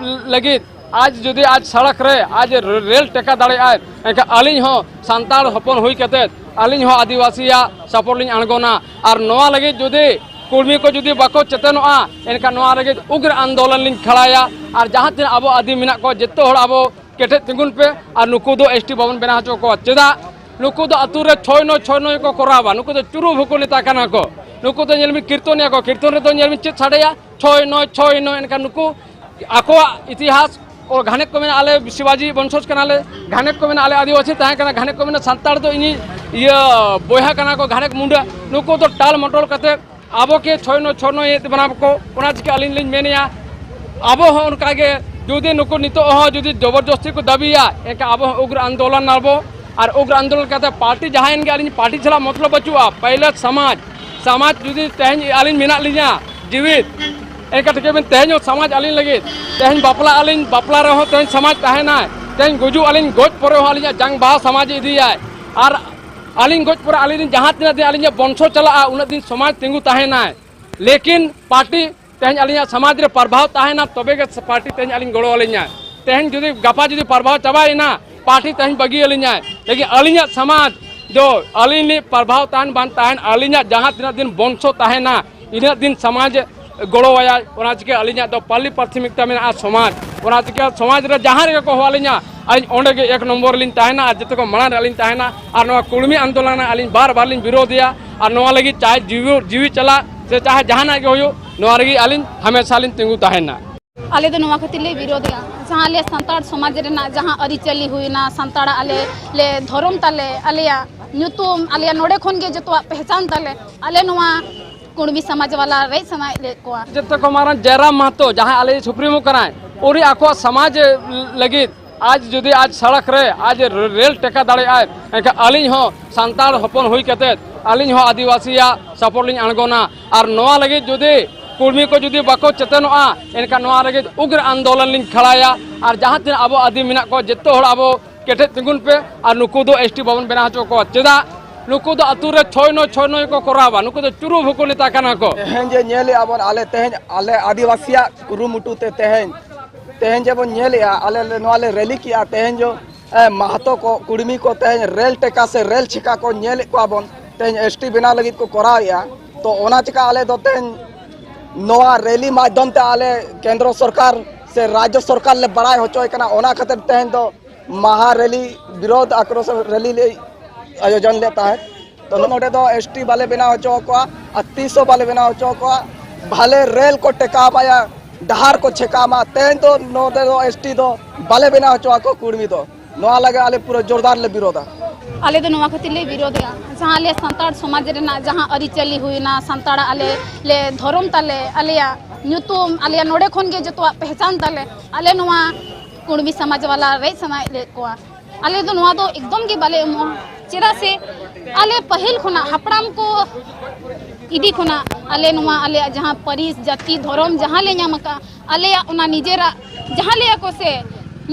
ᱞᱟᱹᱜᱤᱫ ᱟᱡ ᱡᱩᱫᱤ ᱟᱡ ᱥᱚᱲᱚᱠ ᱨᱮ ᱟᱡ ᱨᱮᱞ ᱴᱮᱠᱟ ᱫᱟᱲᱮᱭᱟᱜᱼᱟᱭ, ᱮᱱᱠᱷᱟᱱ ᱟᱹᱞᱤᱧ ᱦᱚᱸ ᱥᱟᱱᱛᱟᱲ ᱦᱚᱯᱚᱱ ᱦᱩᱭ ᱠᱟᱛᱮ ᱟᱹᱞᱤᱧ ᱦᱚᱸ ᱟᱹᱫᱤᱵᱟᱹᱥᱤᱭᱟᱜ ᱥᱟᱯᱳᱨᱴ ᱞᱤᱧ ᱟᱬᱜᱚᱱᱟ᱾ ᱟᱨ ᱱᱚᱣᱟ ᱞᱟᱹᱜᱤᱫ ᱡᱩᱫᱤ ᱠᱩᱲᱢᱤ ᱠᱚ ᱡᱩᱫᱤ ᱵᱟᱠᱚ ᱪᱮᱛᱚᱱᱚᱜᱼᱟ, ᱮᱱᱠᱷᱟᱱ ᱱᱚᱣᱟ ᱞᱟᱹᱜᱤᱫ ᱩᱜᱽᱨ ᱟᱱᱫᱳᱞᱚᱱ ᱞᱤᱧ ᱠᱷᱟᱲᱟᱭᱟ᱾ ᱟᱨ ᱡᱟᱦᱟᱸ ᱛᱤᱱᱟᱹᱜ ᱟᱵᱚ ᱟᱹᱫᱤᱢ ᱢᱮᱱᱟᱜ ᱠᱚᱣᱟ, ᱡᱚᱛᱚ ᱦᱚᱲ ᱟᱵᱚ ᱠᱮᱴᱮᱡ ᱛᱤᱸᱜᱩᱱ ᱯᱮ ᱟᱨ ᱱᱩᱠᱩ ᱫᱚ ᱮᱥ ᱴᱤ ᱵᱟᱵᱚᱱ ᱵᱮᱱᱟᱣ ᱦᱚᱪᱚ ᱠᱚᱣᱟ᱾ ᱪᱮᱫᱟᱜ? ᱱᱩᱠᱩ ᱫᱚ ᱟᱹᱛᱩ ᱨᱮ ᱪᱷᱚᱭ ᱱᱚᱭ, ᱪᱷᱚᱭ ᱱᱚᱭ ᱠᱚ ᱠᱚᱨᱟᱣᱟ᱾ ᱱᱩᱠᱩ ᱫᱚ ᱪᱩᱨᱩ ᱵᱷᱩᱠᱩ ᱱᱮᱛᱟ ᱠᱟᱱᱟ ᱠᱚ᱾ ᱱᱩᱠᱩ ᱫᱚ ᱧᱮᱞ ᱢᱮ ᱠᱤᱨᱛᱚᱱᱤᱭᱟ ᱠᱚ, ᱠᱤᱨᱛᱚᱱ ᱨᱮᱫᱚ ᱧᱮᱞ ᱢᱮ ᱪᱮᱫ ᱥᱟᱰᱮᱭᱟ? ᱪᱷᱚᱭ ᱱᱚᱭ, ᱪᱷᱚᱭ ᱱᱚᱭ᱾ ᱮᱱᱠᱷᱟᱱ ᱱᱩᱠᱩ ᱟᱠᱚᱣᱟᱜ ᱤᱛᱤᱦᱟᱥ ᱠᱚ, ᱜᱷᱟᱱᱮ ᱠᱚ ᱢᱮᱱᱟ ᱟᱞᱮ ᱥᱤᱵᱟᱡᱤ ᱵᱚᱝᱥᱚᱡᱽ ᱠᱟᱱᱟᱞᱮ, ᱜᱷᱟᱱᱮ ᱠᱚ ᱢᱮᱱᱟ ᱟᱞᱮ ᱟᱹᱫᱤᱵᱟᱹᱥᱤ ᱛᱟᱦᱮᱸ ᱠᱟᱱᱟ, ᱜᱷᱟᱱᱮ ᱠᱚ ᱢᱮᱱᱟ ᱥᱟᱱᱛᱟᱲ ᱫᱚ ᱤᱧᱤᱡ ᱤᱭᱟᱹ ᱵᱚᱭᱦᱟ ᱠᱟᱱᱟ ᱠᱚ, ᱜᱷᱟᱱᱮ ᱢᱩᱱᱰᱟ᱾ ᱱᱩᱠᱩ ᱫᱚ ᱴᱟᱞ ᱢᱚᱴᱚᱞ ᱠᱟᱛᱮ ᱟᱵᱚ ᱠᱮ ᱪᱷᱚᱭ ᱱᱚᱭ, ᱪᱷᱚᱭ ᱱᱚᱭ ᱮᱫ ᱵᱚᱱᱟ ᱠᱚ᱾ ᱚᱱᱟ ᱪᱤᱠᱟᱹ ᱟᱹᱞᱤᱧ ᱞᱤᱧ ᱢᱮᱱᱮᱜᱼᱟ, ᱟᱵᱚ ᱦᱚᱸ ᱚᱱᱠᱟ ᱜᱮ ᱡᱩᱫᱤ ᱱᱩᱠᱩ ᱱᱤᱛᱚᱜ ᱦᱚᱸ ᱡᱩᱫᱤ ᱡᱚᱵᱚᱨᱡᱚᱥᱛᱤ ᱠᱚ ᱫᱟᱹᱵᱤᱭᱟ, ᱮᱱᱠᱷᱟᱱ ᱟᱵᱚ ᱦᱚᱸ ᱩᱜᱽᱨ ᱟᱱᱫᱳᱞᱚᱱ ᱟᱵᱚ᱾ ᱟᱨ ᱩᱜᱽᱨ ᱟᱱᱫᱳᱞᱚᱱ ᱠᱟᱛᱮ ᱯᱟᱨᱴᱤ ᱡᱟᱦᱟᱸᱭᱮᱱ ᱜᱮ, ᱟᱹᱞᱤᱧ ᱯᱟᱨᱴᱤ ᱥᱟᱞᱟᱜ ᱢᱚᱛᱞᱚᱵ ᱵᱟᱹᱪᱩᱜᱼᱟ᱾ ᱯᱟᱭᱞᱟ ᱥᱚᱢᱟᱡᱽ, ᱥᱚᱢᱟᱡᱽ ᱡᱩᱫᱤ ᱛᱮᱦᱮᱧ ᱟᱹᱞᱤᱧ ᱢᱮᱱᱟᱜ ᱞᱤᱧᱟ ᱡᱤᱣᱤᱫ, ᱮᱱᱠᱷᱟᱱ ᱴᱷᱤᱠᱟᱹ ᱵᱤᱱ ᱛᱮᱦᱮᱧ ᱦᱚᱸ ᱥᱚᱢᱟᱡᱽ ᱟᱹᱞᱤᱧ ᱞᱟᱹᱜᱤᱫ, ᱛᱮᱦᱮᱧ ᱵᱟᱯᱞᱟᱜ ᱟᱹᱞᱤᱧ, ᱵᱟᱯᱞᱟ ᱨᱮᱦᱚᱸ ᱛᱮᱦᱮᱧ ᱥᱚᱢᱟᱡᱽ ᱛᱟᱦᱮᱱᱟᱭ, ᱛᱮᱦᱮᱧ ᱜᱩᱡᱩᱜ ᱟᱹᱞᱤᱧ, ᱜᱚᱡ ᱯᱚᱨᱮ ᱦᱚᱸ ᱟᱹᱞᱤᱧᱟᱜ ᱡᱟᱝ ᱵᱟᱦᱟ ᱥᱚᱢᱟᱡᱽ ᱤᱫᱤᱭᱟᱭ᱾ ᱟᱨ ᱟᱹᱞᱤᱧ ᱜᱚᱡ ᱯᱚᱨᱮ ᱟᱹᱞᱤᱧ ᱨᱮᱱ ᱡᱟᱦᱟᱸ ᱛᱤᱱᱟᱹᱜ ᱫᱤᱱ ᱟᱹᱞᱤᱧᱟᱜ ᱵᱚᱝᱥᱚ ᱪᱟᱞᱟᱜᱼᱟ, ᱩᱱᱟᱹᱜ ᱫᱤᱱ ᱥᱚᱢᱟᱡᱽ ᱛᱤᱸᱜᱩ ᱛᱟᱦᱮᱱᱟᱭ᱾ ᱞᱮᱠᱤᱱ ᱯᱟᱨᱴᱤ ᱛᱮᱦᱮᱧ ᱟᱹᱞᱤᱧᱟᱜ ᱥᱚᱢᱟᱡᱽ ᱨᱮ ᱯᱨᱚᱵᱷᱟᱣ ᱛᱟᱦᱮᱱᱟ, ᱛᱚᱵᱮ ᱜᱮ ᱯᱟᱨᱴᱤ ᱛᱮᱦᱮᱧ ᱟᱹᱞᱤᱧ ᱜᱚᱲᱚ ᱟᱹᱞᱤᱧᱟᱭ᱾ ᱛᱮᱦᱮᱧ ᱡᱩᱫᱤ ᱜᱟᱯᱟ ᱡᱩᱫᱤ ᱯᱨᱚᱵᱷᱟᱣ ᱪᱟᱵᱟᱭᱮᱱᱟ, ᱯᱟᱨᱴᱤ ᱛᱮᱦᱮᱧ ᱵᱟᱹᱜᱤ ᱟᱹᱞᱤᱧᱟᱭ᱾ ᱞᱮᱠᱤᱱ ᱟᱹᱞᱤᱧᱟᱜ ᱥᱚᱢᱟᱡᱽ ᱫᱚ ᱟᱹᱞᱤᱧ ᱞᱤᱧ ᱯᱨᱚᱵᱷᱟᱣ ᱛᱟᱦᱮᱱ ᱵᱟᱝ ᱛᱟᱦᱮᱱ, ᱟᱹᱞᱤᱧᱟᱜ ᱡᱟᱦᱟᱸ ᱛᱤᱱᱟᱹᱜ ᱫᱤᱱ ᱵᱚᱝᱥᱚ ᱛᱟᱦᱮᱱᱟ, ᱤᱱᱟᱹᱜ ᱫᱤᱱ ᱥᱚᱢᱟᱡᱽ ᱜᱚᱲᱚᱣᱟᱭᱟᱭ᱾ ᱚᱱᱟ ᱪᱤᱠᱟᱹ ᱟᱹᱞᱤᱧᱟᱜ ᱫᱚ ᱯᱟᱹᱞᱤ ᱯᱨᱟᱛᱷᱚᱢᱤᱠᱛᱟ ᱢᱮᱱᱟᱜᱼᱟ ᱥᱚᱢᱟᱡᱽ᱾ ᱚᱱᱟ ᱪᱤᱠᱟᱹ ᱥᱚᱢᱟᱡᱽ ᱨᱮ ᱡᱟᱦᱟᱸ ᱨᱮᱜᱮ ᱠᱚ ᱦᱚᱦᱚ ᱟᱹᱞᱤᱧᱟ, ᱟᱹᱞᱤᱧ ᱚᱸᱰᱮ ᱜᱮ ᱮᱠ ᱱᱚᱢᱵᱚᱨ ᱨᱮᱞᱤᱧ ᱛᱟᱦᱮᱱᱟ ᱟᱨ ᱡᱚᱛᱚ ᱠᱚ ᱢᱟᱲᱟᱝ ᱨᱮ ᱟᱹᱞᱤᱧ ᱛᱟᱦᱮᱱᱟ᱾ ᱟᱨ ᱱᱚᱣᱟ ᱠᱩᱲᱢᱤ ᱟᱱᱫᱳᱞᱚᱱ ᱨᱮ ᱟᱹᱞᱤᱧ ᱵᱟᱨ ᱵᱟᱨ ᱞᱤᱧ ᱵᱤᱨᱳᱫᱷᱮᱭᱟ᱾ ᱟᱨ ᱱᱚᱣᱟ ᱞᱟᱹᱜᱤᱫ ᱪᱟᱦᱮ ᱡᱤᱣᱤ, ᱡᱤᱣᱤ ᱪᱟᱞᱟᱜ ᱥᱮ ᱪᱟᱦᱮ ᱡᱟᱦᱟᱱᱟᱜ ᱜᱮ ᱦᱩᱭᱩᱜ, ᱱᱚᱣᱟ ᱨᱮᱜᱮ ᱟᱹᱞᱤᱧ ᱦᱟᱢᱮᱥᱟ ᱞᱤᱧ ᱛᱤᱸᱜᱩ ᱛᱟᱦᱮᱱᱟ᱾ ᱟᱞᱮ ᱫᱚ ᱱᱚᱣᱟ ᱠᱷᱟᱹᱛᱤᱨ ᱞᱮ ᱵᱤᱨᱳᱫᱷᱮᱜᱼᱟ, ᱡᱟᱦᱟᱸ ᱟᱞᱮ ᱥᱟᱱᱛᱟᱲ ᱥᱚᱢᱟᱡᱽ ᱨᱮᱱᱟᱜ ᱡᱟᱦᱟᱸ ᱟᱹᱨᱤᱪᱟᱹᱞᱤ ᱦᱩᱭᱱᱟ, ᱥᱟᱱᱛᱟᱲᱟᱜ ᱟᱞᱮ, ᱞᱮ ᱫᱷᱚᱨᱚᱢ ᱛᱟᱞᱮ, ᱟᱞᱮᱭᱟᱜ ᱧᱩᱛᱩᱢ, ᱟᱞᱮᱭᱟᱜ ᱱᱚᱰᱮ ᱠᱷᱚᱱ ᱜᱮ ᱡᱚᱛᱚᱣᱟᱜ ᱯᱮᱦᱪᱟᱱ ᱛᱟᱞᱮ, ᱟᱞᱮ ᱱᱚᱣᱟ ᱠᱩᱲᱢᱤ ᱥᱚᱢᱟᱡᱽ ᱵᱟᱞᱟ ᱨᱮᱡ ᱥᱟᱱᱟᱭᱮᱫ ᱞᱮᱫ ᱠᱚᱣᱟ᱾ ᱡᱚᱛᱚ ᱠᱚ ᱢᱟᱨᱟᱝ ᱡᱟᱭᱨᱟᱢ ᱢᱟᱦᱟᱛᱚ, ᱡᱟᱦᱟᱸᱭ ᱟᱞᱮ ᱥᱩᱯᱨᱤᱢᱳ ᱠᱟᱱᱟᱭ, ᱩᱱᱤ ᱟᱠᱚᱣᱟᱜ ᱥᱚᱢᱟᱡᱽ ᱞᱟᱹᱜᱤᱫ ᱟᱡ ᱡᱩᱫᱤ ᱟᱡ ᱥᱚᱲᱚᱠ ᱨᱮ ᱟᱡ ᱨᱮᱞ ᱴᱮᱠᱟ ᱫᱟᱲᱮᱭᱟᱜᱼᱟᱭ, ᱮᱱᱠᱷᱟᱱ ᱟᱹᱞᱤᱧ ᱦᱚᱸ ᱥᱟᱱᱛᱟᱲ ᱦᱚᱯᱚᱱ ᱦᱩᱭ ᱠᱟᱛᱮ ᱟᱹᱞᱤᱧ ᱦᱚᱸ ᱟᱹᱫᱤᱵᱟᱹᱥᱤᱭᱟᱜ ᱥᱟᱯᱳᱨᱴ ᱞᱤᱧ ᱟᱬᱜᱚᱱᱟ᱾ ᱟᱨ ᱱᱚᱣᱟ ᱞᱟᱹᱜᱤᱫ ᱡᱩᱫᱤ ᱠᱩᱲᱢᱤ ᱠᱚ ᱡᱩᱫᱤ ᱵᱟᱠᱚ ᱪᱮᱛᱚᱱᱚᱜᱼᱟ, ᱮᱱᱠᱷᱟᱱ ᱱᱚᱣᱟ ᱞᱟᱹᱜᱤᱫ ᱩᱜᱽᱨ ᱟᱱᱫᱳᱞᱚᱱ ᱞᱤᱧ ᱠᱷᱟᱲᱟᱭᱟ᱾ ᱟᱨ ᱡᱟᱦᱟᱸ ᱛᱤᱱᱟᱹᱜ ᱟᱵᱚ ᱟᱹᱫᱤᱢ ᱢᱮᱱᱟᱜ ᱠᱚᱣᱟ, ᱡᱚᱛᱚ ᱦᱚᱲ ᱟᱵᱚ ᱠᱮᱴᱮᱡ ᱛᱤᱸᱜᱩᱱ ᱯᱮ ᱟᱨ ᱱᱩᱠᱩ ᱫᱚ ᱮᱥ ᱴᱤ ᱵᱟᱵᱚᱱ ᱵᱮᱱᱟᱣ ᱦᱚᱪᱚ ᱠᱚᱣᱟ᱾ ᱪᱮᱫᱟᱜ? ᱱᱩᱠᱩ ᱫᱚ ᱟᱹᱛᱩ ᱨᱮ ᱪᱷᱚᱭ ᱱᱚᱭ, ᱪᱷᱚᱭ ᱱᱚᱭ ᱠᱚ ᱠᱚᱨᱟᱣᱟ᱾ ᱱᱩᱠᱩ ᱫᱚ ᱪᱩᱨᱩ ᱵᱷᱩᱠᱩ ᱱᱮᱛᱟ ᱠᱟᱱᱟ ᱠᱚ᱾ ᱛᱮᱦᱮᱧ ᱡᱮ ᱧᱮᱞᱮᱜᱼᱟ ᱵᱚᱱ, ᱟᱞᱮ ᱛᱮᱦᱮᱧ ᱟᱞᱮ ᱟᱹᱫᱤᱵᱟᱹᱥᱤᱭᱟᱜ ᱠᱩᱨᱩᱢᱩᱴᱩ ᱛᱮ ᱛᱮᱦᱮᱧ ᱛᱮᱦᱮᱧ ᱡᱮᱵᱚᱱ ᱧᱮᱞᱮᱜᱼᱟ, ᱟᱞᱮ ᱞᱮ, ᱱᱚᱣᱟ ᱞᱮ ᱨᱮᱞᱤ ᱠᱮᱜᱼᱟ, ᱛᱮᱦᱮᱧ ᱡᱚ, ᱮ, ᱢᱟᱦᱟᱛᱚ ᱠᱚ, ᱠᱩᱲᱢᱤ ᱠᱚ ᱛᱮᱦᱮᱧ ᱨᱮᱞ ᱴᱮᱠᱟ ᱥᱮ ᱨᱮᱞ ᱪᱷᱮᱠᱟ ᱠᱚ ᱧᱮᱞᱮᱫ ᱠᱚᱣᱟ ᱵᱚᱱ, ᱛᱮᱦᱮᱧ ᱮᱥ ᱴᱤ ᱵᱮᱱᱟᱣ ᱞᱟᱹᱜᱤᱫ ᱠᱚ ᱠᱚᱨᱟᱣᱮᱜᱼᱟ᱾ ᱛᱚ ᱚᱱᱟ ᱪᱮᱠᱟ ᱟᱞᱮ ᱫᱚ ᱛᱮᱦᱮᱧ ᱱᱚᱣᱟ ᱨᱮᱞᱤ ᱢᱟᱫᱽᱫᱷᱚᱢ ᱛᱮ ᱟᱞᱮ ᱠᱮᱱᱫᱨᱚ ᱥᱚᱨᱠᱟᱨ ᱥᱮ ᱨᱟᱡᱽᱡᱚ ᱥᱚᱨᱠᱟᱨ ᱞᱮ ᱵᱟᱲᱟᱭ ᱦᱚᱪᱚᱭ ᱠᱟᱱᱟ, ᱚᱱᱟ ᱠᱷᱟᱹᱛᱤᱨ ᱛᱮᱦᱮᱧ ᱫᱚ ᱢᱟᱦᱟ ᱨᱮᱞᱤ, ᱵᱤᱨᱳᱫᱷ ᱟᱠᱨᱳᱥ ᱨᱮᱞᱤ ᱞᱮ ᱟᱭᱳᱡᱚᱱ ᱞᱮᱫ ᱛᱟᱦᱮᱸᱫ᱾ ᱛᱚ ᱱᱚᱰᱮ ᱫᱚ ᱮᱥ ᱴᱤ ᱵᱟᱞᱮ ᱵᱮᱱᱟᱣ ᱦᱚᱪᱚ ᱟᱠᱚᱣᱟ ᱟᱨ ᱛᱤᱥ ᱦᱚᱸ ᱵᱟᱞᱮ ᱵᱮᱱᱟᱣ ᱦᱚᱪᱚ ᱟᱠᱚᱣᱟ᱾ ᱵᱷᱟᱞᱮ ᱨᱮᱞ ᱠᱚ ᱴᱮᱠᱟᱣ ᱢᱟᱭᱟ, ᱰᱟᱦᱟᱨ ᱠᱚ ᱪᱷᱮᱠᱟᱣ ᱢᱟ᱾ ᱛᱮᱦᱮᱧ ᱫᱚ ᱱᱚᱰᱮ ᱫᱚ ᱮᱥ ᱴᱤ ᱫᱚ ᱵᱟᱞᱮ ᱵᱮᱱᱟᱣ ᱦᱚᱪᱚ ᱟᱠᱚ ᱠᱩᱲᱢᱤ ᱫᱚ᱾ ᱱᱚᱣᱟ ᱞᱟᱹᱜᱤᱫ ᱟᱞᱮ ᱯᱩᱨᱟᱹ ᱡᱳᱨᱫᱟᱨ ᱞᱮ ᱵᱤᱨᱳᱫᱟ᱾ ᱟᱞᱮ ᱫᱚ ᱱᱚᱣᱟ ᱠᱷᱟᱹᱛᱤᱨ ᱞᱮ ᱵᱤᱨᱳᱫᱮᱜᱼᱟ, ᱡᱟᱦᱟᱸ ᱟᱞᱮ ᱥᱟᱱᱛᱟᱲ ᱥᱚᱢᱟᱡᱽ ᱨᱮᱱᱟᱜ ᱡᱟᱦᱟᱸ ᱟᱹᱨᱤᱪᱟᱹᱞᱤ ᱦᱩᱭᱱᱟ, ᱥᱟᱱᱛᱟᱲᱟᱜ ᱟᱞᱮ ᱞᱮ ᱫᱷᱚᱨᱚᱢ ᱛᱟᱞᱮ, ᱟᱞᱮᱭᱟᱜ ᱧᱩᱛᱩᱢ, ᱟᱞᱮᱭᱟᱜ ᱱᱚᱰᱮ ᱠᱷᱚᱱ ᱜᱮ ᱡᱚᱛᱚᱣᱟᱜ ᱯᱮᱦᱪᱟᱱ ᱛᱟᱞᱮ, ᱟᱞᱮ ᱱᱚᱣᱟ ᱠᱩᱲᱢᱤ ᱥᱚᱢᱟᱡᱽ ᱵᱟᱞᱟ ᱨᱮᱡ ᱥᱟᱱᱟᱭᱮᱫ ᱞᱮᱫ ᱠᱚᱣᱟ᱾ ᱟᱞᱮ ᱫᱚ ᱱᱚᱣᱟ ᱫᱚ ᱮᱠᱫᱚᱢ ᱜᱮ ᱵᱟᱞᱮ ᱮᱢᱚᱜᱼᱟ, ᱪᱮᱫᱟᱜ ᱥᱮ ᱟᱞᱮ ᱯᱟᱹᱦᱤᱞ ᱠᱷᱚᱱᱟᱜ ᱦᱟᱯᱲᱟᱢ ᱠᱚ ᱤᱫᱤ ᱠᱷᱚᱱᱟᱜ ᱟᱞᱮ ᱱᱚᱣᱟ ᱟᱞᱮᱭᱟᱜ ᱡᱟᱦᱟᱸ ᱯᱟᱹᱨᱤᱥ, ᱡᱟᱹᱛᱤ, ᱫᱷᱚᱨᱚᱢ ᱡᱟᱦᱟᱸ ᱞᱮ ᱧᱟᱢ ᱟᱠᱟᱫ, ᱟᱞᱮᱭᱟᱜ ᱚᱱᱟ ᱱᱤᱡᱮᱨᱟᱜ ᱡᱟᱦᱟᱸ ᱞᱟᱹᱭᱟ ᱠᱚ ᱥᱮ,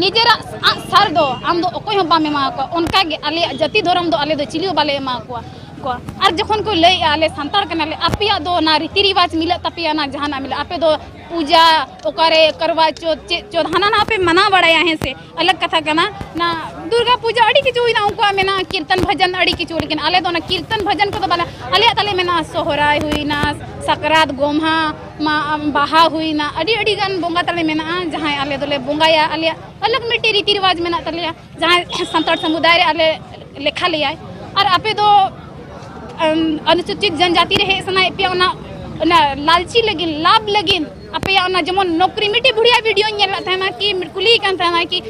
ᱱᱤᱡᱮᱨᱟᱜ ᱟᱜ ᱥᱟᱨ ᱫᱚ ᱟᱢ ᱫᱚ ᱚᱠᱚᱭ ᱦᱚᱸ ᱵᱟᱢ ᱮᱢᱟ ᱠᱚᱣᱟ, ᱚᱱᱠᱟ ᱜᱮ ᱟᱞᱮᱭᱟᱜ ᱡᱟᱹᱛᱤ ᱫᱷᱚᱨᱚᱢ ᱫᱚ ᱟᱞᱮ ᱫᱚ ᱪᱤᱞᱤ ᱦᱚᱸ ᱵᱟᱞᱮ ᱮᱢᱟ ᱠᱚᱣᱟ᱾ ᱠᱚᱣᱟ᱾ ᱟᱨ ᱡᱚᱠᱷᱚᱱ ᱠᱚ ᱞᱟᱹᱭᱮᱜᱼᱟ, "ᱟᱞᱮ ᱥᱟᱱᱛᱟᱲ ᱠᱟᱱᱟᱞᱮ, ᱟᱯᱮᱭᱟᱜ ᱫᱚ ᱚᱱᱟ ᱨᱤᱛᱤ ᱨᱤᱣᱟᱡᱽ ᱢᱤᱞᱟᱹᱜ ᱛᱟᱯᱮᱭᱟ, ᱚᱱᱟ ᱡᱟᱦᱟᱱᱟᱜ ᱢᱤᱞᱟᱹᱜ, ᱟᱯᱮ ᱫᱚ ᱯᱩᱡᱟ ᱚᱠᱟᱨᱮ ᱠᱟᱨᱣᱟ ᱪᱚᱛ, ᱪᱮᱫ ᱪᱚᱛ, ᱦᱟᱱᱟ ᱱᱟᱣᱟ ᱯᱮ ᱢᱟᱱᱟᱣ ᱵᱟᱲᱟᱭᱟ, ᱦᱮᱸ ᱥᱮ, ᱟᱞᱟᱜᱽ ᱠᱟᱛᱷᱟ ᱠᱟᱱᱟ᱾ ᱚᱱᱟ ᱫᱩᱨᱜᱟ ᱯᱩᱡᱟ ᱟᱹᱰᱤ ᱠᱤᱪᱷᱩ ᱦᱩᱭᱱᱟ, ᱩᱱᱠᱩᱣᱟᱜ ᱢᱮᱱᱟᱜᱼᱟ ᱠᱤᱨᱛᱚᱱ ᱵᱷᱟᱡᱟᱱ ᱟᱹᱰᱤ ᱠᱤᱪᱷᱩ, ᱞᱮᱠᱤᱱ ᱟᱞᱮ ᱫᱚ ᱚᱱᱟ ᱠᱤᱨᱛᱚᱱ ᱵᱷᱟᱡᱟᱱ ᱠᱚᱫᱚ ᱵᱟᱞᱮ, ᱟᱞᱮᱭᱟᱜ ᱛᱟᱞᱮ ᱢᱮᱱᱟᱜᱼᱟ ᱥᱚᱦᱨᱟᱭ ᱦᱩᱭᱱᱟ, ᱥᱟᱠᱨᱟᱛ, ᱜᱚᱢᱦᱟ, ᱢᱟ, ᱵᱟᱦᱟ ᱦᱩᱭᱱᱟ, ᱟᱹᱰᱤ ᱟᱹᱰᱤ ᱜᱟᱱ ᱵᱚᱸᱜᱟ ᱛᱟᱞᱮ ᱢᱮᱱᱟᱜᱼᱟ, ᱡᱟᱦᱟᱸᱭ ᱟᱞᱮ ᱫᱚᱞᱮ ᱵᱚᱸᱜᱟᱭᱟ, ᱟᱞᱮᱭᱟᱜ ᱟᱞᱟᱜᱽ ᱢᱤᱫᱴᱤᱡ ᱨᱤᱛᱤ ᱨᱤᱣᱟᱡᱽ ᱢᱮᱱᱟᱜ ᱛᱟᱞᱮᱭᱟ᱾ ᱡᱟᱦᱟᱸᱭ ᱥᱟᱱᱛᱟᱲ ᱥᱚᱢᱩᱫᱟᱭ ᱨᱮ ᱟᱞᱮ ᱞᱮᱠᱷᱟ ᱞᱮᱭᱟᱭ᱾ ᱟᱨ ᱟᱯᱮ ᱫᱚ, ᱟᱢ, ᱚᱱᱩᱥᱩᱪᱤᱛ ᱡᱚᱱᱡᱟᱛᱤ ᱨᱮ ᱦᱮᱡ ᱥᱟᱱᱟᱭᱮᱫ ᱯᱮᱭᱟ, ᱚᱱᱟ, ᱚᱱᱟ ᱞᱟᱞᱪᱤ ᱞᱟᱹᱜᱤᱫ, ᱞᱟᱵᱷ ᱞᱟᱹᱜᱤᱫ, ᱟᱯᱮᱭᱟᱜ ᱚᱱᱟ ᱡᱮᱢᱚᱱ ᱱᱚᱠᱨᱤ, ᱢᱤᱫᱴᱤᱡ ᱵᱩᱲᱦᱤᱭᱟᱜ ᱵᱷᱤᱰᱤᱭᱳᱧ ᱧᱮᱞ ᱞᱮᱫ ᱛᱟᱦᱮᱱᱟ ᱠᱤ ᱠᱩᱞᱤᱭᱮ ᱠᱟᱱ ᱛᱟᱦᱮᱱᱟ ᱠᱤ,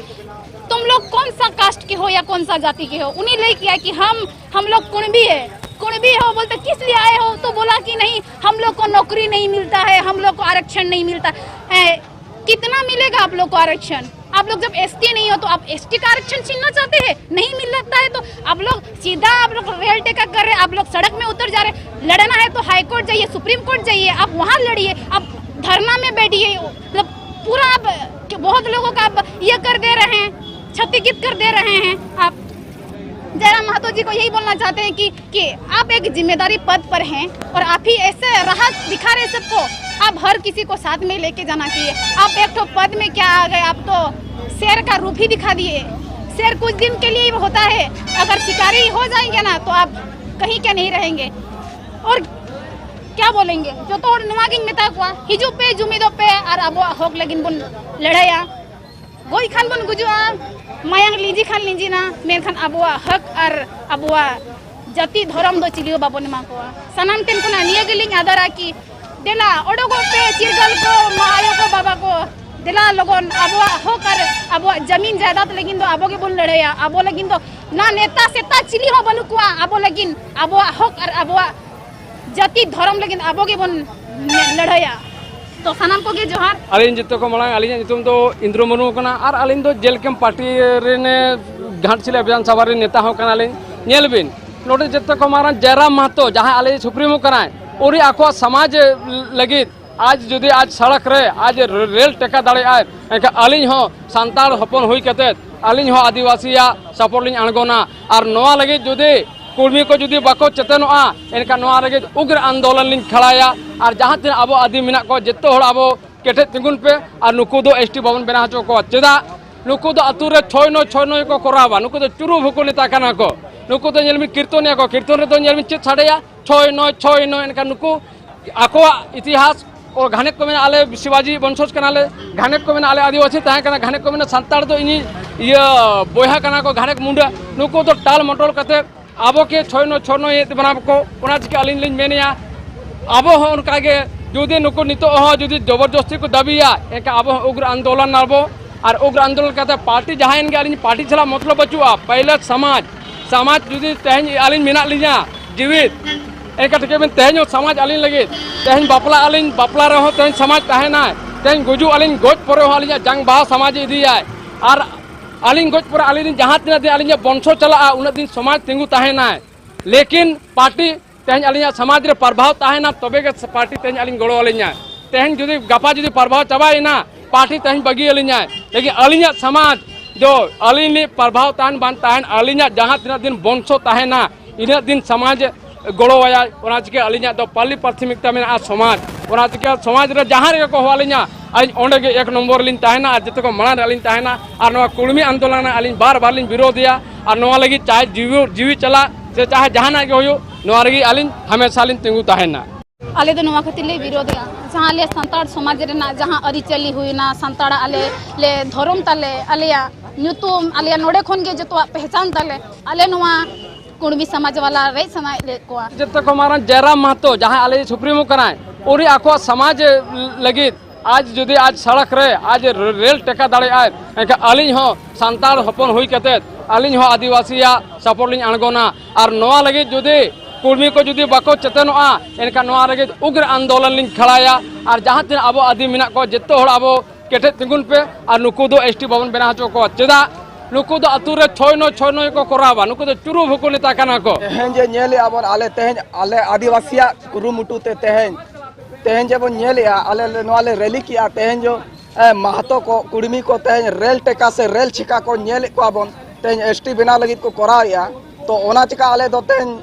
"तुम लोग कौन सा कास्ट के हो या कौन सा जाति के हो?" ᱩᱱᱤ ᱞᱟᱹᱭ ᱠᱮᱭᱟ ᱠᱤ, "हम हम लोग कुणबी है।" कुणबी हो बोलते, "किस लिए आए हो?" तो बोला कि, "नहीं, हम लोग को नौकरी नहीं मिलता है, हम लोग को आरक्षण नहीं मिलता है।" कितना मिलेगा आप लोग को आरक्षण? आप लोग जब एसटी नहीं हो तो आप एसटी का आरक्षण छीनना चाहते हैं? नहीं मिल सकता है तो आप लोग सीधा, आप लोग रेल टेका कर रहे हैं, आप लोग सड़क में उतर जा रहे हैं। लड़ना है तो हाई कोर्ट जाइए, सुप्रीम कोर्ट जाइए, आप वहां लड़िए, आप धरना में बैठिए। मतलब पूरा आप बहुत लोगों का आप ये कर दे रहे हैं, क्षतिग्रस्त कर दे रहे हैं आप। जयराम महतो जी को यही बोलना चाहते हैं कि कि आप एक जिम्मेदारी पद पर हैं और आप ही ऐसे राह दिखा रहे सबको। आप हर किसी को साथ में लेके जाना चाहिए। आप एक ठो पद में क्या आ गए, आप तो शेर का रूप ही दिखा दिए। शेर कुछ दिन के लिए ही होता है, अगर शिकारी हो जाएंगे ना तो आप कहीं के नहीं रहेंगे। और क्या बोलेंगे? ᱡᱚᱛᱚ ᱦᱚᱲ ᱱᱚᱣᱟ ᱜᱤᱧ ᱢᱮᱛᱟ ᱠᱚᱣᱟ, ᱦᱤᱡᱩᱜ ᱯᱮ, ᱡᱩᱢᱤᱫᱚᱜ ᱯᱮ ᱟᱨ ᱟᱵᱚᱣᱟᱜ ᱦᱚᱠ ᱞᱟᱹᱜᱤᱫ ᱵᱚᱱ ᱞᱟᱹᱲᱦᱟᱹᱭᱟ᱾ ᱜᱚᱡ ᱠᱷᱟᱱ ᱵᱚᱱ ᱜᱩᱡᱩᱜᱼᱟ, ᱢᱟᱭᱟᱝ ᱞᱤᱸᱡᱤ ᱠᱷᱟᱱ ᱞᱤᱸᱡᱤᱱᱟ, ᱢᱮᱱᱠᱷᱟᱱ ᱟᱵᱚᱣᱟᱜ ᱦᱚᱠ ᱟᱨ ᱟᱵᱚᱣᱟᱜ ᱡᱟᱹᱛᱤ ᱫᱷᱚᱨᱚᱢ ᱫᱚ ᱪᱤᱞᱤ ᱦᱚᱸ ᱵᱟᱵᱚᱱ ᱮᱢᱟ ᱠᱚᱣᱟ᱾ ᱥᱟᱱᱟᱢ ᱴᱷᱮᱱ ᱠᱷᱚᱱᱟᱜ ᱱᱤᱭᱟᱹ ᱜᱮᱞᱤᱧ ᱟᱫᱟᱨᱟ ᱠᱤ ᱫᱮᱞᱟ ᱚᱰᱚᱠᱚᱜ ᱯᱮ ᱪᱤᱨᱜᱟᱹᱞ ᱠᱚ, ᱢᱟ ᱟᱭᱳ ᱠᱚ, ᱵᱟᱵᱟ ᱠᱚ, ᱫᱮᱞᱟ ᱞᱚᱜᱚᱱ ᱟᱵᱚᱣᱟᱜ ᱦᱚᱠ ᱟᱨ ᱟᱵᱚᱣᱟᱜ ᱡᱟᱢᱤᱱ ᱡᱟᱭᱫᱟᱫ ᱞᱟᱹᱜᱤᱫ ᱫᱚ ᱟᱵᱚ ᱜᱮᱵᱚᱱ ᱞᱟᱹᱲᱦᱟᱹᱭᱟ᱾ ᱟᱵᱚ ᱞᱟᱹᱜᱤᱫ ᱫᱚ ᱱᱟ ᱱᱮᱛᱟ ᱥᱮᱛᱟ ᱪᱤᱞᱤ ᱦᱚᱸ ᱵᱟᱹᱱᱩᱜ ᱠᱚᱣᱟ᱾ ᱟᱵᱚ ᱞᱟᱹᱜᱤᱫ ᱟᱵᱚᱣᱟᱜ ᱦᱚᱠ ᱟᱨ ᱟᱵᱚᱣᱟᱜ ᱡᱟᱹᱛᱤ ᱫᱷᱚᱨᱚᱢ ᱞᱟᱹᱜᱤᱫ ᱟᱵᱚ ᱜᱮᱵᱚᱱ ᱞᱟᱹᱲᱦᱟᱹᱭᱟ᱾ ᱛᱚ ᱥᱟᱱᱟᱢ ᱠᱚᱜᱮ ᱡᱚᱦᱟᱨ᱾ ᱟᱹᱞᱤᱧ ᱡᱚᱛᱚ ᱠᱚ ᱢᱟᱲᱟᱝ ᱟᱹᱞᱤᱧᱟᱜ ᱧᱩᱛᱩᱢ ᱫᱚ ᱤᱱᱫᱨᱚ ᱢᱩᱨᱢᱩ ᱠᱟᱱᱟ ᱟᱨ ᱟᱹᱞᱤᱧ ᱫᱚ ᱡᱮᱞ ᱠᱮᱢᱯ ᱯᱟᱨᱴᱤ ᱨᱮᱱ ᱜᱷᱟᱴᱥᱤᱞᱟ ᱵᱤᱫᱷᱟᱱ ᱥᱚᱵᱷᱟ ᱨᱮᱱ ᱱᱮᱛᱟ ᱦᱚᱸ ᱠᱟᱱᱟᱞᱤᱧ᱾ ᱧᱮᱞ ᱵᱤᱱ, ᱱᱚᱰᱮ ᱡᱚᱛᱚ ᱠᱚ ᱢᱟᱨᱟᱝ ᱡᱟᱭᱨᱟᱢ ᱢᱟᱦᱟᱛᱚ, ᱡᱟᱦᱟᱸᱭ ᱟᱞᱮ ᱥᱩᱯᱨᱤᱢᱳ ᱠᱟᱱᱟᱭ, ᱩᱱᱤ ᱟᱠᱚᱣᱟᱜ ᱥᱚᱢᱟᱡᱽ ᱞᱟᱹᱜᱤᱫ ᱟᱡ ᱡᱩᱫᱤ ᱟᱡ ᱥᱚᱲᱚᱠ ᱨᱮ ᱟᱡ ᱨᱮᱞ ᱴᱮᱠᱟ ᱫᱟᱲᱮᱭᱟᱜᱼᱟᱭ, ᱮᱱᱠᱷᱟᱱ ᱟᱹᱞᱤᱧ ᱦᱚᱸ ᱥᱟᱱᱛᱟᱲ ᱦᱚᱯᱚᱱ ᱦᱩᱭ ᱠᱟᱛᱮᱫ ᱟᱹᱞᱤᱧ ᱦᱚᱸ ᱟᱹᱫᱤᱵᱟᱹᱥᱤᱭᱟᱜ ᱥᱟᱯᱳᱨᱴ ᱞᱤᱧ ᱟᱬᱜᱚᱱᱟ᱾ ᱟᱨ ᱱᱚᱣᱟ ᱞᱟᱹᱜᱤᱫ ᱡᱩᱫᱤ ᱠᱩᱲᱢᱤ ᱠᱚ ᱡᱩᱫᱤ ᱵᱟᱠᱚ ᱪᱮᱛᱮᱱᱚᱜᱼᱟ, ᱮᱱᱠᱷᱟᱱ ᱱᱚᱣᱟ ᱞᱟᱹᱜᱤᱫ ᱩᱜᱽᱨ ᱟᱱᱫᱳᱞᱚᱱ ᱞᱤᱧ ᱠᱷᱟᱲᱟᱭᱟ᱾ ᱟᱨ ᱡᱟᱦᱟᱸ ᱛᱤᱱᱟᱹᱜ ᱟᱵᱚ ᱟᱹᱫᱤᱢ ᱢᱮᱱᱟᱜ ᱠᱚᱣᱟ, ᱡᱚᱛᱚ ᱦᱚᱲ ᱟᱵᱚ ᱠᱮᱴᱮᱡ ᱛᱤᱸᱜᱩᱱ ᱯᱮ᱾ ᱟᱨ ᱱᱩᱠᱩ ᱫᱚ ᱮᱥ ᱴᱤ ᱵᱟᱵᱚᱱ ᱵᱮᱱᱟᱣ ᱦᱚᱪᱚ ᱠᱚᱣᱟ᱾ ᱪᱮᱫᱟᱜ? ᱱᱩᱠᱩ ᱫᱚ ᱟᱹᱛᱩ ᱨᱮ ᱪᱷᱚᱭ ᱱᱚᱭ ᱪᱷᱚᱭ ᱱᱚᱭ ᱠᱚ ᱠᱚᱨᱟᱣᱟ᱾ ᱱᱩᱠᱩ ᱫᱚ ᱪᱩᱨᱩ ᱵᱷᱩᱠᱩ ᱱᱮᱛᱟ ᱠᱟᱱᱟ ᱠᱚ᱾ ᱱᱩᱠᱩ ᱫᱚ ᱧᱮᱞ ᱢᱮ ᱠᱤᱨᱛᱚᱱᱤᱭᱟ ᱠᱚ, ᱠᱤᱨᱛᱚᱱ ᱨᱮᱫᱚ ᱧᱮᱞ ᱢᱮ ᱪᱮᱫ ᱥᱟᱰᱮᱭᱟ, ᱪᱷᱚᱭ ᱱᱚᱭ ᱪᱷᱚᱭ ᱱᱚᱭ᱾ ᱮᱱᱠᱷᱟᱱ ᱱᱩᱠᱩ ᱟᱠᱚᱣᱟᱜ ᱤᱛᱤᱦᱟᱥ ᱠᱚ, ᱜᱷᱟᱱᱮ ᱠᱚ ᱢᱮᱱᱟ ᱟᱞᱮ ᱥᱤᱵᱟᱡᱤ ᱵᱚᱝᱥᱚᱡᱽ ᱠᱟᱱᱟᱞᱮ, ᱜᱷᱟᱱᱮ ᱠᱚ ᱢᱮᱱᱟ ᱟᱞᱮ ᱟᱹᱫᱤᱵᱟᱹᱥᱤ ᱛᱟᱦᱮᱸ ᱠᱟᱱᱟ, ᱜᱷᱟᱱᱮ ᱠᱚ ᱢᱮᱱᱟ ᱥᱟᱱᱛᱟᱲ ᱫᱚ ᱤᱧᱤᱡ ᱤᱭᱟᱹ ᱵᱚᱭᱦᱟ ᱠᱟᱱᱟ ᱠᱚ, ᱜᱷᱟᱱᱮ ᱠᱚ ᱢᱩᱱᱰᱟ᱾ ᱱᱩᱠᱩ ᱫᱚ ᱴᱟᱞ ᱢᱚᱴᱚᱞ ᱠᱟᱛᱮ ᱟᱵᱚ ᱠᱮ ᱪᱷᱚᱭ ᱱᱚᱭ ᱪᱷᱚᱭ ᱱᱚᱭ ᱮᱫ ᱵᱚᱱᱟ ᱠᱚ᱾ ᱚᱱᱟ ᱪᱤᱠᱟᱹ ᱟᱹᱞᱤᱧ ᱞᱤᱧ ᱢᱮᱱᱮᱜᱼᱟ, ᱟᱵᱚ ᱦᱚᱸ ᱚᱱᱠᱟ ᱜᱮ ᱡᱩᱫᱤ ᱱᱩᱠᱩ ᱱᱤᱛᱚᱜ ᱦᱚᱸ ᱡᱩᱫᱤ ᱡᱚᱵᱚᱨᱡᱚᱥᱛᱤ ᱠᱚ ᱫᱟᱹᱵᱤᱭᱟ, ᱮᱱᱠᱷᱟᱱ ᱟᱵᱚ ᱦᱚᱸ ᱩᱜᱽᱨ ᱟᱱᱫᱳᱞᱚᱱ ᱟᱵᱚ᱾ ᱟᱨ ᱩᱜᱽᱨ ᱟᱱᱫᱳᱞᱚᱱ ᱠᱟᱛᱮ ᱯᱟᱨᱴᱤ ᱡᱟᱦᱟᱸᱭᱮᱱ ᱜᱮ, ᱟᱹᱞᱤᱧ ᱯᱟᱨᱴᱤ ᱪᱷᱟᱲᱟ ᱢᱚᱛᱞᱚᱵ ᱵᱟᱹᱪᱩᱜᱼᱟ᱾ ᱯᱟᱭᱞᱮ ᱥᱚᱢᱟᱡᱽ, ᱥᱚᱢᱟᱡᱽ ᱡᱩᱫᱤ ᱛᱮᱦᱮᱧ ᱟᱹᱞᱤᱧ ᱢᱮᱱᱟᱜ ᱞᱤᱧᱟ ᱡᱤᱣᱤᱫ, ᱮᱱᱠᱷᱟᱱ ᱴᱷᱤᱠᱟᱹ ᱵᱤᱱ, ᱛᱮᱦᱮᱧ ᱦᱚᱸ ᱥᱚᱢᱟᱡᱽ ᱟᱹᱞᱤᱧ ᱞᱟᱹᱜᱤᱫ, ᱛᱮᱦᱮᱧ ᱵᱟᱯᱞᱟᱜ ᱟᱹᱞᱤᱧ, ᱵᱟᱯᱞᱟ ᱨᱮᱦᱚᱸ ᱛᱮᱦᱮᱧ ᱥᱚᱢᱟᱡᱽ ᱛᱟᱦᱮᱱᱟᱭ, ᱛᱮᱦᱮᱧ ᱜᱩᱡᱩᱜ ᱟᱹᱞᱤᱧ, ᱜᱚᱡ ᱯᱚᱨᱮ ᱦᱚᱸ ᱟᱹᱞᱤᱧᱟᱜ ᱡᱟᱝ ᱵᱟᱦᱟ ᱥᱚᱢᱟᱡᱽ ᱮ ᱤᱫᱤᱭᱟᱭ᱾ ᱟᱨ ᱟᱹᱞᱤᱧ ᱜᱚᱡ ᱯᱚᱨᱮ ᱟᱹᱞᱤᱧ ᱨᱮᱱ ᱡᱟᱦᱟᱸ ᱛᱤᱱᱟᱹᱜ ᱫᱤᱱ ᱟᱹᱞᱤᱧᱟᱜ ᱵᱚᱝᱥᱚ ᱪᱟᱞᱟᱜᱼᱟ, ᱩᱱᱟᱹᱜ ᱫᱤᱱ ᱥᱚᱢᱟᱡᱽ ᱛᱤᱸᱜᱩ ᱛᱟᱦᱮᱱᱟᱭ᱾ ᱞᱮᱠᱤᱱ ᱯᱟᱨᱴᱤ ᱛᱮᱦᱮᱧ ᱟᱹᱞᱤᱧᱟᱜ ᱥᱚᱢᱟᱡᱽ ᱨᱮ ᱯᱨᱚᱵᱷᱟᱣ ᱛᱟᱦᱮᱱᱟ, ᱛᱚᱵᱮ ᱜᱮ ᱯᱟᱨᱴᱤ ᱛᱮᱦᱮᱧ ᱟᱹᱞᱤᱧ ᱜᱚᱲᱚ ᱟᱹᱞᱤᱧᱟᱭ᱾ ᱛᱮᱦᱮᱧ ᱡᱩᱫᱤ, ᱜᱟᱯᱟ ᱡᱩᱫᱤ ᱯᱨᱚᱵᱷᱟᱣ ᱪᱟᱵᱟᱭᱮᱱᱟ, ᱯᱟᱨᱴᱤ ᱛᱮᱦᱮᱧ ᱵᱟᱹᱜᱤ ᱟᱹᱞᱤᱧᱟᱭ᱾ ᱞᱮᱠᱤᱱ ᱟᱹᱞᱤᱧᱟᱜ ᱥᱚᱢᱟᱡᱽ ᱡᱚ ᱟᱹᱞᱤᱧ ᱞᱤᱧ ᱯᱨᱚᱵᱷᱟᱣ ᱛᱟᱦᱮᱱ ᱵᱟᱝ ᱛᱟᱦᱮᱱ, ᱟᱹᱞᱤᱧᱟᱜ ᱡᱟᱦᱟᱸ ᱛᱤᱱᱟᱹᱜ ᱫᱤᱱ ᱵᱚᱝᱥᱚ ᱛᱟᱦᱮᱱᱟ, ᱤᱱᱟᱹᱜ ᱫᱤᱱ ᱥᱚᱢᱟᱡᱽ ᱜᱚᱲᱚᱣᱟᱭᱟᱭ᱾ ᱚᱱᱟ ᱪᱤᱠᱟᱹ ᱟᱹᱞᱤᱧᱟᱜ ᱫᱚ ᱯᱟᱹᱞᱤ ᱯᱨᱟᱛᱷᱚᱢᱤᱠᱛᱟ ᱢᱮᱱᱟᱜᱼᱟ ᱥᱚᱢᱟᱡᱽ᱾ ᱚᱱᱟ ᱪᱤᱠᱟᱹ ᱥᱚᱢᱟᱡᱽ ᱨᱮ ᱡᱟᱦᱟᱸ ᱨᱮᱜᱮ ᱠᱚ ᱦᱚᱦᱚ ᱟᱹᱞᱤᱧᱟ, ᱟᱹᱞᱤᱧ ᱚᱸᱰᱮ ᱜᱮ ᱮᱠ ᱱᱚᱢᱵᱚᱨ ᱞᱤᱧ ᱛᱟᱦᱮᱱᱟ ᱟᱨ ᱡᱚᱛᱚ ᱠᱚ ᱢᱟᱲᱟᱝ ᱨᱮ ᱟᱹᱞᱤᱧ ᱛᱟᱦᱮᱱᱟ᱾ ᱟᱨ ᱱᱚᱣᱟ ᱠᱩᱲᱢᱤ ᱟᱱᱫᱳᱞᱚᱱ ᱨᱮ ᱟᱹᱞᱤᱧ ᱵᱟᱨ ᱵᱟᱨ ᱞᱤᱧ ᱵᱤᱨᱳᱫᱷᱮᱭᱟ᱾ ᱟᱨ ᱱᱚᱣᱟ ᱞᱟᱹᱜᱤᱫ ᱪᱟᱦᱮ ᱡᱤᱣᱤ, ᱡᱤᱣᱤ ᱪᱟᱞᱟᱜ ᱥᱮ ᱪᱟᱦᱮ ᱡᱟᱦᱟᱱᱟᱜ ᱜᱮ ᱦᱩᱭᱩᱜ, ᱱᱚᱣᱟ ᱨᱮᱜᱮ ᱟᱹᱞᱤᱧ ᱦᱟᱢᱮᱥᱟ ᱞᱤᱧ ᱛᱤᱸᱜᱩ ᱛᱟᱦᱮᱱᱟ᱾ ᱟᱞᱮ ᱫᱚ ᱱᱚᱣᱟ ᱠᱷᱟᱹᱛᱤᱨ ᱞᱮ ᱵᱤᱨᱳᱫᱷᱮᱜᱼᱟ, ᱡᱟᱦᱟᱸ ᱟᱞᱮ ᱥᱟᱱᱛᱟᱲ ᱥᱚᱢᱟᱡᱽ ᱨᱮᱱᱟᱜ ᱡᱟᱦᱟᱸ ᱟᱹᱨᱤᱪᱟᱹᱞᱤ ᱦᱩᱭᱱᱟ, ᱥᱟᱱᱛᱟᱲᱟᱜ ᱟᱞᱮ, ᱞᱮ ᱫᱷᱚᱨᱚᱢ ᱛᱟᱞᱮ, ᱟᱞᱮᱭᱟᱜ ᱧᱩᱛᱩᱢ, ᱟᱞᱮᱭᱟᱜ ᱱᱚᱰᱮ ᱠᱷᱚᱱ ᱜᱮ ᱡᱚᱛᱚᱣᱟᱜ ᱯᱮᱦᱪᱟᱱ ᱛᱟᱞᱮ, ᱟᱞᱮ ᱱᱚᱣᱟ ᱠᱩᱲᱢᱤ ᱥᱚᱢᱟᱡᱽ ᱵᱟᱞᱟ ᱨᱮᱡ ᱥᱟᱱᱟᱭᱮᱫ ᱞᱮ ᱠᱚᱣᱟ᱾ ᱡᱚᱛᱚ ᱠᱚ ᱢᱟᱨᱟᱝ ᱡᱟᱭᱨᱟᱢ ᱢᱟᱦᱟᱛᱚ, ᱡᱟᱦᱟᱸᱭ ᱟᱞᱮ ᱥᱩᱯᱨᱤᱢᱳ ᱠᱟᱱᱟᱭ, ᱩᱱᱤ ᱟᱠᱚᱣᱟᱜ ᱥᱚᱢᱟᱡᱽ ᱞᱟᱹᱜᱤᱫ ᱟᱡ ᱡᱩᱫᱤ ᱟᱡ ᱥᱚᱲᱚᱠ ᱨᱮ ᱟᱡ ᱨᱮᱞ ᱴᱮᱠᱟ ᱫᱟᱲᱮᱭᱟᱜᱼᱟᱭ, ᱮᱱᱠᱷᱟᱱ ᱟᱹᱞᱤᱧ ᱦᱚᱸ ᱥᱟᱱᱛᱟᱲ ᱦᱚᱯᱚᱱ ᱦᱩᱭ ᱠᱟᱛᱮᱫ ᱟᱹᱞᱤᱧ ᱦᱚᱸ ᱟᱹᱫᱤᱵᱟᱹᱥᱤᱭᱟᱜ ᱥᱟᱯᱳᱨᱴ ᱞᱤᱧ ᱟᱬᱜᱚᱱᱟ᱾ ᱟᱨ ᱱᱚᱣᱟ ᱞᱟᱹᱜᱤᱫ ᱡᱩᱫᱤ ᱠᱩᱲᱢᱤ ᱠᱚ ᱡᱩᱫᱤ ᱵᱟᱠᱚ ᱪᱮᱛᱮᱱᱚᱜᱼᱟ, ᱮᱱᱠᱷᱟᱱ ᱱᱚᱣᱟ ᱞᱟᱹᱜᱤᱫ ᱩᱜᱽᱨ ᱟᱱᱫᱳᱞᱚᱱ ᱞᱤᱧ ᱠᱷᱟᱲᱟᱭᱟ᱾ ᱟᱨ ᱡᱟᱦᱟᱸ ᱛᱤᱱᱟᱹᱜ ᱟᱵᱚ ᱟᱹᱫᱤᱢ ᱢᱮᱱᱟᱜ ᱠᱚᱣᱟ, ᱡᱚᱛᱚ ᱦᱚᱲ ᱟᱵᱚ ᱠᱮᱴᱮᱡ ᱛᱤᱸᱜᱩᱱ ᱯᱮ ᱟᱨ ᱱᱩᱠᱩ ᱫᱚ ᱮᱥ ᱴᱤ ᱵᱟᱵᱚᱱ ᱵᱮᱱᱟᱣ ᱦᱚᱪᱚ ᱠᱚᱣᱟ᱾ ᱪᱮᱫᱟᱜ? ᱱᱩᱠᱩ ᱫᱚ ᱟᱹᱛᱩ ᱨᱮ ᱪᱷᱚᱭ ᱱᱚᱭ, ᱪᱷᱚᱭ ᱱᱚᱭ ᱠᱚ ᱠᱚᱨᱟᱣᱟ᱾ ᱱᱩᱠᱩ ᱫᱚ ᱪᱩᱨᱩ ᱵᱷᱩᱠᱩ ᱱᱮᱛᱟ ᱠᱟᱱᱟ ᱠᱚ᱾ ᱛᱮᱦᱮᱧ ᱡᱮ ᱧᱮᱞᱮᱜᱼᱟ ᱵᱚᱱ, ᱟᱞᱮ ᱛᱮᱦᱮᱧ ᱟᱞᱮ ᱟᱹᱫᱤᱵᱟᱹᱥᱤᱭᱟᱜ ᱠᱩᱨᱩᱢᱩᱴᱩ ᱛᱮ ᱛᱮᱦᱮᱧ, ᱛᱮᱦᱮᱧ ᱡᱮ ᱵᱚᱱ ᱧᱮᱞᱮᱜᱼᱟ, ᱟᱞᱮ ᱞᱮ, ᱱᱚᱣᱟ ᱞᱮ ᱨᱮᱞᱤ ᱠᱮᱜᱼᱟ, ᱛᱮᱦᱮᱧ ᱡᱚ, ᱮ, ᱢᱟᱦᱟᱛᱚ ᱠᱚ, ᱠᱩᱲᱢᱤ ᱠᱚ ᱛᱮᱦᱮᱧ ᱨᱮᱞ ᱴᱮᱠᱟ ᱥᱮ ᱨᱮᱞ ᱪᱷᱮᱠᱟ ᱠᱚ ᱧᱮᱞᱮᱫ ᱠᱚᱣᱟ ᱵᱚᱱ, ᱛᱮᱦᱮᱧ ᱮᱥ ᱴᱤ ᱵᱮᱱᱟᱣ ᱞᱟᱹᱜᱤᱫ ᱠᱚ ᱠᱚᱨᱟᱣᱮᱜᱼᱟ᱾ ᱛᱚ ᱚᱱᱟ ᱪᱤᱠᱟ ᱟᱞᱮ ᱫᱚ ᱛᱮᱦᱮᱧ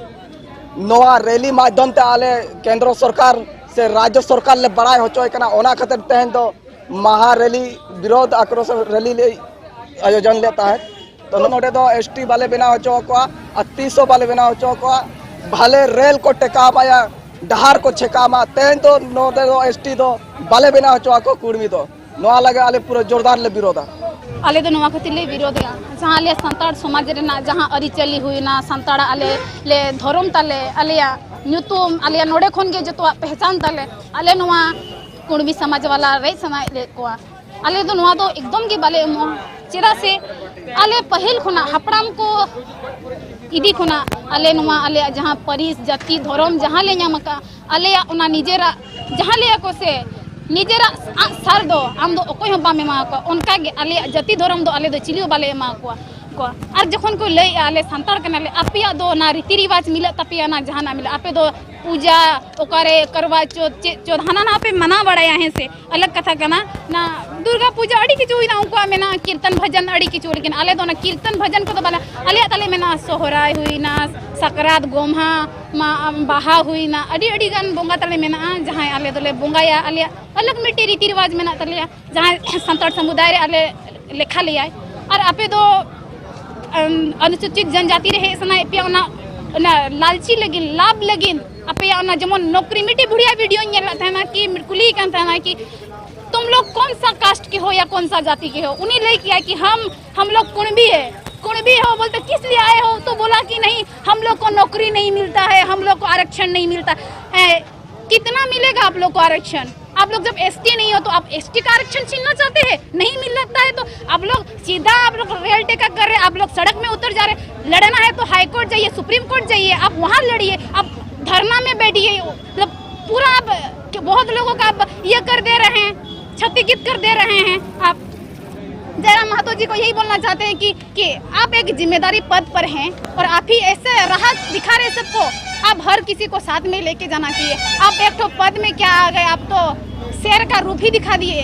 ᱱᱚᱣᱟ ᱨᱮᱞᱤ ᱢᱟᱫᱽᱫᱷᱚᱢ ᱛᱮ ᱟᱞᱮ ᱠᱮᱱᱫᱨᱚ ᱥᱚᱨᱠᱟᱨ ᱥᱮ ᱨᱟᱡᱽᱡᱚ ᱥᱚᱨᱠᱟᱨ ᱞᱮ ᱵᱟᱲᱟᱭ ᱦᱚᱪᱚᱭ ᱠᱟᱱᱟ᱾ ᱚᱱᱟ ᱠᱷᱟᱹᱛᱤᱨ ᱛᱮᱦᱮᱧ ᱫᱚ ᱢᱟᱦᱟ ᱨᱮᱞᱤ, ᱵᱤᱨᱳᱫᱷ ᱟᱠᱨᱳᱥ ᱨᱮᱞᱤ ᱞᱮ ᱟᱭᱳᱡᱚᱱ ᱞᱮᱫ ᱛᱟᱦᱮᱸᱫ᱾ ᱛᱚ ᱱᱚᱰᱮ ᱫᱚ ᱮᱥ ᱴᱤ ᱵᱟᱞᱮ ᱵᱮᱱᱟᱣ ᱦᱚᱪᱚ ᱟᱠᱚᱣᱟ ᱟᱨ ᱛᱤᱥ ᱦᱚᱸ ᱵᱟᱞᱮ ᱵᱮᱱᱟᱣ ᱦᱚᱪᱚ ᱟᱠᱚᱣᱟ᱾ ᱵᱷᱟᱞᱮ ᱨᱮᱞ ᱠᱚ ᱴᱮᱠᱟᱣ ᱢᱟᱭᱟ, ᱰᱟᱦᱟᱨ ᱠᱚ ᱪᱷᱮᱠᱟᱣ ᱢᱟ, ᱛᱮᱦᱮᱧ ᱫᱚ ᱱᱚᱰᱮ ᱫᱚ ᱮᱥ ᱴᱤ ᱫᱚ ᱵᱟᱞᱮ ᱵᱮᱱᱟᱣ ᱦᱚᱪᱚ ᱟᱠᱚ ᱠᱩᱲᱢᱤ ᱫᱚ᱾ ᱱᱚᱣᱟ ᱞᱟᱹᱜᱤᱫ ᱟᱞᱮ ᱯᱩᱨᱟᱹ ᱡᱳᱨᱫᱟᱨ ᱞᱮ ᱵᱤᱨᱳᱫᱷᱟ᱾ ᱟᱞᱮ ᱫᱚ ᱱᱚᱣᱟ ᱠᱷᱟᱹᱛᱤᱨ ᱞᱮ ᱵᱤᱨᱳᱫᱷᱮᱜᱼᱟ, ᱡᱟᱦᱟᱸ ᱟᱞᱮ ᱥᱟᱱᱛᱟᱲ ᱥᱚᱢᱟᱡᱽ ᱨᱮᱱᱟᱜ ᱡᱟᱦᱟᱸ ᱟᱹᱨᱤᱪᱟᱹᱞᱤ ᱦᱩᱭᱱᱟ, ᱥᱟᱱᱛᱟᱲᱟᱜ ᱟᱞᱮ ᱞᱮ ᱫᱷᱚᱨᱚᱢ ᱛᱟᱞᱮ, ᱟᱞᱮᱭᱟᱜ ᱧᱩᱛᱩᱢ, ᱟᱞᱮᱭᱟᱜ ᱱᱚᱰᱮ ᱠᱷᱚᱱ ᱜᱮ ᱡᱚᱛᱚᱣᱟᱜ ᱯᱮᱦᱪᱟᱱ ᱛᱟᱞᱮ, ᱟᱞᱮ ᱱᱚᱣᱟ ᱠᱩᱲᱢᱤ ᱥᱚᱢᱟᱡᱽ ᱵᱟᱞᱟ ᱨᱮᱡ ᱥᱟᱱᱟᱭᱮᱫ ᱞᱮ ᱠᱚᱣᱟ᱾ ᱟᱞᱮ ᱫᱚ ᱱᱚᱣᱟ ᱫᱚ ᱮᱠᱫᱚᱢ ᱜᱮ ᱵᱟᱞᱮ ᱮᱢᱚᱜᱼᱟ᱾ ᱪᱮᱫᱟᱜ ᱥᱮ ᱟᱞᱮ ᱯᱟᱹᱦᱤᱞ ᱠᱷᱚᱱᱟᱜ, ᱦᱟᱯᱲᱟᱢ ᱠᱚ ᱤᱫᱤ ᱠᱷᱚᱱᱟᱜ ᱟᱞᱮ ᱱᱚᱣᱟ ᱟᱞᱮᱭᱟᱜ ᱡᱟᱦᱟᱸ ᱯᱟᱹᱨᱤᱥ, ᱡᱟᱹᱛᱤ, ᱫᱷᱚᱨᱚᱢ ᱡᱟᱦᱟᱸ ᱞᱮ ᱧᱟᱢ ᱟᱠᱟᱫᱼᱟ, ᱟᱞᱮᱭᱟᱜ ᱚᱱᱟ ᱱᱤᱡᱮᱨᱟᱜ ᱡᱟᱦᱟᱸ ᱞᱟᱹᱭᱟ ᱠᱚ ᱥᱮ, ᱱᱤᱡᱮᱨᱟᱜ ᱟᱜ ᱥᱟᱨ ᱫᱚ ᱟᱢ ᱫᱚ ᱚᱠᱚᱭ ᱦᱚᱸ ᱵᱟᱢ ᱮᱢᱟ ᱠᱚᱣᱟ᱾ ᱚᱱᱠᱟ ᱜᱮ ᱟᱞᱮᱭᱟᱜ ᱡᱟᱹᱛᱤ ᱫᱷᱚᱨᱚᱢ ᱫᱚ ᱟᱞᱮ ᱫᱚ ᱪᱤᱞᱤ ᱦᱚᱸ ᱵᱟᱞᱮ ᱮᱢᱟ ᱠᱚᱣᱟ, ᱠᱚᱣᱟ᱾ ᱟᱨ ᱡᱚᱠᱷᱚᱱ ᱠᱚ ᱞᱟᱹᱭᱮᱜᱼᱟ, "ᱟᱞᱮ ᱥᱟᱱᱛᱟᱲ ᱠᱟᱱᱟᱞᱮ, ᱟᱯᱮᱭᱟᱜ ᱫᱚ ᱚᱱᱟ ᱨᱤᱛᱤ ᱨᱤᱣᱟᱡᱽ ᱢᱤᱞᱟᱹᱜ ᱛᱟᱯᱮᱭᱟ, ᱚᱱᱟ ᱡᱟᱦᱟᱱᱟᱜ ᱢᱤᱞᱟᱹᱜ, ᱟᱯᱮ ᱫᱚ ᱯᱩᱡᱟ ᱚᱠᱟᱨᱮ, ᱠᱟᱨᱣᱟ ᱪᱚᱛ, ᱪᱮᱫ ᱪᱚᱛ, ᱦᱟᱱᱟ ᱱᱟᱣᱟ ᱯᱮ ᱢᱟᱱᱟᱣ ᱵᱟᱲᱟᱭᱟ, ᱦᱮᱸ ᱥᱮ, ᱟᱞᱟᱜᱽ ᱠᱟᱛᱷᱟ ᱠᱟᱱᱟ ᱱᱟ, ᱫᱩᱨᱜᱟ ᱯᱩᱡᱟᱹ ᱟᱹᱰᱤ ᱠᱤᱪᱷᱩ ᱦᱩᱭᱱᱟ, ᱩᱱᱠᱩᱣᱟᱜ ᱢᱮᱱᱟᱜᱼᱟ ᱠᱤᱨᱛᱚᱱ ᱵᱷᱚᱡᱚᱱ ᱟᱹᱰᱤ ᱠᱤᱪᱷᱩ, ᱞᱮᱠᱤᱱ ᱟᱞᱮ ᱫᱚ ᱚᱱᱟ ᱠᱤᱨᱛᱚᱱ ᱵᱷᱚᱡᱚᱱ ᱠᱚᱫᱚ ᱵᱟᱞᱮ, ᱟᱞᱮᱭᱟᱜ ᱛᱟᱞᱮ ᱢᱮᱱᱟᱜᱼᱟ ᱥᱚᱦᱨᱟᱭ ᱦᱩᱭᱱᱟ, ᱥᱟᱠᱨᱟᱛ, ᱜᱚᱢᱦᱟ, ᱢᱟ, ᱵᱟᱦᱟ ᱦᱩᱭᱱᱟ, ᱟᱹᱰᱤ ᱟᱹᱰᱤ ᱜᱟᱱ ᱵᱚᱸᱜᱟ ᱛᱟᱞᱮ ᱢᱮᱱᱟᱜᱼᱟ, ᱡᱟᱦᱟᱸᱭ ᱟᱞᱮ ᱫᱚᱞᱮ ᱵᱚᱸᱜᱟᱭᱟ, ᱟᱞᱮᱭᱟᱜ ᱟᱞᱟᱜᱽ ᱢᱤᱫᱴᱤᱡ ᱨᱤᱛᱤ ᱨᱮᱣᱟᱡᱽ ᱢᱮᱱᱟᱜ ᱛᱟᱞᱮᱭᱟ, ᱡᱟᱦᱟᱸᱭ ᱥᱟᱱᱛᱟᱲ ᱥᱚᱢᱩᱫᱟᱭ ᱨᱮ ᱟᱞᱮ ᱞᱮᱠᱷᱟ ᱞᱮᱭᱟᱭ᱾ ᱟᱨ ᱟᱯᱮ ᱫᱚ ᱟᱱᱩᱥᱩᱪᱤᱛ ᱡᱚᱱᱡᱟᱛᱤ ᱨᱮ ᱦᱮᱡ ᱥᱟᱱᱟᱭᱮᱫ ᱯᱮᱭᱟ, ᱚᱱᱟ ᱚᱱᱟ ᱞᱟᱞᱪᱤ ᱞᱟᱹᱜᱤᱫ, ᱞᱟᱵᱷ ᱞᱟᱹᱜᱤᱫ, ᱟᱯᱮᱭᱟᱜ ᱚᱱᱟ ᱡᱮᱢᱚᱱ ᱱᱚᱠᱨᱤ, ᱢᱤᱫᱴᱤᱡ ᱵᱩᱲᱦᱤᱭᱟ ᱵᱷᱤᱰᱤᱭᱳᱧ ᱧᱮᱞ ᱞᱮᱫ ᱛᱟᱦᱮᱱᱟ ᱠᱤ ᱠᱩᱞᱤᱭᱮ ᱠᱟᱱ ᱛᱟᱦᱮᱱᱟ ᱠᱤ ᱛᱩᱢ ᱞᱳᱜ ᱠᱚᱱ ᱥᱟ ᱠᱟᱥᱴ ᱠᱮ ᱦᱳ ᱭᱟ ᱠᱚᱱ ᱥᱟ ᱡᱟᱛᱤ ᱠᱮ ᱦᱳ, ᱩᱱᱤ ᱞᱟᱹᱭ ᱠᱮᱭᱟ ᱠᱤ ᱦᱟᱢ ᱦᱟᱢ ᱞᱳᱜ ᱠᱩᱬᱵᱤ ᱦᱮ, ᱠᱩᱬᱵᱤ ᱦᱳ ᱵᱚᱞᱛᱮ ᱠᱤᱥ ᱞᱤᱭᱮ ᱟᱭᱮ ᱦᱳ, ᱛᱚ ᱵᱳᱞᱟ ᱠᱤ ᱱᱟᱦᱤ ᱦᱟᱢ ᱞᱳᱜ ᱠᱳ ᱱᱚᱠᱨᱤ ᱱᱟᱦᱤ ᱢᱤᱞᱛᱟ ᱦᱮ, ᱦᱟᱢ ᱞᱳᱜ ᱠᱳ ᱟᱨᱚᱠᱥᱚᱱ ᱱᱟᱦᱤ ᱢᱤᱞᱛᱟ ᱦᱮ, ᱠᱤᱛᱱᱟ ᱢᱤᱞᱮᱜᱟ ᱟᱯ ᱞᱳᱜ ᱠᱳ ᱟᱨᱚᱠᱥᱚᱱ? आप लोग जब एसटी नहीं हो तो आप एसटी का आरक्षण छीनना चाहते हैं? नहीं मिल लगता है तो आप लोग सीधा आप लोग रेल टेका कर रहे हैं, आप लोग सड़क में उतर जा रहे हैं। लड़ना है तो हाई कोर्ट जाइए, सुप्रीम कोर्ट जाइए, आप वहाँ लड़िए, आप धरना में बैठिए। मतलब पूरा आप बहुत लोगों का आप ये कर दे रहे हैं, क्षतिगित कर दे रहे हैं आप। जयराम महतो जी को यही बोलना चाहते हैं कि कि आप एक जिम्मेदारी पद पर हैं और आप ही ऐसे राह दिखा रहे सबको। आप हर किसी को साथ में लेके जाना चाहिए। आप एक तो पद में क्या आ गए, आप तो शेर का रूप ही दिखा दिए।